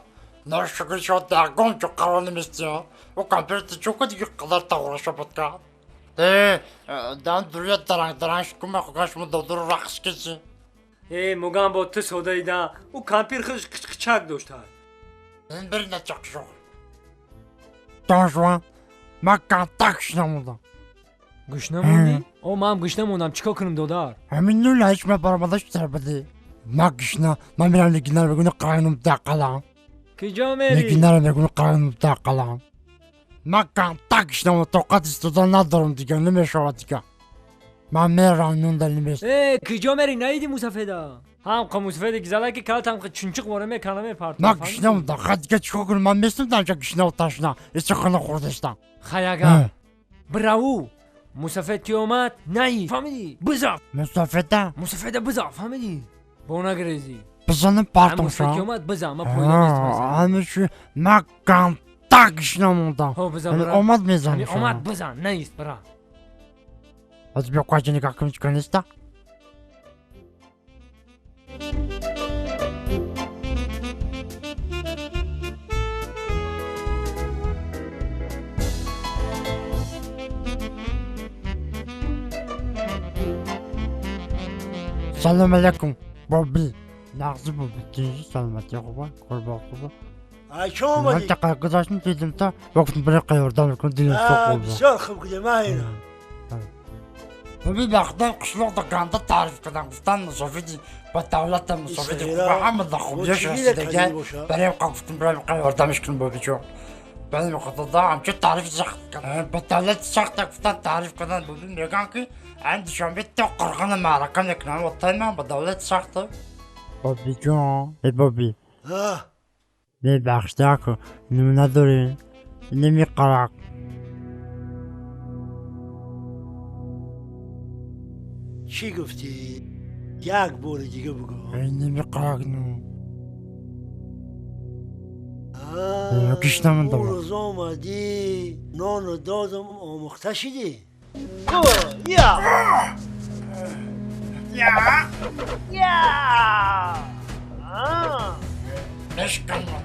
N: ношукришо дагон чоқарон мистиё, о компютер чоко диги қадар тағораша будка. Э, дан дурия даранг даранг шукума хукаш му додур рақс киси.
G: Э, мугам бо ту содаида, ӯ кампир худаш қичқичак дошта.
N: Ин бир начақшо. Дон Жуан, ма кантак гушна мондам.
G: Гушна мондӣ? О, ман гушна мондам, чӣ кор кунам, додар?
N: Ҳамин нул ҳеч ма баромада шуда буди. Ма гушна, ма мерам нигинар мегӯни қаранум дақалам.
G: Киҷо мери?
N: Нигинар мегӯни қаранум дақалам. Ма кантак гушна мондам, тоқат истода надорам дигар, намешавад дигар. Ман мерам нун дар немест.
G: Э, куҷо мери? Наиди мусафеда? Ҳам қа мусафеди гизала ки калат ҳам чунчуқ вора мекана мепарта.
N: Ман гушнам да, ха дига чикор кунам? Ман местам дамча гушнаву ташна. Исо хона хӯрдастам.
G: Хаяга. Бираву. Мусафед ки омад, наи. Фаҳмидӣ? Биза.
N: Мусафеда?
G: Мусафеда биза, фаҳмидӣ? Бо нагрезӣ.
N: Бизанам партом
G: ша. Ки омад биза, ма пойда нестам.
N: Ҳамиши ма ганда гушна мондам.
G: Хо биза бира.
N: Омад мезанам.
G: Омад биза, наист бира.
N: Аз биё қаҷа нигоҳ кунем чикор неста? Салом алейкум, Боби. Нағзи Боби, тинҷи саломатӣ хуба, қурбон хуба.
K: Ай, чо омадӣ?
N: Ман тақа гузаштам дидим та, гуфтам бира қа ёрдам мекунам, дилам соқ буд.
K: Бисёр хуб кудӣ, ман
N: Боби бахтан қишлоқда ганда таъриф кардам, гуфтан мусофиди ба давлата мусофиди хуба, ҳама да хубиёш расидага. Барем қа гуфтам бира қа ёрдамш кунам Бобиҷон. Бале худода ҳамчун таъриф сахт кардам. Ба давлати сахта гуфтан таъриф кардан Боби мегӯям ки ан Душанбе то қурғона маърака мекунам, отаи ман ба давлати сахта. Бобиҷон, э Боби. Мебахшед аку, ним надорем, намеқарак.
K: Чӣ гуфтӣ? Як бори дига бугӯ.
N: Намеқарак ну. Гушна мондам.
K: Он рӯз омадӣ, нонро додам, омӯхта шидӣ? Я!
N: Я! Я! Мешканам.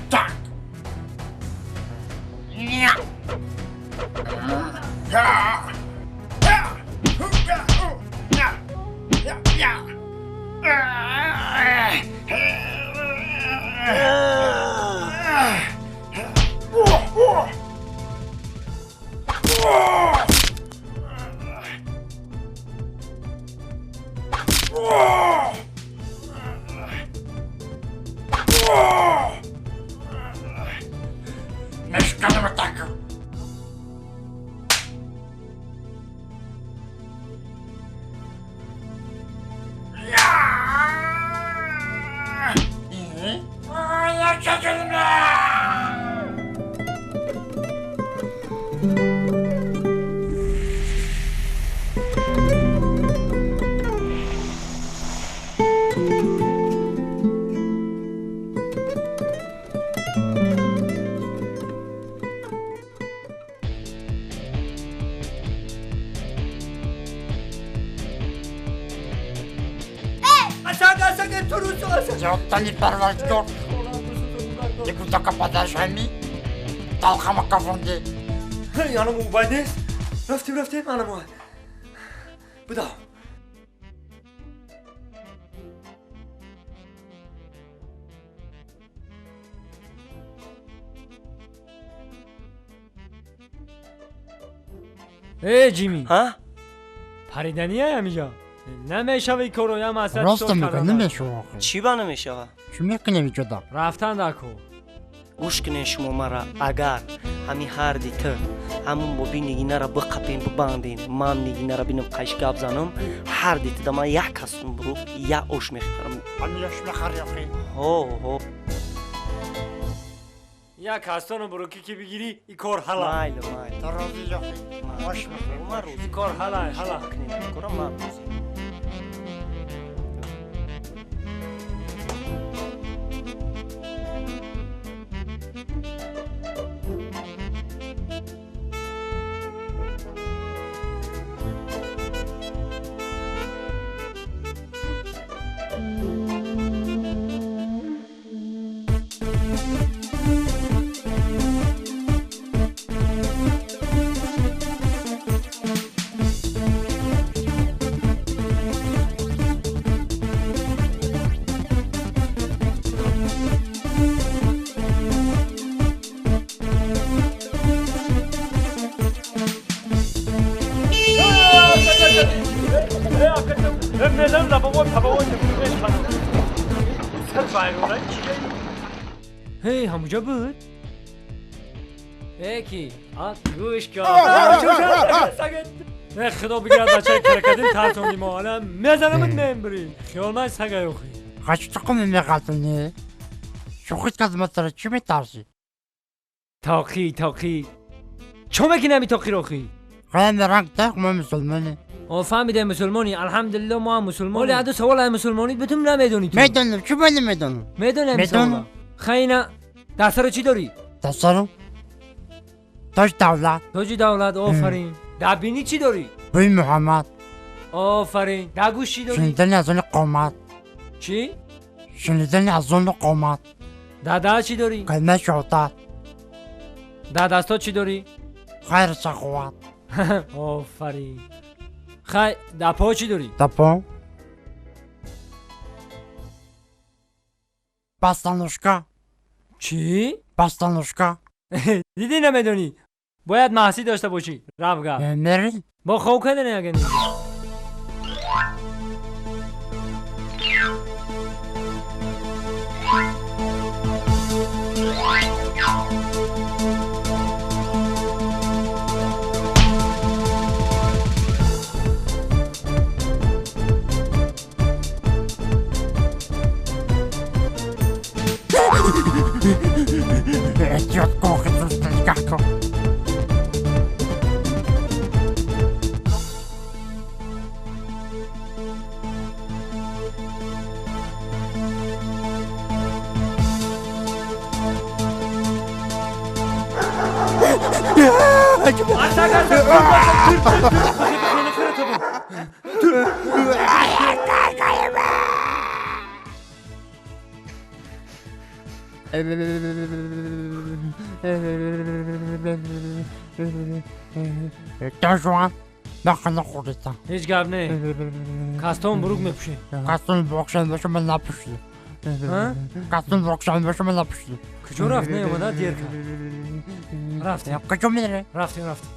N: Так. Я! Я! Я! Я! Мешканам так. Зоттани парвардигор, дигутака падашами, талхама кафонди.
H: Янам убай нест. Рафтем, рафтем, анам. Бидав.
G: Э, Ҷими.
D: Ҳа?
G: Паридания ҳамиҷа. Намешава коро, я масъала.
N: Рост мегӯ, намешава.
D: Чӣ ба намешава?
N: Чӣ мекунем иҷода?
G: Рафтан дако.
D: Гӯш кунед шумо мара, агар ҳами ҳарди ту ҳамун боби нигинара биқапем, бибандем, ман нигинара бинам қайш гап занам, ҳарди туда ман як касум бурук, як ош мехӯрам.
N: Ҳами ош мехӯри охи?
D: Ҳо, ҳо.
G: Як кастону бурукӣ ки бигирӣ, и кор ҳала.
D: Майли, майли.
N: Ту розӣ охи? Ош мехӯри?
D: Ман розӣ.
G: И кор ҳала, ҳала.
D: Кора ман розӣ.
G: Эй, ҳамуҷа буд? Э ки? А, гӯш кун. Не худо бигирад бачаи крокодил тарсонди мо. Ала мезанамат мембри. Хиёл май сага ёхи.
N: Хач тукум меғалтони. Шӯхит кардам тара чӣ метарсӣ?
G: Тоқӣ, тоқӣ. Чо мекунӣ ҳами тоқиро охи?
N: Хеле ранг тақ мо мусулмонӣ.
G: О фаҳмидем мусулмонӣ. Алҳамдулилло мо ҳам мусулмонӣ. Оли аду савол ай мусулмонит битум намедонӣ ту.
N: Медонам, чӣ ба намедонам?
G: Медонӣ ҳами савола? Хайна дастаро чӣ дорӣ?
N: Дастаро? Тоҷ давлат.
G: Тоҷи давлат, офарин. Дар бинӣ чӣ дорӣ?
N: Бӯи Муҳаммад.
G: Офарин. Дар гӯш чӣ дорӣ?
N: Шунидани азони қомат.
G: Чӣ?
N: Шунидани азони қомат.
G: Дар даҳ чӣ дорӣ?
N: Калимаи шаҳодат.
G: Дар дастҳо чӣ дорӣ?
N: Хайру саховат.
G: Офарин. Хай, дар по чӣ дорӣ?
N: Дар по? Пастанушка.
G: Чӣ?
N: Пастанушка.
G: Дидӣ намедонӣ? Бояд маҳсӣ дошта бошӣ. Рафт гап.
N: Мерӣ?
G: Бо хоб кардани агар не.
N: Эҳтиёт кун, хисуста нигаҳ кун. Дон Жуан, ман хана хӯрдистам.
G: Ҳеҷ гап не. Кастон бурук мепӯшем.
N: Кастон бурукшан боша ман напӯшидам. Кастон бурукшан боша ман напӯшидам.
G: Куҷо рафт? Не омада дер кард. Рафтем.
N: Куҷо мере?
G: Рафтем, рафтем.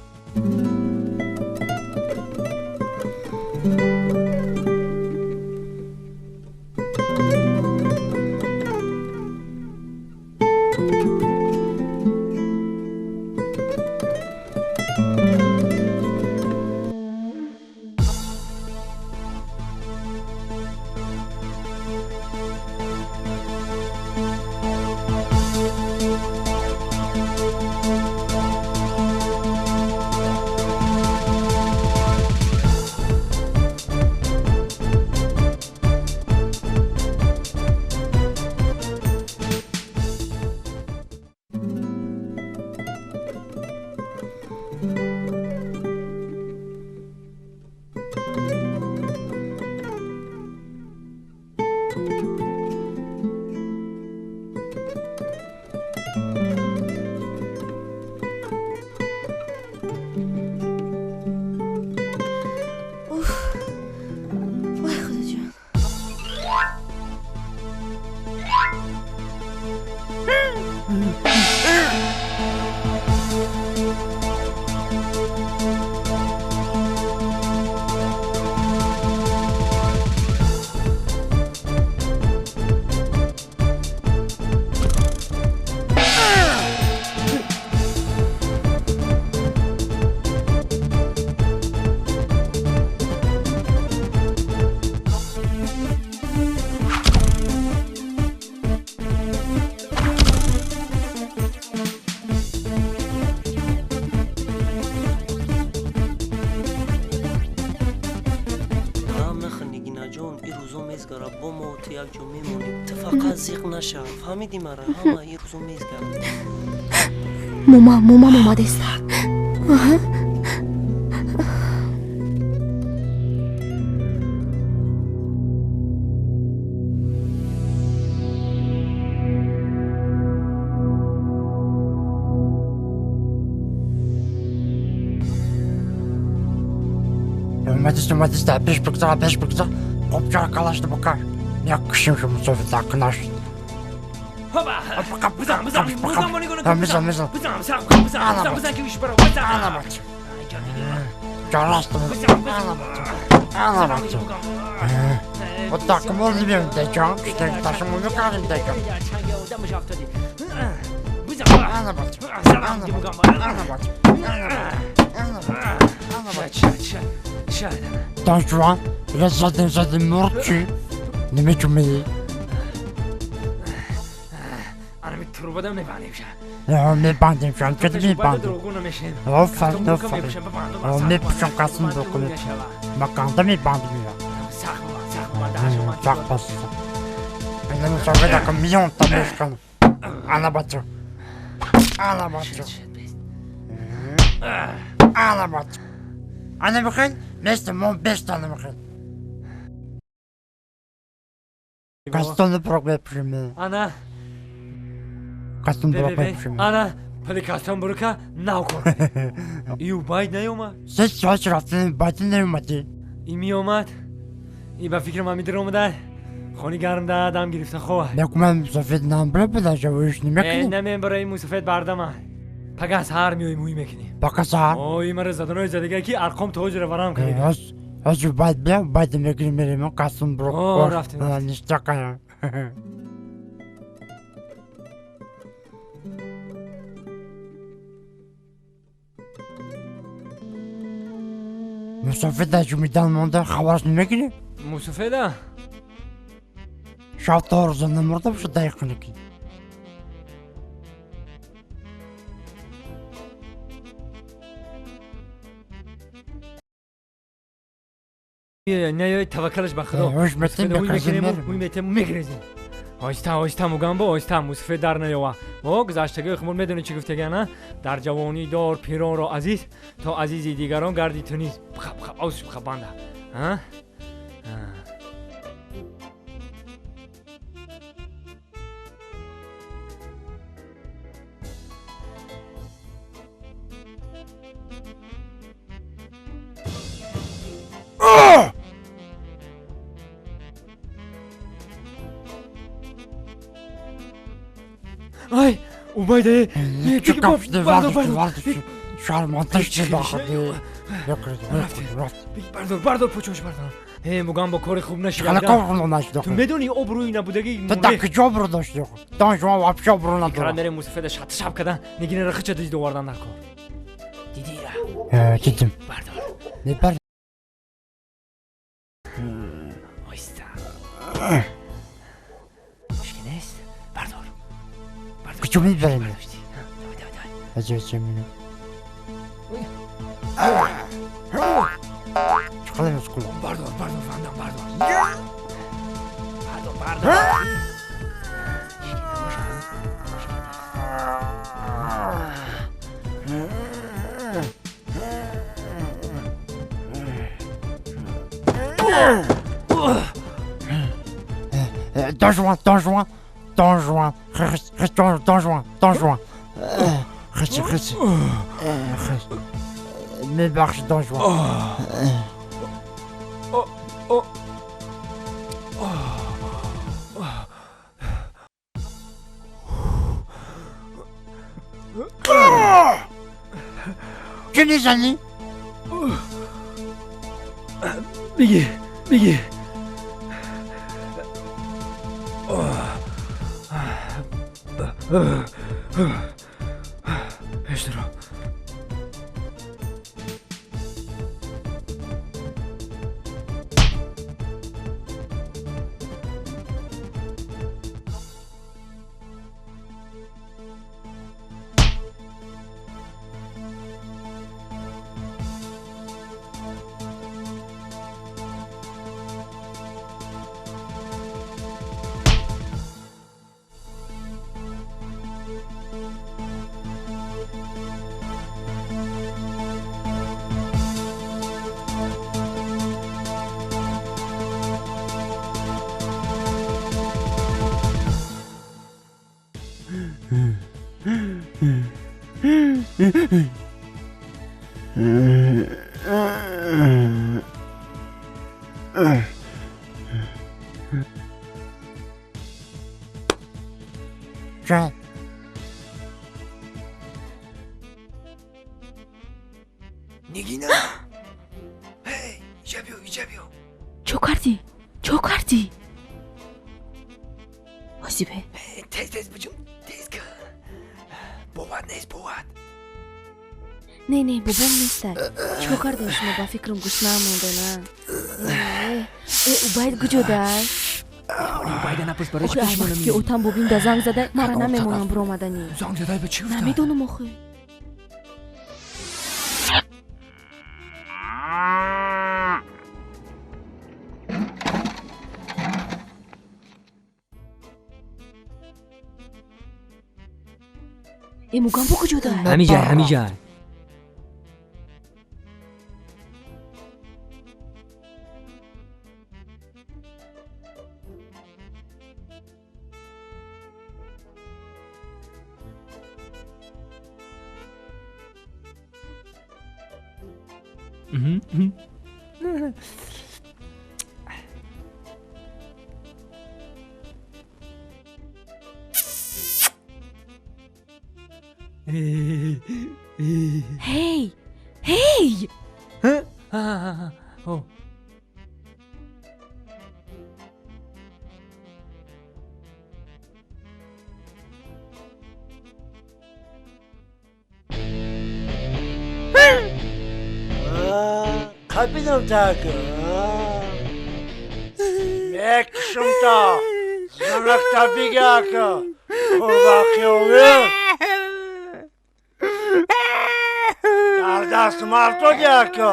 D: Фаҳмидӣ мара? Ҳама ин рӯзо мезгард.
F: Мума, мумам омадест.
N: Омадест, омадест, пеш бигзар, пеш бигзар. Қопчара калашни бикаш. Як кишим шу мусофир кунаш.
G: Хоба! Бизан, бизан, бизан,
N: бизан, бизан.
G: Бизан, бизан, бизан, бизан, бизан ки иш бара, бизан.
N: Ана бача. Жарастым. Ана бача. Ана бача. Вот так можно дечам, что ташым мекардим дечам. Ана бача. Ана бача. Ана бача. Ана бача. Ана бача. Дон Жуан, задим задим мурчи. Немечумеди.
G: Анами турбада мебандем ша.
N: Мебандем ша, чё мебандем? Офарин, офарин. Мепӯшам касм букун. Маканда мебандем я. Сахт бас. Ина мусофир ака миён та мешкан. Ана бача. Ана бача. Ана бача. Ана михел, место мон беста ана михел. Кастон брок мепӯшем.
G: Ана.
N: Кастон брок мепӯшем.
G: Ана, пали кастон брука нав кор. И Убайд наёмад?
N: Се соат рафтем, Убайд наёмади.
G: И меомад. И ба фикрам ҳами даромада. Хони гарм да дам гирифта хоҳад.
N: Накуман мусофир намбра буда жавоиш намекунӣ?
G: Намебара ин мусофир бардама. Пага саҳар меоем ӯй мекунем.
N: Пага саҳар?
G: О, и мара заданои задага ки арқом тоҷира варам кардем.
N: Ҳоз Убайд бия, Убайд мегирем мерем кастон брок.
G: О, рафтем.
N: Ништака. Мусофир ҷумидан монда хабараш намегирӣ?
G: Мусофида?
N: Шаб то рӯза намурда бошад дақиқанаки.
G: Не, таваккалаш ба Худо.
N: Ҳош метем
G: метем мегрезем. Оҳиста, оҳиста мугамбо, оҳиста мусофир дар наёва. Мо гузаштагиҳои хумур медонӣ чӣ гуфтагиана? Дар ҷавонӣ дор пиронро азиз, то азизи дигарон гарди ту низ. Бихаб, бихаб, авсу бихаб банда. А? Ай, Убайда, бардор, бардор, пучош бардор. Э, мугамбо кори хуб нашид. Ту медонӣ обрӯи набудагӣ.
N: Ту дар куҷо обрӯ дошти? Дон Жуан вообще обрӯ надорад.
G: Мерем мусофида шат шаб када, нигинара хича дид овардан дар кор. Дидира.
N: Дидим.
G: Бардор.
N: Мебар.
G: Оҳиста. Мушкил нест? Бардор.
N: Куҷо мебарем? Чӣ мускул?
G: Бардор, бардор, фандам, бардор. Бардор, бардор.
N: Don Juan, Don Juan, Don Juan, Don Juan, Don Juan. خش خش خش مبخش Don Juan. Чӣ мезанӣ?
G: Бигир, бигир. Пештаро.
N: Ча?
J: Нигина! Ҳей, иҷа биё, иҷа биё.
F: Чо кардӣ? Чо кардӣ? Ҳосибе.
J: Тез, тез биҷум, тез ка. Бовар нест, бовар.
F: Не, не, бобом нестай. Чикор кардем шумо? Ба фикрам гушна мондена. Э, Убайд куҷодай?
J: Убайда напурс, барои чӣ
F: Охи, ай
J: пешмона
F: вақте ки
J: меоӣ?
F: отам бобим да занг зада, мара
J: Кадом
F: намемонам
J: тараф?
F: биромаданӣ.
J: Занг задай, ба чӣ гуфта?
F: Намедонам охи. Э, Мугамбо куҷодай?
G: Ҳамиҷай, ҳамиҷай.
F: Ҳей! Ҳей!
G: О.
K: Қапидам так. Мекушам та. Занакта бига ака. Қурбақиёвӣ. Дар даст мартоди ака.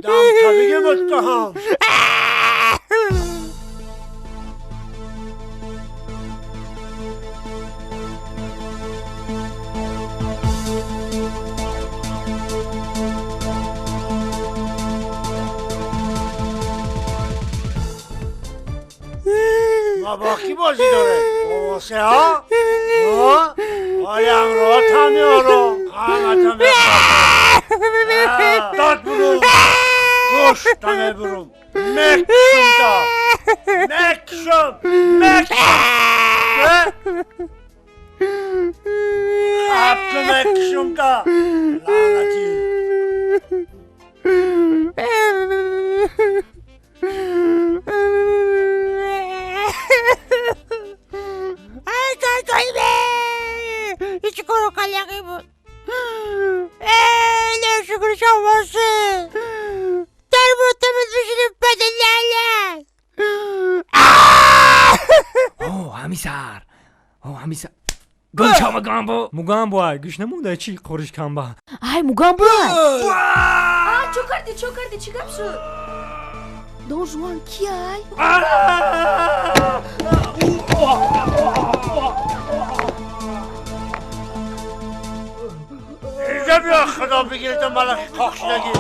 K: Дамта биги муттаҳам. Ма бо кӣ бозӣ дорем? Бо Восеҳо? Оли ҳамроҳатам ёро. Ҳамата мехоҳам. Дод бурум. Гӯшта мебурум. Мекушам та. Мекушам. Мекушам. Хапку мекушам та. Лаънатӣ.
G: О, ҳами сар. О, ҳами сар. Гумча Мугамбо. Мугамбо ай, гӯш намонда чӣ қориш камба.
F: Ай, Мугамбо ай! А, чо кардӣ, чо кардӣ, чӣ гап шуд? Дон Жуан ки ай?
K: Инҷа биё, худо бигирад малахи қоқшудагӣ.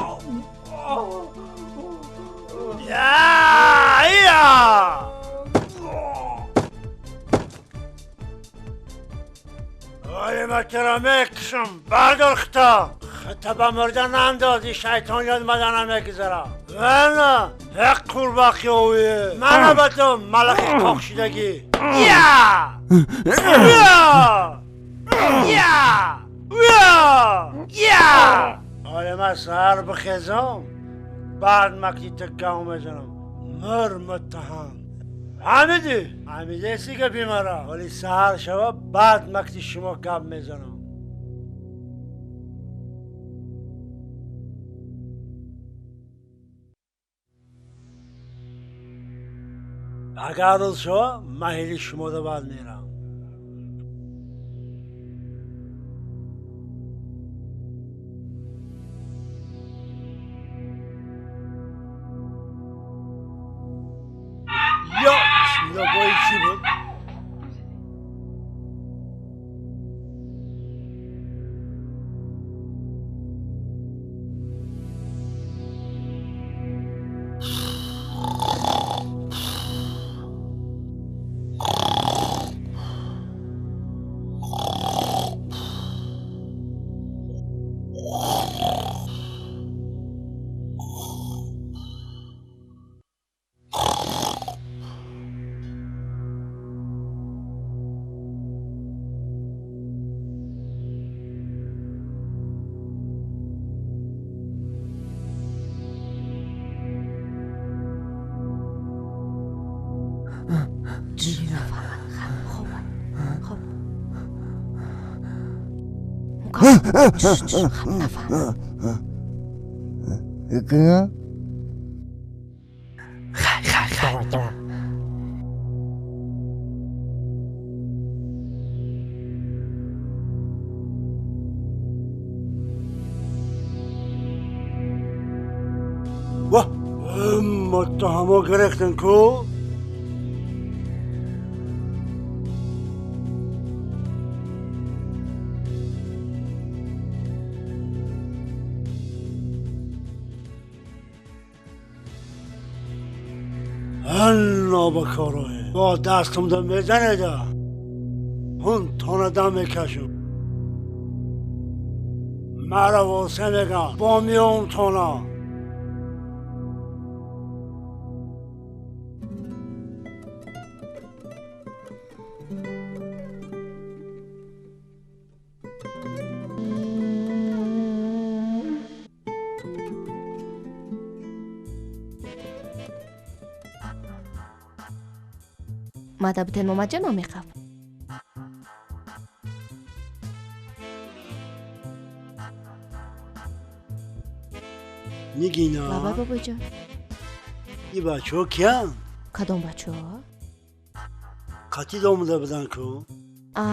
K: Я, я! Оли ма туро мекушам, бардор хита. Хита ба мурда нандози, шайтон ёд мада намегузара. Мана, ҳақ қурбақиёвӣ. Мана ба ту малахи қоқшудагӣ. Я! Я! Я! Я! Я! Оли ма саҳар бихезам, баъд макти ту гав мезанам. Мур муттаҳам. Ҳамидӣ? Ҳамидеси гапи мара. Оли саҳар шава, баъд макти шумо гап мезанам. Агар рӯз шава, ман ҳили шумода баъд мерам. Я бисмилла, бо ин чӣ буд?
F: Хаб нафаҳмад.
J: Хай, хай, хай.
K: Вah! Муттаҳамо гирифтен ку? Нобакорое бо дастам да мезанеда ҳун тона дам мекашам мара восе мегам бо миём тона.
F: Мада бутен Момаҷон омеқаб.
K: Нигина.
F: Баба, бобоҷон.
K: И бачаҳо киянд?
F: Кадом бачаҳо?
K: Қатид омада буданд ку?
F: А,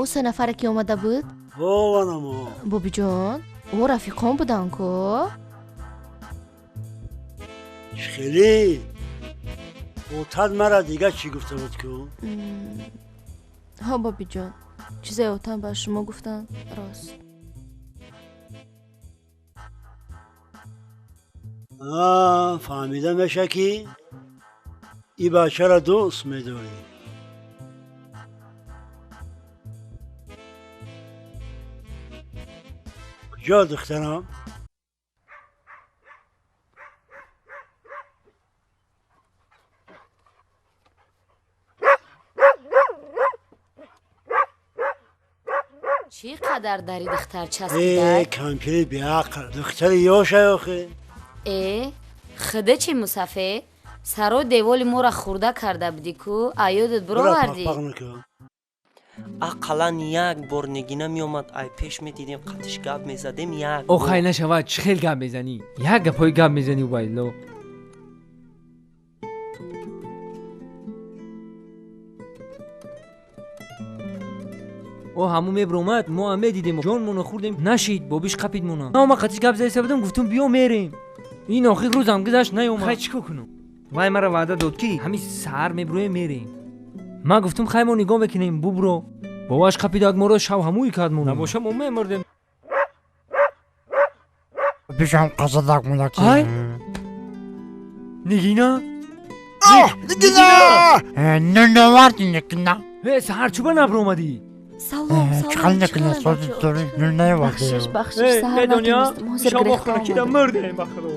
F: ӯ се нафаре ки омада буд?
K: Вованамо.
F: Бобиҷон, ӯ рафиқон буданд ку?
K: Хеле. Отат мара дигар чӣ гуфта буд ку?
F: Ҳо, бобиҷон, чизе отам ба шумо гуфтанд рост.
K: Фаҳмида меша ки и бачаро дӯст медорӣ. Куҷо духтарам?
T: Чӣ қадар дари духтар часпида?
K: Э, кампири беақл, духтари ёша охе.
T: Э, худа чӣ мусафед? Саро деволи моро хурда карда будӣ ку, аёдат бировардӣ?
D: Ақаллан як бор Нигина меомад, ай пеш медидем, қатиш гап мезадем як.
G: О, хай нашавад, чӣ хел гап мезанӣ? Як гапҳои гап мезанӣ, Убайдулло. О, ҳамун мебиромад, мо ҳам медидем, ҷонмонро хӯрдем, нашид, бобиш қапид мона. Ма қатиш гап заиста будам, гуфтум биё мерем. Ин охир рӯзам гузашт, наёмад. Хай чӣ кор кунам? Вай мара ваъда дод ки ҳамин саҳар мебироем мерем. Ман гуфтум хай мо нигоҳ мекунем, бубро. Бобаш қапидак моро шав ҳамӯй кард мона. Набоша мо мемурдем.
N: Бишам қазадак мунаки.
G: Ай? Нигина?
N: Нигина! Нунаварди Нигина.
G: Э, саҳар чӯба набиромадӣ?
F: Салом,
N: Чӣ
F: салом,
N: Нигина, сози дори нунаварди.
F: Бахшиш, бахшиш, саҳар натонистам, ҳозир гирифта омадам.
G: Мурдем, ба худо.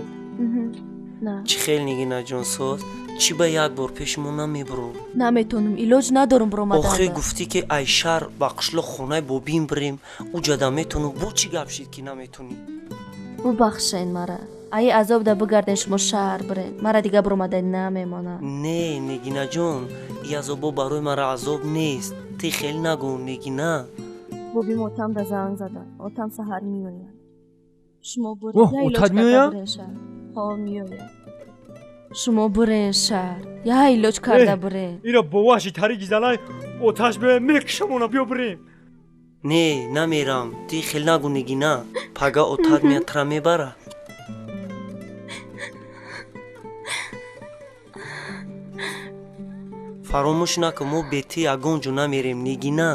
D: Чӣ хел Нигинаҷон соз? Чӣ ба як бор пеши мо намебурӣ?
F: Наметонам, илоҷ надорам биромадан.
D: Охир гуфтӣ ки ай шаҳр ба қишлоқ хонаи бобим бирем, уҷада метонам. Бо чӣ гап шид ки наметонӣ?
F: Бубахшен мара. Ай азоб да бигарден шумо шаҳр бирен. Мара дига биромадан намемонам.
D: Не, Нигинаҷон, и азобо барои мара азоб нест. Ти хел нагӯ, Нигина.
F: Бобим отам да занг задам. Отам саҳар меояд. Шумо буред,
G: Оҳ,
F: я илоҷ
G: отат
F: карда
G: меояд?
F: бирен шаҳр. Ҳо, меояд. Шумо бурен шаҳр. Я илоҷ карда бурен.
G: Ира бо ваҳши тариги залай оташ биёя мекушамона, биё бирем.
D: Не, намерам. Ти хел нагӯ, Нигина. Пага отат меяд, тра мебара. Фаромӯш накун, мо бе ту ягон ҷо намерем, Нигина.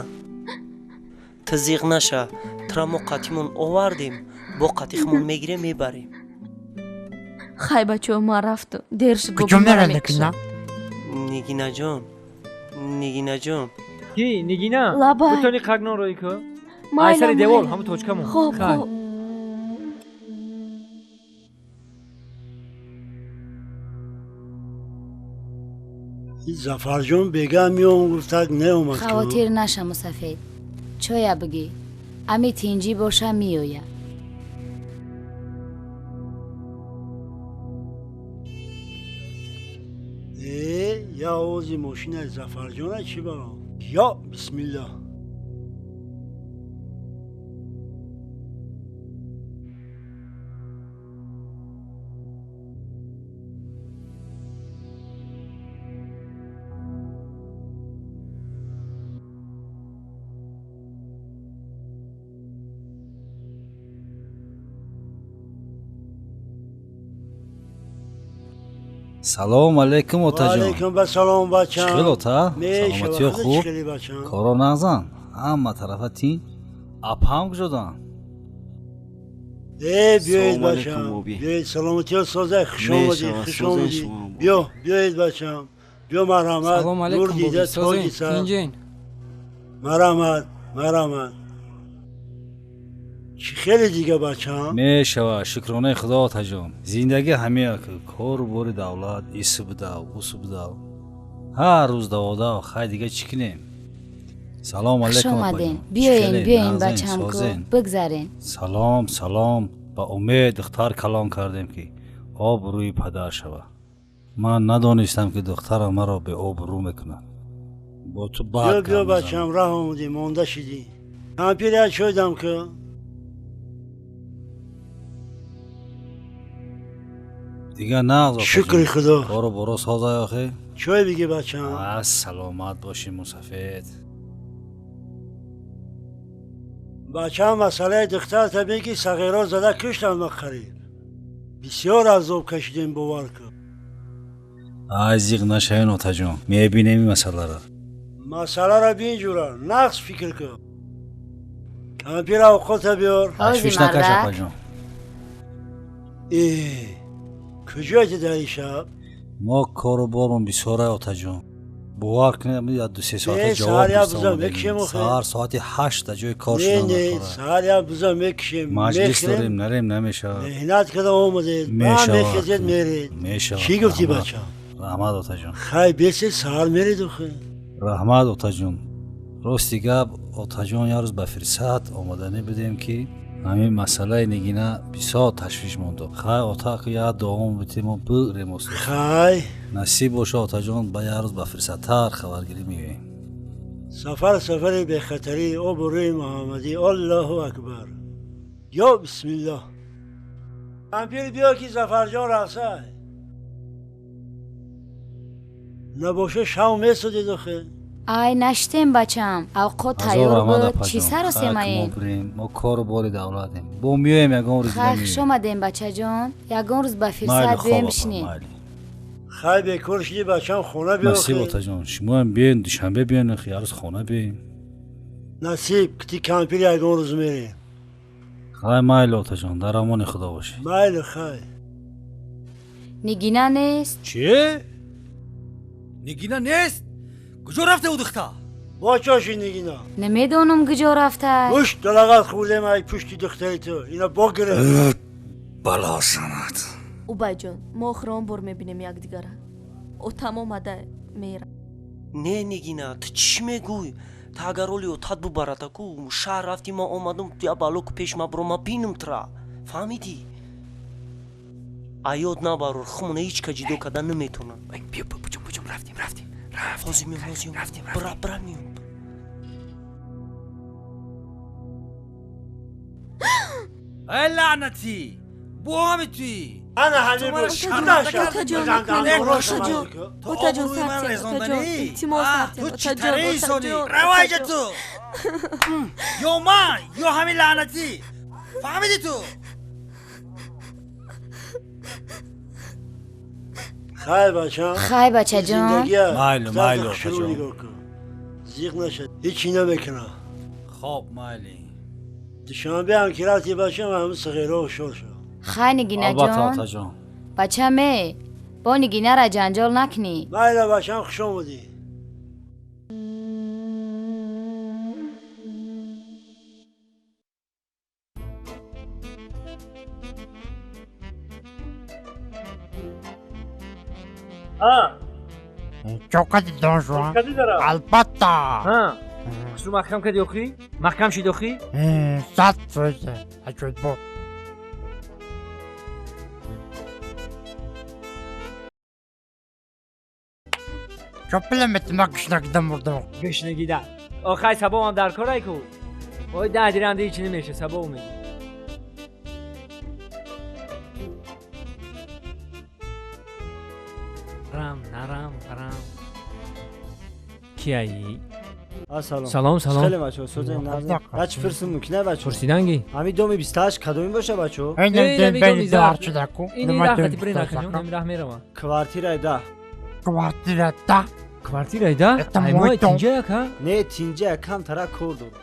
D: Ту зиқ наша, тра мо қатимон овардем, бо қатихмон мегирем, мебарем.
F: Хай бачаҳо, ман рафтам. Дер шуд,
N: Куҷо
F: бобим мара
N: меравед,
F: мекушад.
N: Нигина?
D: Нигинаҷон, Нигинаҷон.
G: Ки, Нигина?
F: Лабай.
G: Бутони қагнон роӣ ку?
F: Майла,
G: Ай сари девол,
F: майла.
G: ҳамун точкамон.
F: Хоб,
G: Хай.
F: хоб.
K: Зафарҷон бега меом гуфтак неомад ку?
T: Хавотир наша, мусафед. Чоя бигӣ. Ами тинҷӣ боша меоя.
K: Э, я овози мошинаи Зафарҷона чӣ баро? Ё бисмиллоҳ.
E: Салом алейкум, отаҷон.
K: Алейкум ба салом, бачам.
E: Чӣ хел, ота? Саломатиё хуб? Коро нағзан? Ҳама тарафа тинҷ? Апам куҷодан?
K: Э, биёед, бачам, биёед, саломатиё соза, хуш омадӣ, хуш омадӣ. Биё, биёед, бачам, биё, марҳамат. Нур дида, тоҷи сар. Марҳамат, марҳамат. Чӣ хеле дига, бачам?
E: Мешавад, шукронаи худо, отаҷон. Зиндагӣ ҳамеа, кору бори давлат, ису бидав, усу бидав, ҳар рӯз даводав. Хай, дига чӣ кунем? Салом алейкум.
T: Хуш омаден. Биёен, биёен, бачамку, бигзарен.
E: Салом, салом. Ба умед духтар калон кардем, ки обрӯи падар шавад. Ман надонистам, ки духтарам маро беобрӯ мекунад. Бо ту бад.
K: Биё, биё, бачам, раҳ омадӣ, монда шидӣ. Кампир, як чой дам ку.
E: Дига нағз.
K: Шукри худо.
E: Кору боро созай охи.
K: Чой биги, бачам.
E: Аз саломат бошӣ, мусафед.
K: Бачам, масъалаи духтарта бин, ки сағиро зада куштанд, ма қариб бисёр азоб кашидем, бовар кун.
E: Ай, зиқ нашавен, отаҷон, мебинем ин масъаларо.
K: Масъаларо бин, ҷура, нағз фикр кун. Кампир, авқота биёр.
E: Ташвиш накаш, апаҷон.
K: Э, куҷояти дар ин шаб?
E: Мо кору бормон бисёра, отаҷон, бовар кунед, як ду-се соата
K: Не,
E: ҷавоб
K: саҳар як
E: гирифта
K: буза
E: омадем.
K: мекушем охе.
E: Саҳар соати 8 дар ҷои кор
K: Не,
E: шудан
K: не,
E: дар кора.
K: саҳар як буза мекушем,
E: Маҷлис
K: мехӯрем.
E: дорем, нарем намешавад.
K: Меҳнат карда омадед, ба
E: Мешавад.
K: мехезед, меред.
E: Мешавад.
K: Чӣ гуфтӣ,
E: Раҳмат.
K: бачам?
E: Раҳмат, отаҷон.
K: Хай, бесед, саҳар меред охе.
E: Раҳмат, отаҷон. Рости гап, отаҷон, як рӯз ба фирсат омаданӣ будем, ки ҳамин масъалаи Нигина бисёр ташвиш мондо. Хай, ота, як дуом битем, мо бирем оста.
K: Хай.
E: Насиб боша, отаҷон, ба як рӯз ба фирсаттар хабаргирӣ меоем.
K: Сафар сафари бехатарӣ, обу рӯи муҳаммадӣ. Аллоҳу акбар, ё бисмиллоҳ. Кампир, биё, ки Зафарҷон рафсай. Набоша, шав месудед охе.
T: Ай, наштем, бачам, авқот
E: Ҳазор
T: тайёр
E: раҳмат,
T: буд.
E: апаҷон.
T: Чӣ сару
E: Хай, ки мо
T: семаен?
E: бирем, мо кору бори давлатем, бо меоем ягон рӯз.
T: Хай,
E: дига
T: хуш
E: меоем.
T: омадем, бачаҷон, ягон рӯз ба
E: Майли,
T: фирсат
E: хоб,
T: биёем,
E: апа,
T: бишинем.
E: майли.
K: Хай, бекор шиди, бачам, хона биё
E: Насиб,
K: охе.
E: отаҷон, шумоам биёен, Душанбе биёен, як рӯз хона биёем.
K: Насиб, ки кампир ягон рӯз мерем.
E: Хай, майли, отаҷон, дар амони худо бошӣ.
K: Майли, хай.
T: Нигина нест.
E: Чӣ? Нигина нест? Куҷо рафта ӯ духтар?
K: Бо чоши Нигина?
T: Намедонам, куҷо рафта.
K: Гӯшт далағат хӯрдем ай пушти духтари ту, ина бо гирифт.
E: Бало занад.
F: Убайҷон, мо охирон бор мебинем якдигара. Отам омада мера.
D: Не, Нигина, ту чӣ мегӯй? Та агар оли отат бубарада ку шаҳр рафтӣ, ма омадам, ту я бало ку пеш ма биро, ма бинам тура, фаҳмидӣ? Аёд набарор, хумона ҳеҷ ка ҷидо карда наметонам.
J: Биё, буҷум, буҷум, рафтем, рафтем.
D: Ҳозир меом, ҳозир меом, бира, бира, меом.
E: Ай, лаънатӣ, бо ҳами туӣ.
K: Ана ҳамин
E: Ту маро
K: буд.
E: шарманда
K: Отаҷон,
E: кардӣ.
K: отаҷон,
E: Отаҷон,
K: отаҷон,
E: ту
Q: Отаҷон,
E: обрӯи маро
Q: сартен,
E: резонданӣ?
Q: отаҷон, илтимос,
E: А,
Q: сартен,
E: ту чӣ
Q: отаҷон,
E: таре инсонӣ?
Q: отаҷон,
E: Рава иҷа
Q: отаҷон.
E: ту. Ё ман, ё ҳамин лаънатӣ, фаҳмидӣ ту?
K: Хай, бачам.
T: Хай, бачаҷон.
K: Зиндагия.
E: Майли, майли,
K: Хушрӯ
E: отаҷон.
K: нигоҳ кун, зиқ нашад, ҳечи намекуна.
E: Хоб, майли.
K: Душанбе ҳам ки рафти, бачам, ҳамин сағиро ҳушёр шав.
T: Хай,
E: Албатта,
T: Нигинаҷон.
E: отаҷон.
T: Бачаме, бо Нигинара ҷанҷол накунӣ.
K: Майла, бачам, хуш омадӣ.
N: Чокати, Дон Жуан.
G: Чокати дорам.
N: Албатта.
G: Хусру, маҳкам кардӣ охӣ? Маҳкам шид охӣ?
N: 100%. Аҷоиб буд. Чо пила метима, гушнагида мурдам.
G: Гушнагида. Охай, сабобам дар корай ку. Ой, 10 дирам ҳеҷ намеша, сабоб меги. Рам, нарам, парам. Кияи?
S: Ассалом.
G: Салом, салом.
S: Хеле бачо, созен нағз. Бачи пурсим мумкин ай бачо?
G: Пурсиданги?
S: Ҳами доми 28 кадоми боша бачо?
G: Ин раҳ қати бирин акаҷон, ҳами раҳ меравам.
S: Квартираи 10.
N: Квартира 10.
G: Квартираи 10? Ай мо тинҷа яка?
S: Не, тинҷа кам тара кор дорам.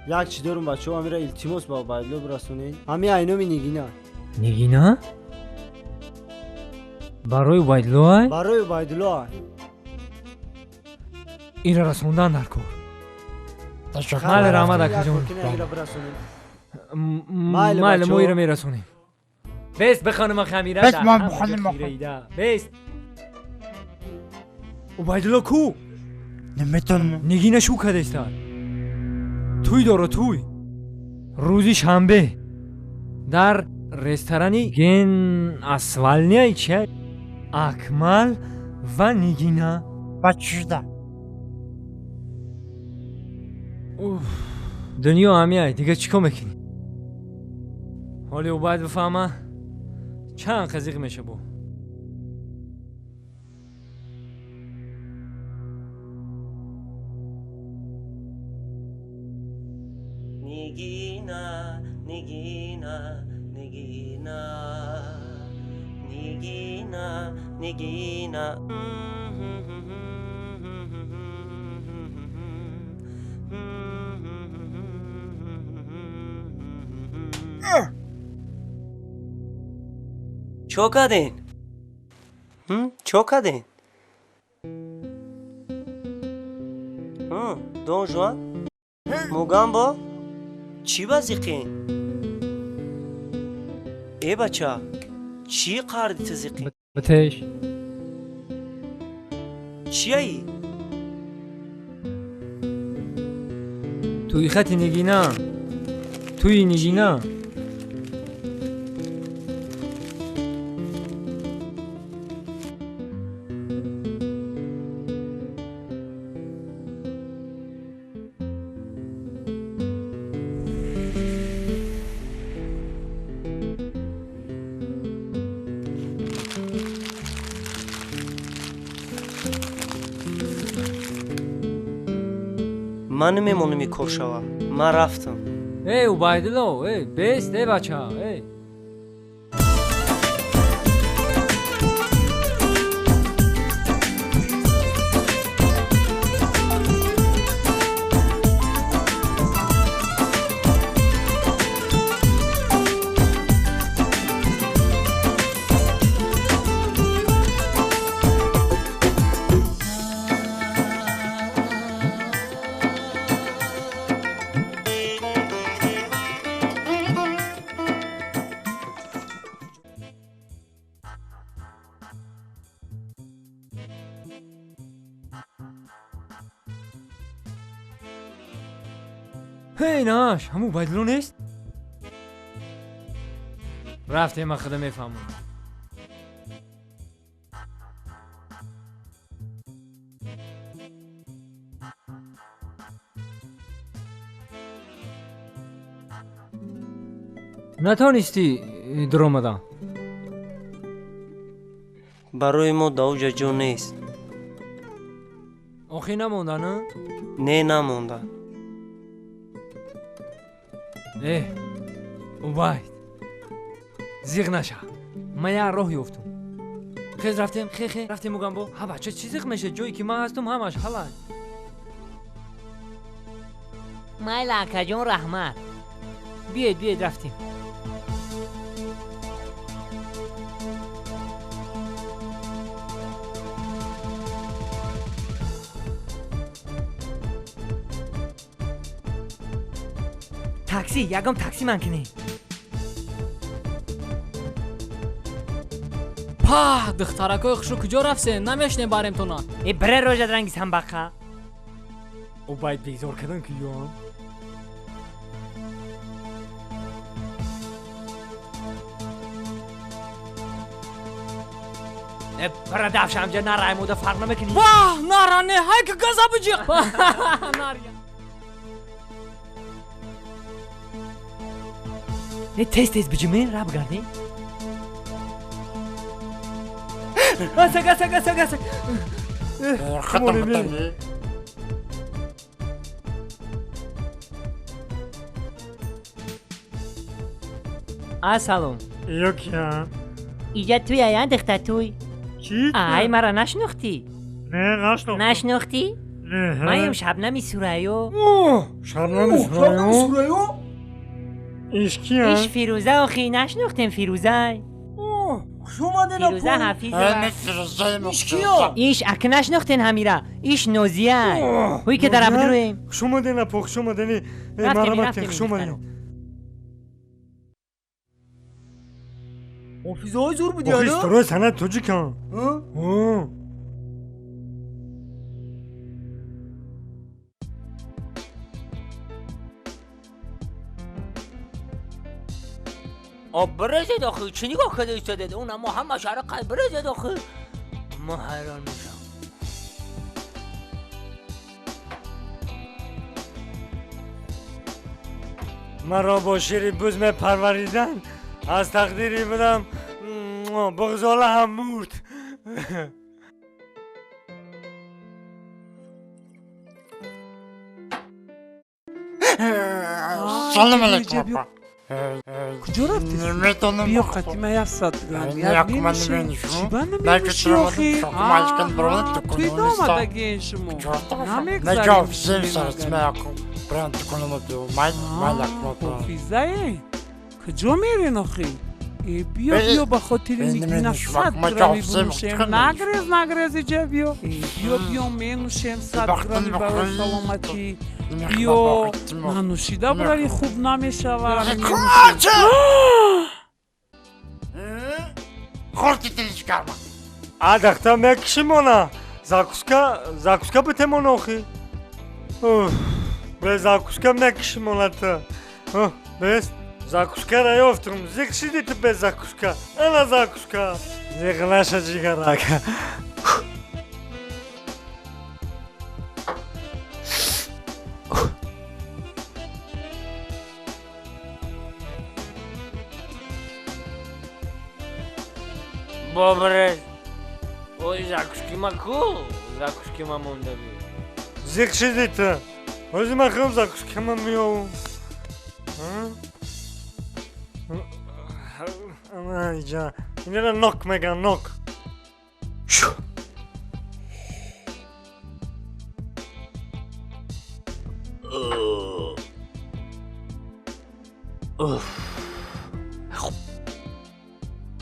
S: Як чи дорум бачо, ҳамира илтимос ба Убайдулло бирасонед. Ҳами айноми Нигина.
G: Нигина? Барои Убайдулло ай?
S: Барои Убайдулло ай.
G: Инро расондан дар кор. Майли, раҳмат акаҷон. Майли, мо иро мерасонем. Бест бихонем хамира.
N: Бест ман бихонем.
G: Бест. Убайдулло ку?
N: Наметонам.
G: Нигина шу кадеста. Туй доро туй. Рӯзи шанбе дар ресторани Ген Асвалния чи Акмал ва Нигина.
N: Ба чӣ шуда?
G: Дунё ҳамияй, дига чӣ кор мекунӣ? Ҳоли Убайд бифаҳма, чанд қазиқ меша бо.
D: Нигина, Нигина, Нигина, Нигина, Нигина. Чо кардин? Чо кардин? Дон Жуан? Мугамбо? Чӣ ба зиқин? Э бача, чӣ қарди ту зиқин?
G: Битеш.
D: Чияи?
G: Туи хати Нигина. Туи Нигина.
D: Ман намемонам ин кор шава. Ман рафтам.
G: Эй, Убайдулло, эй, бест, эй бача, эй. Ҳей, наш, ҳамун Убайдулло нест? Рафтем, ман худам мефаҳмам. Натонистӣ дуромадан?
D: Барои мо давҷа ҷо нест.
G: Охӣ намонда, на?
D: Не, намонда.
G: Э, Убайд, зиғ наша. Ман як роҳ ёфтум. Хез рафтем, хе рафтем Мугамбо. Ҳа бача, чӣ зиғ меша? Ҷое ки ман ҳастум ҳамаш ҳалай. Майла акаҷон, раҳмат. Биёед, биёед, рафтем. Такси, ягон такси ман кунӣ.
O: Пах, духтаракои хушрӯ куҷо рафтем? Намешнем баремтона.
G: Э, бире рожад ранги самбақа. Убайд безор кардан ки ё. Э, бира давшамҷа нарай мода фарқ намекунӣ.
O: Ваҳ, нара не, ҳай ки газа биҷиқ. Наря.
G: Не, тез тез биҷумин, ра бигардем. Асак, асак, асак, асак.
D: Ассалом.
G: Ё кия?
D: Иҷа туй аян духта туй.
G: Чӣ?
D: Ай мара нашинохтӣ?
G: Не, нашинохтам.
D: Нашинохтӣ?
G: Не.
D: Маем Шабнами Сурайё.
G: Шабнами Сурайё? Иш кия?
D: Иш Фирӯза охи, нашинохтем Фирӯзай.
B: Хуш омаден
D: Фирӯза Ҳафизова.
B: Иш кия?
D: Иш ака нашинохтен ҳамира. Иш Нозияй. Ҳуй ки дар абдуруем.
G: Хуш омаден апо, хуш омаден. Мараматен, хуш омаден.
B: Ҳофизаҳои зур буди,
G: охи исторои санъати тоҷикам.
D: Об бирезед охи, чӣ нигоҳ карда истодед? Он амо ҳамаш арақай бирезед охи. Ма ҳайрон мешавам.
G: Маро бо шири буз мепарвариданд, аз тақдири будам буғзола ҳам мурд.
N: Салом алейкум.
U: Куҷо рафтӣ?
N: Наметонам.
U: Биё қати ма 700 грамм як менӯшем. Чиба наменӯшӣ охи? Туй наомадагиен шумо. Намегзарем. Ҳофизае? Куҷо мерен охи? Биё, биё, ба хотири Нигина 100 грамми бинӯшем. Нагрез, нагрез, иҷа биё. Биё, биё, менӯшем 100 грамми барои саломатӣ. Биё, нанӯшида бурари хуб намешавад.
N: Хурди дилишкарма.
G: Адахта мекишимона. Закуска, закуска битемон охи. Бе закуска мекишимона ту. Бес закускара ёфтум. Зиқ шиди ту без закуска. Ана закуска. Зиқ наша ҷигарак.
D: Бобре, ой закуски ма ку? Закуски ма монда би.
G: Зиқ шиди ту. Ози ма хелм закуска ма меёвум. Ана иҷа. Инара нок меган, нок.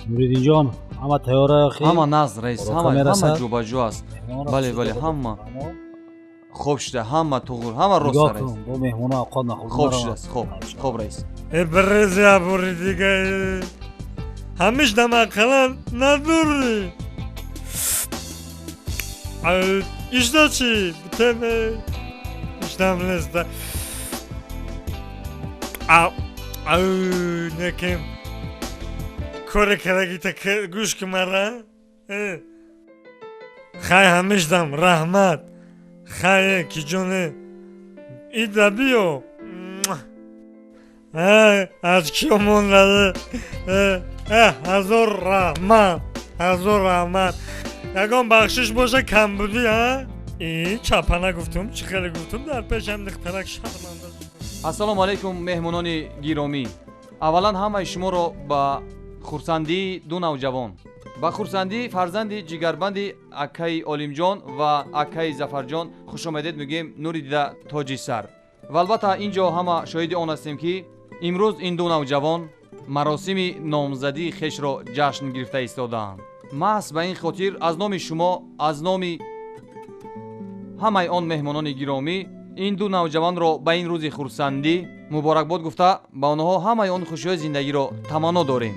E: Нуриддинҷон, ҳама тайёра охи?
L: Ҳама нағз, раис, ҳама ҷобаҷо аст. Бале, бале, ҳама хоб шуда, ҳама туғур, ҳама рост, раис.
E: Бо меҳмона овқат нахӯрд.
L: Хоб шудааст, хоб, хоб, раис.
G: Э бирез ябори дига. Ҳамиш дамақалан надурӣ. Ишда чӣ? Битеме. Ишдам неста. Ау, ау, некем. Коре карагита гӯш ки мара. Хай ҳамишдам, раҳмат. Хай ки ҷоне. Ида биё. Аз киё мондаде? Ҳазор раҳмат, ҳазор раҳмат. Ягон бахшиш боша камбудӣ, а? И чапа нагуфтум, чӣ хеле гуфтум, дар пешам духтарак шарманда.
L: Ассалому алайкум, меҳмонони гиромӣ. Аввалан ҳамаи шуморо ба хурсандии ду навҷавон, ба хурсандии фарзанди ҷигарбанди акаи Олимҷон ва акаи Зафарҷон хушомадед мегӯем, нури дида тоҷи сар. Ва албатта ин ҷо ҳама шоҳиди он ҳастем, ки имрӯз ин ду навҷавон маросими номзадии хешро ҷашн гирифта истодаанд. Маҳз ба ин хотир аз номи шумо, аз номи ҳамаи он меҳмонони гиромӣ ин ду навҷавонро ба ин рӯзи хурсандӣ муборакбод гуфта, ба онҳо ҳамаи он хушиҳои зиндагиро таманно дорем.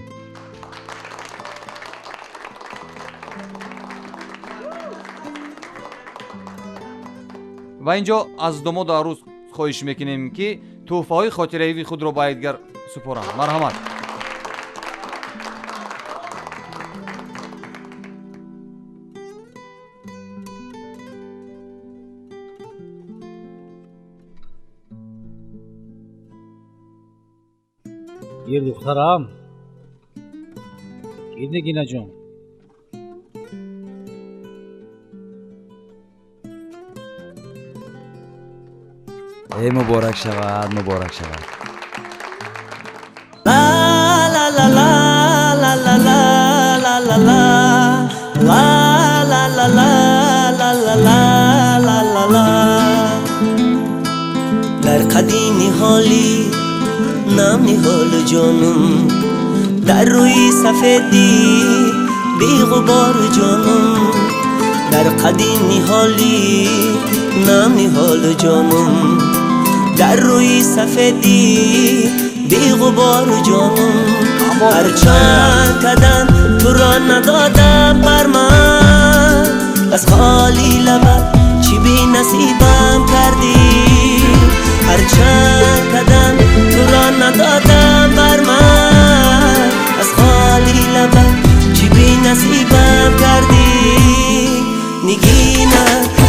L: Ва ин ҷо аз домоду арӯз хоҳиш мекунем, ки тӯҳфаҳои хотираивии худро ба якдигар супоранд. Марҳамат.
E: Гир духтарам. Гир Нигинаҷон.
P: Эй муборак шавад, муборак шавад.
C: Ла ла ла ла ла ла ла ла ла ла ла ла ла ла ла ла ла ла ла. Дар қади ниҳоли нам ниҳол ҷонум, дар рӯи сафедӣ беғубор ҷонум, дар қади ниҳоли нам ниҳол ҷонум, дар рӯи сафедӣ беғубор ҷонум. Ҳарчанд кадам туро надодам бар ман, аз холи лабат чӣ бенасибам кардӣ. Ҳарчанд кадам туро надодам бар ман, аз холи лабат чӣ бенасибам кардӣ. Нигина,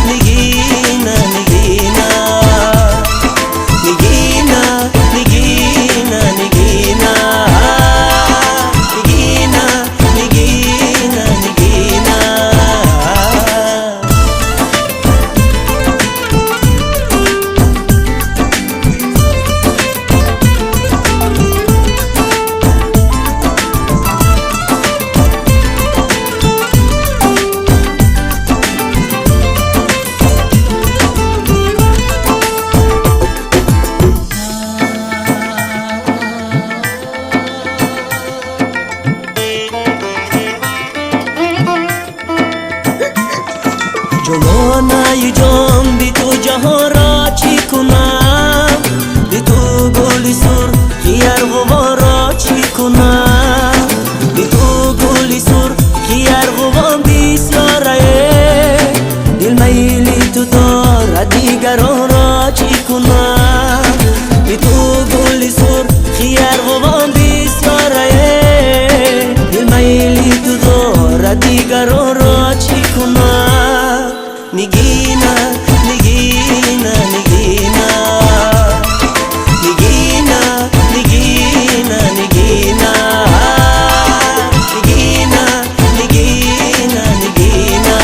C: нигина, нигина, нигина, нигина, нигина, нигина, нигина, нигина. Ҷононаи ҷон, би ту ҷаҳонро чӣ кунам? Би ту гули сурхи арғувонро чӣ кунам? Би ту гули сурхи арғувон бисёрае, дил майли ту дорад дигаронро чӣ кунам? Би ту гули сурхи арғувон бисёрае, дил майли ту дорад дигаронро чӣ кунам? Нигина, нигина, нигина, нигина, нигина, нигина, нигина, нигина, нигина.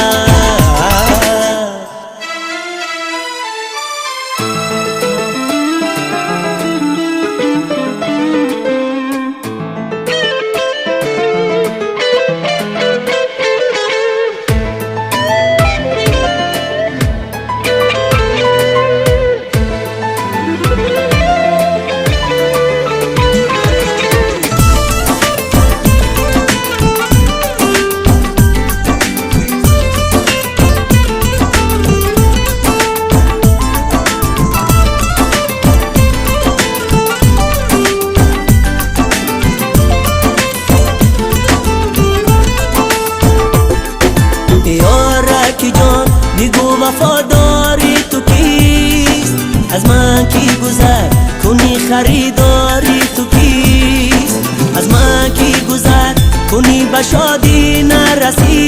C: Ёраки ҷон, бигӯ вафодори ту кист? Аз ман кӣ гузар кунӣ харидори ту кист? Аз ман кӣ гузар кунӣ ба шодӣ нарасӣ?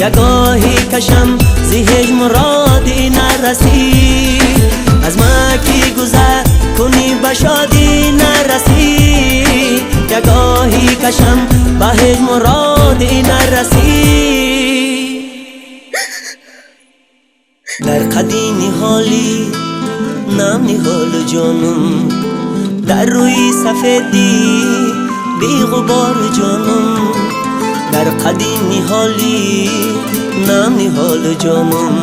C: Ягоҳӣ кашам зи ҳеҷ муродӣ нарасӣ. Аз ман кӣ гузар кунӣ ба шодӣ нарасӣ? Ягоҳӣ кашам ба ҳеҷ муродӣ нарасӣ. Дар қади ниҳоли нам ниҳол ҷонум, дар рӯи сафедӣ беғубор ҷонум, дар қади ниҳоли нам ниҳол ҷонум,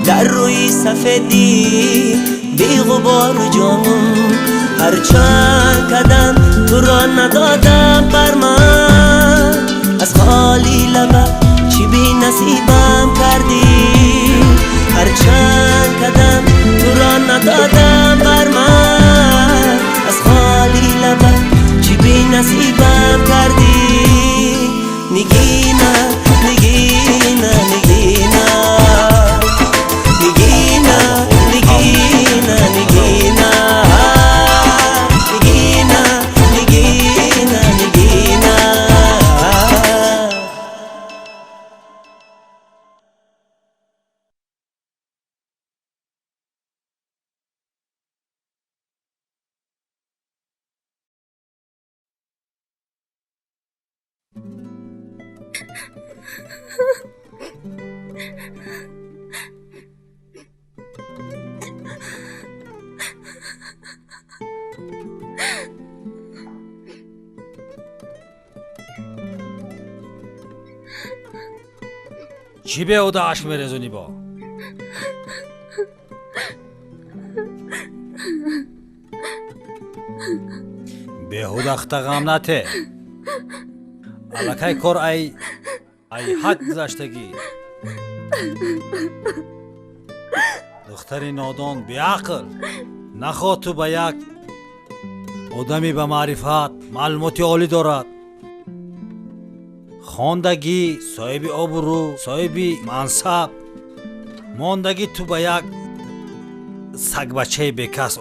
C: дар рӯи сафедӣ беғубор ҷонум. Ҳарчанд кадам туро надодам бар ман, аз холи лабат чӣ бенасибам кардӣ. Ҳарчанд кадам туро надодам бар ман, аз холи лабат чӣ бенасибам кардӣ. Нигина, нигина, нигина, нигина, нигина, нигина, нигина, нигина, нигина.
E: Чӣ беҳуда ашк мерезонӣ бо? Беҳуда хта ғам нате. Аллакай кор ай ҳад гузаштагӣ. Духтари нодон, беақл, нахоҳ ту ба як одами ба маърифат, маълумоти олӣ дорад, хондагӣ, соҳиби обрӯ, соҳиби мансаб, мондагӣ ту ба як сагбачаи бекас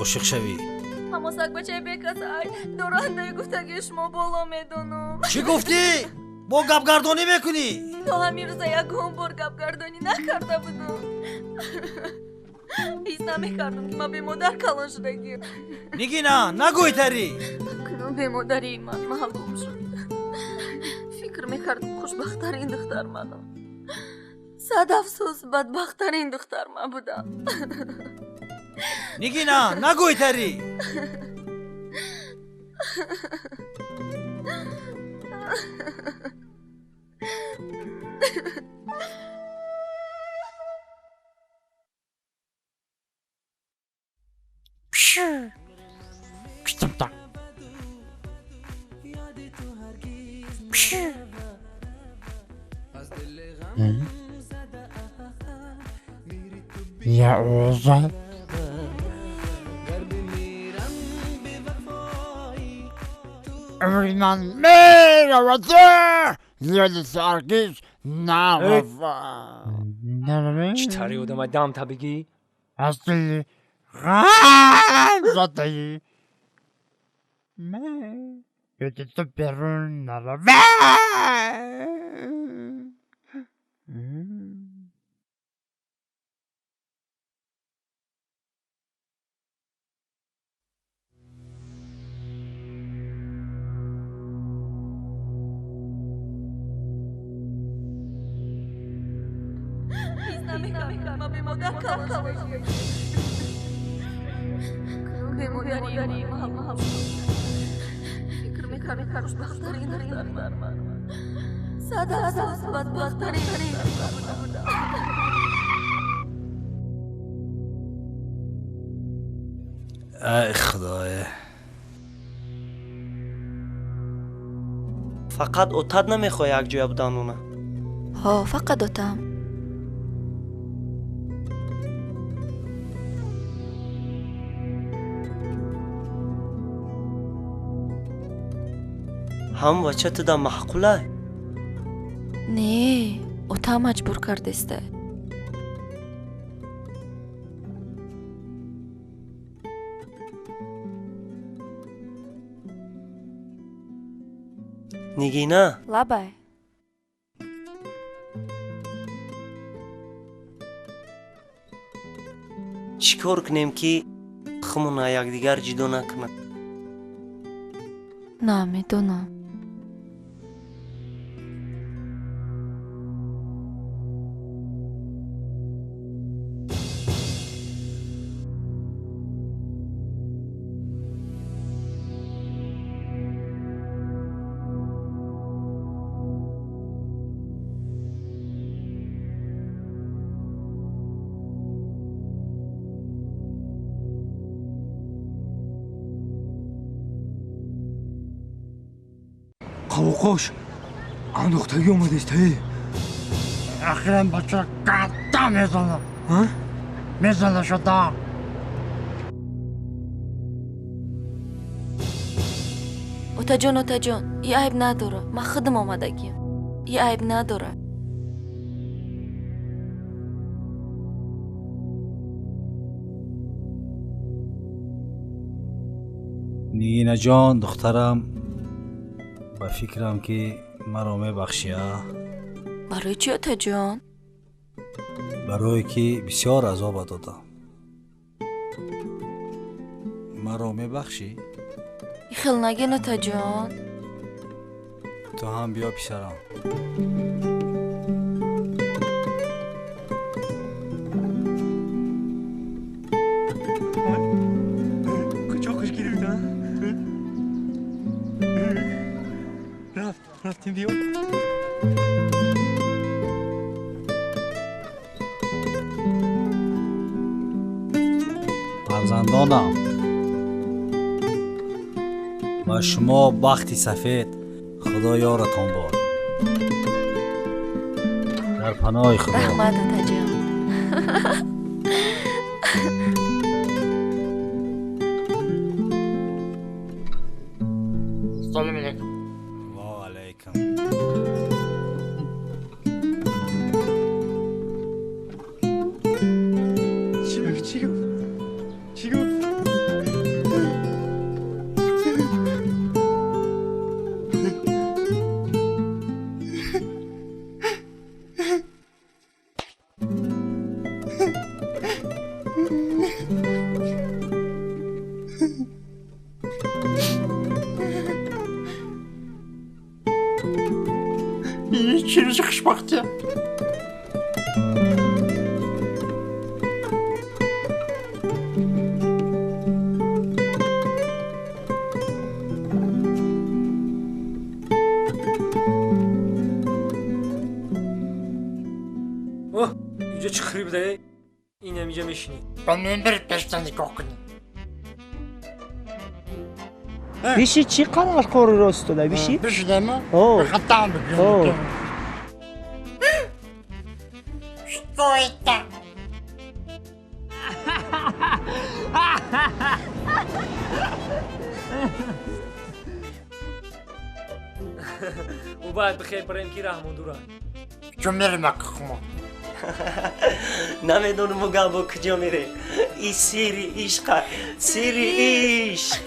E: ошиқ шавӣ.
F: Ҳамо сагбачаи бекас ай дорандаи гуфтагии шумо боло медонам.
E: Чӣ гуфтӣ? Бо гапгардонӣ мекунӣ?
F: То ҳамин рӯза ягон бор гапгардонӣ накарда будам. Ҳис намекардам, ки ман бемодар калон шудагиам.
E: Нигина, нагӯй тарӣ.
F: Акнун бемодарии ман маълум шуд. Фикр мекардам, хушбахттарин духтар манам. Сад афсӯс, бадбахттарин духтар ман будам.
E: Нигина, нагӯй тарӣ.
N: Киштамта. Я озад. Ман меравад, зиёди саргиз наравад.
G: Чӣ тари одамай дам та бигӣ?
N: Аз дили ғам задаи ёди ту берун наравад.
F: Намекардам, бемодар калон шудагиам. Бемодарии ман маълум шуд. Фикр мекардам, хушбахттарин духтар ман. Сад афсӯс, бадбахттарин духтар ман будам.
E: Ай худоя,
D: фақат отат намехоҳӣ якҷоя будан она?
F: Ҳо, фақат отам.
D: Ҳам бача туда маъқулай?
F: Не, отам маҷбур кардеста.
D: Нигина.
F: Лабай.
D: Чӣ кор кунем, ки хумона якдигар ҷудо накунад?
F: Намедонам.
H: Қовуқош андохтагӣ омадест.
N: Ахиран бача катта мезанам. Мезана шуда.
F: Отаҷон, отаҷон, и айб надора. Ман худам омадагиам. И айб надора.
E: Нигинаҷон, духтарам, ба фикрам, ки маро мебахшӣ, а?
F: Барои чӣ, отаҷон?
E: Барое ки бисёр азоба додам. Маро мебахшӣ?
F: Ихел нагин, отаҷон.
E: Ту ҳам биё, писарам.
H: Куҷо гирифта? Рафт, рафтем, биё.
E: Ҷонам, ба шумо бахти сафед, Худо ёратон бод. Дар паноҳи Худо.
F: Раҳмат, атаҷон.
N: Салом алейкум.
E: Ва алейкум.
I: Чӣ гуфт? Чӣ гуфт? Чӣ гуфт?
N: Чӣ рӯзи хушбахтия.
G: Оҳ, инҷо чӣ хири буда? Инам инҷа мешинӣ.
N: Ба минбар пешта нигоҳ кунӣ.
D: Биши чӣ қадар кори рост дода биши?
N: Бишидама? Хатам бигирам. Что это?
G: Ӯ бояд бихер барем ки раҳмон дура.
N: Куҷо мерем акхмо?
D: Намедонам Мугамбо куҷо мерем. И сири ишқа, сири ишқ.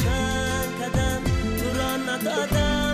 C: Чанд қадам туро надодам.